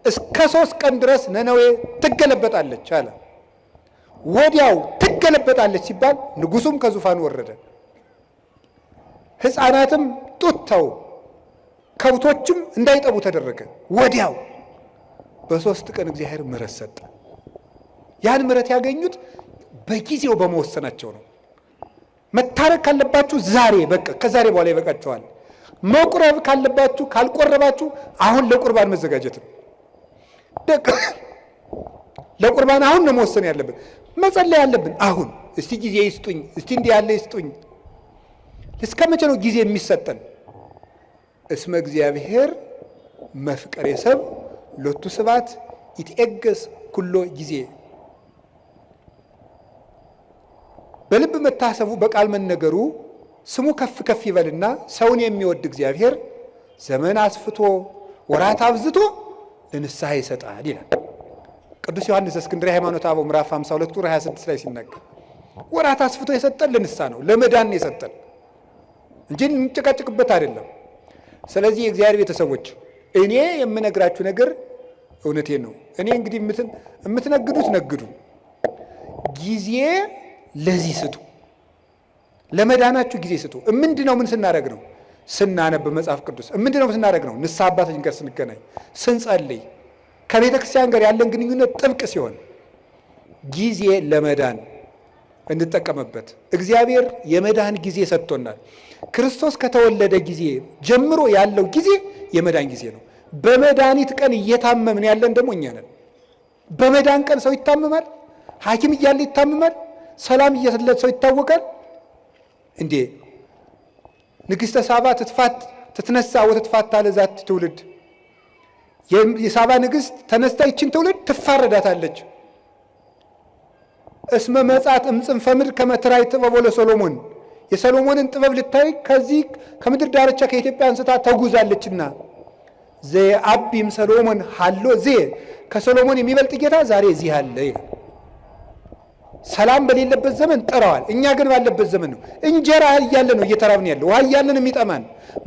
እስከ 3 ቀን ድረስ ነነዌ ትገለበጣለች አለ። ወዲያው ትገለበጣለች ሲባል ንጉሱም ከዙፋኑ ወረደ፣ ሕፃናትም ጡት ተው፣ ከብቶችም እንዳይጠቡ ተደረገ። ወዲያው በ3 ቀን እግዚአብሔር ምሕረት ሰጠ። ያን ምሕረት ያገኙት በጊዜው በመወሰናቸው ነው። መታረቅ ካለባችሁ ዛሬ በቃ ከዛሬ በኋላ ይበቃችኋል። መቁረብ ካለባችሁ ካልቆረባችሁ አሁን ለቁርባን መዘጋጀት ነው። ለቁርባን አሁን ነው መወሰን ያለብን። መጸለይ ያለብን አሁን። እስቲ ጊዜ ይስጡኝ፣ እስቲ እንዲህ ያለ ይስጡኝ። እስከ መቼ ነው ጊዜ የሚሰጠን? እስመ እግዚአብሔር መፍቀሬ ሰብ ሎቱ ስብሐት ይትኤገስ ኩሎ ጊዜ። በልብ መታሰቡ በቃል መነገሩ ስሙ ከፍ ከፍ ይበልና ሰውን የሚወድ እግዚአብሔር ዘመን አስፍቶ ወራት አብዝቶ ለንስሐ ይሰጣል ይላል ቅዱስ ዮሐንስ ዘእስክንድርያ ሃይማኖተ አበው ምዕራፍ 52 ቁጥር 26 ላይ ሲናገር ወራት አስፍቶ የሰጠን ለንስሐ ነው፣ ለመዳን ነው የሰጠን እንጂ እንጨቃጨቅበት አይደለም። ስለዚህ የእግዚአብሔር ቤተሰቦች እኔ የምነግራችሁ ነገር እውነቴን ነው። እኔ እንግዲህ የምትነግዱት ነግዱ፣ ጊዜ ለዚህ ስጡ፣ ለመዳናችሁ ጊዜ ስጡ። ምንድነው ምን ስናደርግ ነው? ስናነብ መጽሐፍ ቅዱስ። ምንድነው ስናደርግ ነው? ንስሐ አባታችን ጋር ስንገናኝ፣ ስንጸልይ፣ ከቤተ ክርስቲያን ጋር ያለን ግንኙነት ጥብቅ ሲሆን ጊዜ ለመዳን እንጠቀምበት። እግዚአብሔር የመዳን ጊዜ ሰጥቶናል። ክርስቶስ ከተወለደ ጊዜ ጀምሮ ያለው ጊዜ የመዳን ጊዜ ነው። በመድኃኒት ቀን እየታመምን ያለን ደግሞ እኛ ነን። በመዳን ቀን ሰው ይታመማል። ሐኪም እያለ ይታመማል። ሰላም እያለ ሰው ይታወቃል። እንዴ ንግሥተ ሳባ ትትነሳ ወትትፋታ ለዛቲ ትውልድ፣ የሳባ ንግሥት ተነስታ ይችን ትውልድ ትፋረዳታለች። እስመ መጻት እምጽንፈ ምድር ከመ ትራይ ጥበቦ ለሰሎሞን፣ የሰሎሞንን ጥበብ ልታይ ከዚህ ከምድር ዳርቻ ከኢትዮጵያ አንስታ ተጉዛለችና ዘአቢም ሰሎሞን ሀሎ ዜ፣ ከሰሎሞን የሚበልጥ ጌታ ዛሬ እዚህ አለ ይላል። ሰላም በሌለበት ዘመን ጥረዋል። እኛ ግን ባለበት ዘመን ነው። እንጀራ እያለ ነው እየተራብን ያለው፣ ውሃ እያለ ነው የሚጠማን፣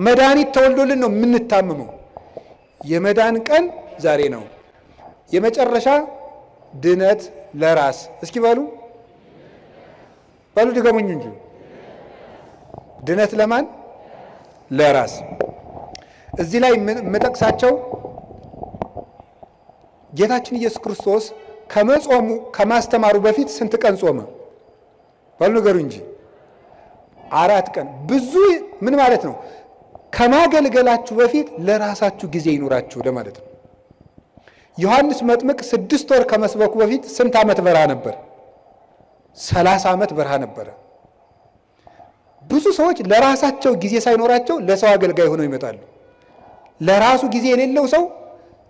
መድኃኒት ተወልዶልን ነው የምንታመመው። የመዳን ቀን ዛሬ ነው። የመጨረሻ ድነት ለራስ እስኪ በሉ በሉ ድገሙኝ እንጂ ድነት ለማን? ለራስ። እዚህ ላይ የምጠቅሳቸው ጌታችን ኢየሱስ ክርስቶስ ከመጾሙ ከማስተማሩ በፊት ስንት ቀን ጾመ? በሉ ንገሩ እንጂ 4 ቀን። ብዙ ምን ማለት ነው? ከማገልገላችሁ በፊት ለራሳችሁ ጊዜ ይኑራችሁ ለማለት ነው። ዮሐንስ መጥምቅ 6 ወር ከመስበኩ በፊት ስንት ዓመት በረሃ ነበር? 30 ዓመት በረሃ ነበረ። ብዙ ሰዎች ለራሳቸው ጊዜ ሳይኖራቸው ለሰው አገልጋይ ሆነው ይመጣሉ። ለራሱ ጊዜ የሌለው ሰው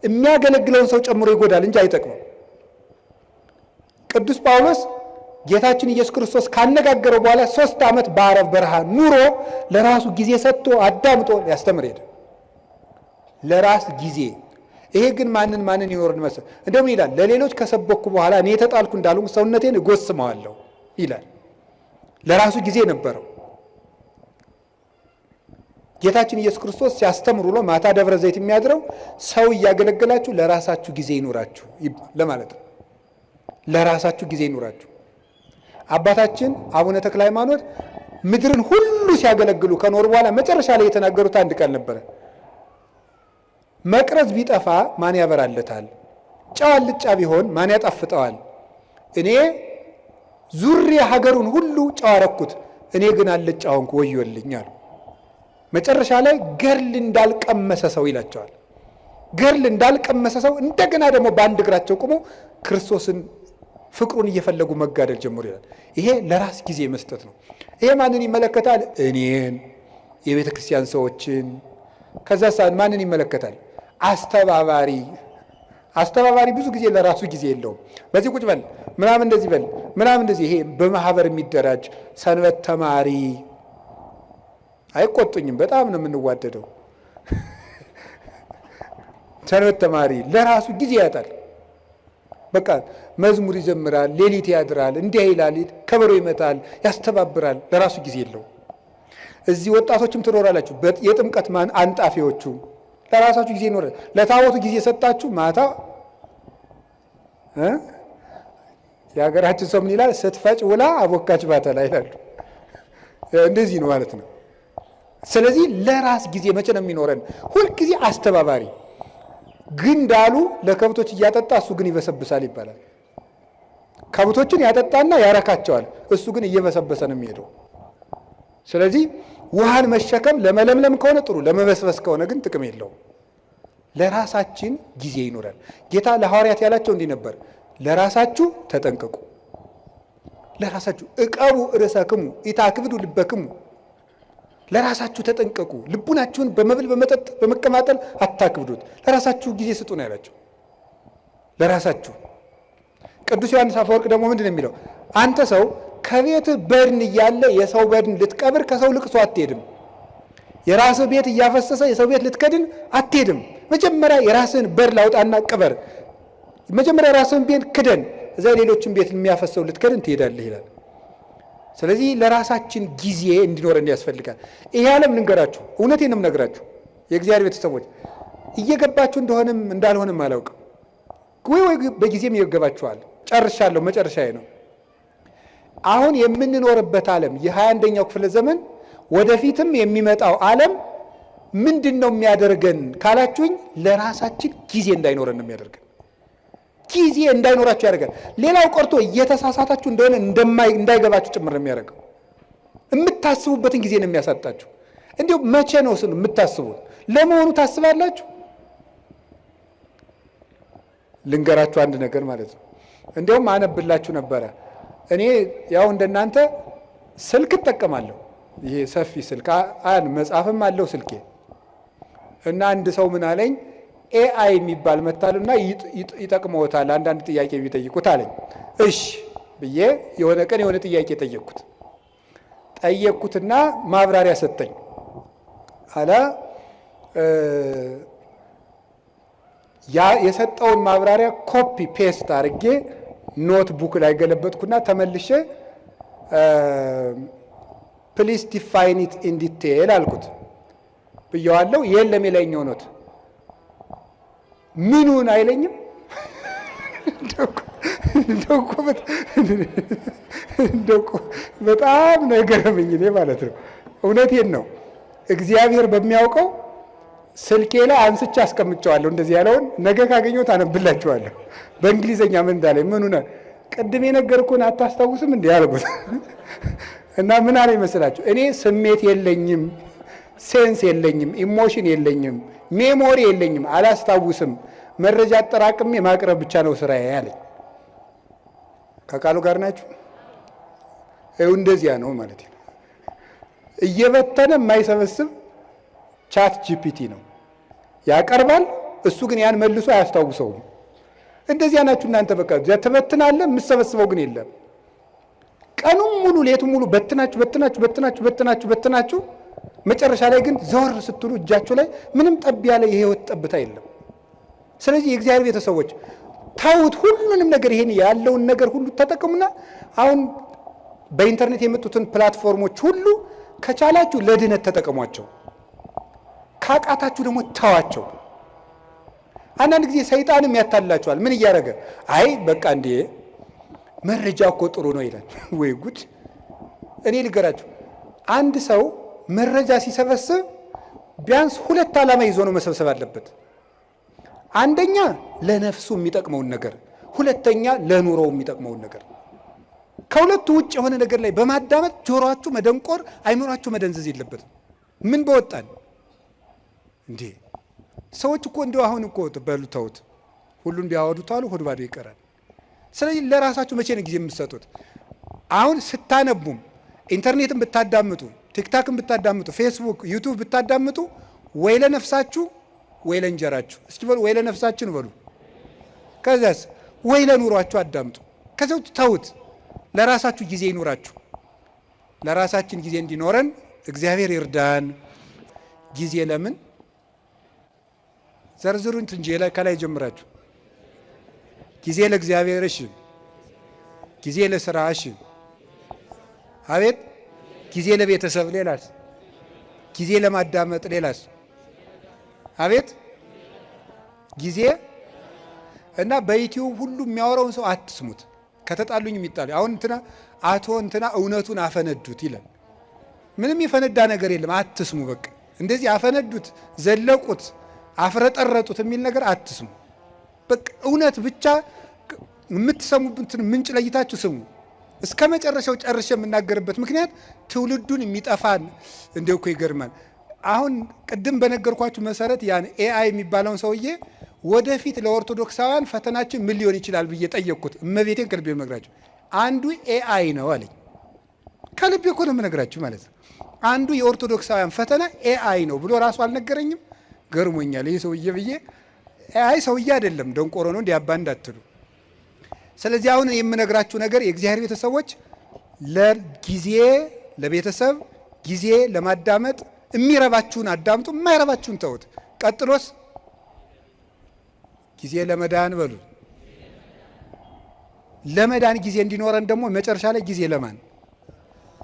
የሚያገለግለውን ሰው ጨምሮ ይጎዳል እንጂ አይጠቅምም። ቅዱስ ጳውሎስ ጌታችን ኢየሱስ ክርስቶስ ካነጋገረው በኋላ 3 ዓመት በአረብ በረሃ ኑሮ ለራሱ ጊዜ ሰጥቶ አዳምጦ ሊያስተምር ሄደ። ለራስ ጊዜ። ይሄ ግን ማንን ማንን ይኖርን መሰል? እንደምን ይላል? ለሌሎች ከሰበኩ በኋላ እኔ የተጣልኩ እንዳልሆንኩ ሰውነቴን እጎስመዋለሁ ይላል። ለራሱ ጊዜ ነበረው። ጌታችን ኢየሱስ ክርስቶስ ሲያስተምር ውሎ ማታ ደብረ ዘይት የሚያድረው ሰው እያገለገላችሁ ለራሳችሁ ጊዜ ይኑራችሁ ለማለት ነው። ለራሳችሁ ጊዜ ይኑራችሁ። አባታችን አቡነ ተክለ ሃይማኖት ምድርን ሁሉ ሲያገለግሉ ከኖሩ በኋላ መጨረሻ ላይ የተናገሩት አንድ ቃል ነበረ። መቅረዝ ቢጠፋ ማን ያበራለታል? ጨው አልጫ ቢሆን ማን ያጣፍጠዋል? እኔ ዙሪያ ሀገሩን ሁሉ ጨው አረኩት፣ እኔ ግን አልጫ ሆንኩ፣ ወዮልኝ አሉ። መጨረሻ ላይ ገድል እንዳልቀመሰ ሰው ይላቸዋል። ገድል እንዳልቀመሰ ሰው እንደገና ደግሞ በአንድ እግራቸው ቆመው ክርስቶስን ፍቅሩን እየፈለጉ መጋደል ጀመሩ ይላል። ይሄ ለራስ ጊዜ መስጠት ነው። ይሄ ማንን ይመለከታል? እኔን፣ የቤተ ክርስቲያን ሰዎችን። ከዛ ማንን ይመለከታል? አስተባባሪ። አስተባባሪ ብዙ ጊዜ ለራሱ ጊዜ የለውም። በዚህ ቁጭ በል ምናምን እንደዚህ በል ምናምን እንደዚህ። ይሄ በማህበር የሚደራጅ ሰንበት ተማሪ አይቆጡኝም፣ በጣም ነው የምንዋደደው። ሰንበት ተማሪ ለራሱ ጊዜ ያጣል። በቃ መዝሙር ይዘምራል፣ ሌሊት ያድራል፣ እንዲህ ይላል፣ ከበሮ ይመታል፣ ያስተባብራል። ለራሱ ጊዜ የለውም። እዚህ ወጣቶችም ትኖራላችሁ፣ የጥምቀት ማን አንጣፊዎቹ ለራሳችሁ ጊዜ ይኖራል። ለታቦቱ ጊዜ ሰጣችሁ ማታ የሀገራችን ሰው ምን ይላል? ስትፈጭ ውላ አቦካች ባተላ ይላሉ። እንደዚህ ነው ማለት ነው። ስለዚህ ለራስ ጊዜ መቼ ነው የሚኖረን? ሁልጊዜ አስተባባሪ። ግንዳሉ ለከብቶች እያጠጣ እሱ ግን ይበሰብሳል ይባላል። ከብቶችን ያጠጣና ያረካቸዋል፣ እሱ ግን እየበሰበሰ ነው የሚሄደው። ስለዚህ ውሃን መሸከም ለመለምለም ከሆነ ጥሩ፣ ለመበስበስ ከሆነ ግን ጥቅም የለውም። ለራሳችን ጊዜ ይኖራል። ጌታ ለሐዋርያት ያላቸው እንዲህ ነበር፣ ለራሳችሁ ተጠንቀቁ፣ ለራሳችሁ እቀቡ ርእሰክሙ ኢታክብዱ ልበክሙ፣ ለራሳችሁ ተጠንቀቁ፣ ልቡናችሁን በመብል በመጠጥ በመቀማጠል አታክብዱት፣ ለራሳችሁ ጊዜ ስጡ ነው ያላቸው። ለራሳችሁ። ቅዱስ ዮሐንስ አፈወርቅ ደግሞ ምንድን ነው የሚለው? አንተ ሰው ከቤትህ በድን እያለ የሰው በድን ልትቀብር ከሰው ልቅሶ አትሄድም። የራስህ ቤት እያፈሰሰ የሰው ቤት ልትከድን አትሄድም። መጀመሪያ የራስህን በድን አውጣና ቅበር። መጀመሪያ የራስህን ቤት ክደን፣ እዛ ሌሎችን ቤት የሚያፈሰው ልትከድን ትሄዳለህ ይላል። ስለዚህ ለራሳችን ጊዜ እንዲኖረን ያስፈልጋል። ይሄ ዓለም ልንገራችሁ፣ እውነቴንም ነግራችሁ የእግዚአብሔር ቤተሰቦች እየገባችሁ እንደሆነም እንዳልሆነም አላውቅም፣ ወይ ወይ በጊዜም ይገባችኋል። ጨርሻለሁ፣ መጨረሻዬ ነው። አሁን የምንኖርበት ዓለም የ21ኛው ክፍለ ዘመን ወደፊትም የሚመጣው ዓለም ምንድን ነው የሚያደርገን ካላችሁኝ፣ ለራሳችን ጊዜ እንዳይኖረን ነው የሚያደርገን። ጊዜ እንዳይኖራችሁ ያደርጋል። ሌላው ቀርቶ እየተሳሳታችሁ እንደሆነ እንዳይገባችሁ ጭምር ነው የሚያደርገው። የምታስቡበትን ጊዜ ነው የሚያሳጣችሁ። እንዲሁ መቼ ነው ስሉ የምታስቡት? ለመሆኑ ታስባላችሁ? ልንገራችሁ አንድ ነገር ማለት ነው። እንዲያውም አነብላችሁ ነበረ። እኔ ያው እንደናንተ ስልክ እጠቀማለሁ። ይሄ ሰፊ ስልክ መጽሐፍም አለው ስልኬ። እና አንድ ሰው ምን አለኝ፣ AI የሚባል መታልና ይጠቅመዎታል አንዳንድ ጥያቄ ቢጠይቁት አለኝ። እሺ ብዬ የሆነ ቀን የሆነ ጥያቄ ጠየቅኩትና ማብራሪያ ሰጠኝ። አላ የሰጠውን ማብራሪያ copy paste አድርጌ notebook ላይ ገለበጥኩና ተመልሼ please define it in detail አልኩት ብየዋለሁ። የለም የላይኛው note ምኑን አይለኝም። እንደው በጣም ነው የገረመኝ እኔ ማለት ነው። እውነቴን ነው። እግዚአብሔር በሚያውቀው ስልኬ ላይ አንስቼ አስቀምጨዋለሁ። እንደዚህ ያለውን ነገ ካገኘሁት አነብላችኋለሁ። በእንግሊዘኛ ምን እንዳለኝ ምኑን ቅድም የነገርኩህን አታስታውስም እንዴ አልኩት። እና ምን አለኝ መሰላችሁ? እኔ ስሜት የለኝም፣ sense የለኝም፣ emotion የለኝም፣ memory የለኝም፣ አላስታውስም። መረጃ አጠራቅሜ ማቅረብ ብቻ ነው ስራዬ አለኝ። ከቃሉ ጋር ናችሁ? ይኸው እንደዚያ ነው ማለት ነው። እየበተነ የማይሰበስብ ChatGPT ነው ያቀርባል። እሱ ግን ያን መልሶ አያስታውሰውም። እንደዚያ ናችሁ እናንተ። በቃ ትበትናለህ፣ የምትሰበስበው ግን የለም። ቀኑን ሙሉ ሌቱን ሙሉ በትናችሁ በትናችሁ በትናችሁ በትናችሁ በትናችሁ መጨረሻ ላይ ግን ዘወር ስትሉ እጃችሁ ላይ ምንም ጠብ ያለ የህይወት ጠብታ የለም። ስለዚህ የእግዚአብሔር ቤተሰቦች ታውት ሁሉንም ነገር ይሄን ያለውን ነገር ሁሉ ተጠቀሙና አሁን በኢንተርኔት የመጡትን platform ኦች ሁሉ ከቻላችሁ ለድነት ተጠቀሟቸው፣ ካቃታችሁ ደግሞ ተዋቸው። አንዳንድ ጊዜ ሰይጣንም ያታልላችኋል። ምን እያደረገ አይ በቃ እንዴ መረጃ እኮ ጥሩ ነው ይላል። ወይ ጉድ! እኔ ልገራችሁ፣ አንድ ሰው መረጃ ሲሰበስብ ቢያንስ ሁለት ዓላማ ይዞ ነው መሰብሰብ አለበት። አንደኛ ለነፍሱ የሚጠቅመውን ነገር፣ ሁለተኛ ለኑሮው የሚጠቅመውን ነገር። ከሁለቱ ውጭ የሆነ ነገር ላይ በማዳመጥ ጆሮአችሁ መደንቆር፣ አይምሯችሁ መደንዘዝ የለበትም። ምን በወጣን እንዴ! ሰዎች እኮ እንደው አሁን እኮ በሉ ተውት፣ ሁሉን ቢያወዱት አሉ ሆድ ባዶ ይቀራል። ስለዚህ ለራሳችሁ መቼ ነው ጊዜ የምትሰጡት? አሁን ስታነቡም ኢንተርኔትን ብታዳምጡ፣ TikTok ን ብታዳምጡ፣ ፌስቡክ፣ YouTube ብታዳምጡ ወይ ለነፍሳችሁ ወይ ለእንጀራችሁ። እስኪ በሉ ወይ ለነፍሳችን በሉ፣ ከዚያስ ወይ ለኑሯችሁ አዳምጡ። ከዚያው ተውት። ለራሳችሁ ጊዜ ይኑራችሁ። ለራሳችን ጊዜ እንዲኖረን እግዚአብሔር ይርዳን። ጊዜ ለምን ዘርዝሩን እንጂ ከላይ ጀምራችሁ። ጊዜ ለእግዚአብሔር እሺ፣ ጊዜ ለስራ እሺ፣ አቤት ጊዜ ለቤተሰብ ሌላስ፣ ጊዜ ለማዳመጥ ሌላስ፣ አቤት ጊዜ እና በዩቲዩብ ሁሉ የሚያወራውን ሰው አትስሙት። ከተጣሉኝ የሚጣሉ አሁን እንትና አቶ እንትና እውነቱን አፈነዱት ይላል። ምንም የፈነዳ ነገር የለም። አትስሙ። በቃ እንደዚህ አፈነዱት፣ ዘለቁት፣ አፍረጠረጡት የሚል ነገር አትስሙ። በቃ እውነት ብቻ የምትሰሙበትን ምንጭ ለይታችሁ ስሙ። እስከ መጨረሻው ጨርሼ የምናገርበት ምክንያት ትውልዱን የሚጠፋን እንደው እኮ ይገርማል። አሁን ቅድም በነገርኳችሁ መሰረት ያን AI የሚባለውን ሰውዬ ወደፊት ለኦርቶዶክሳውያን ፈተናችን ምን ሊሆን ይችላል ብዬ ጠየቅኩት። እመቤቴን ከልቤ የምነግራችሁ አንዱ AI ነው አለኝ። ከልቤ እኮ ነው የምነግራችሁ ማለት ነው። አንዱ የኦርቶዶክሳውያን ፈተና AI ነው ብሎ ራሱ አልነገረኝም። ገርሞኛል። ይህ ሰውዬ ብዬ AI ሰውዬ አይደለም ደንቆሮ ነው እንዲያባ እንዳትሉ። ስለዚህ አሁን የምነግራችሁ ነገር የእግዚአብሔር ቤተሰቦች ለጊዜ ለቤተሰብ ጊዜ ለማዳመጥ የሚረባችሁን አዳምጡ፣ የማይረባችሁን ተውት። ቀጥሎስ ጊዜ ለመዳን በሉ። ለመዳን ጊዜ እንዲኖረን ደግሞ መጨረሻ ላይ ጊዜ ለማን?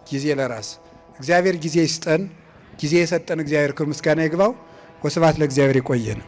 ጊዜ ለራስ። እግዚአብሔር ጊዜ ይስጠን። ጊዜ የሰጠን እግዚአብሔር ክብር ምስጋና ይግባው። ወስብሐት ለእግዚአብሔር። ይቆየን።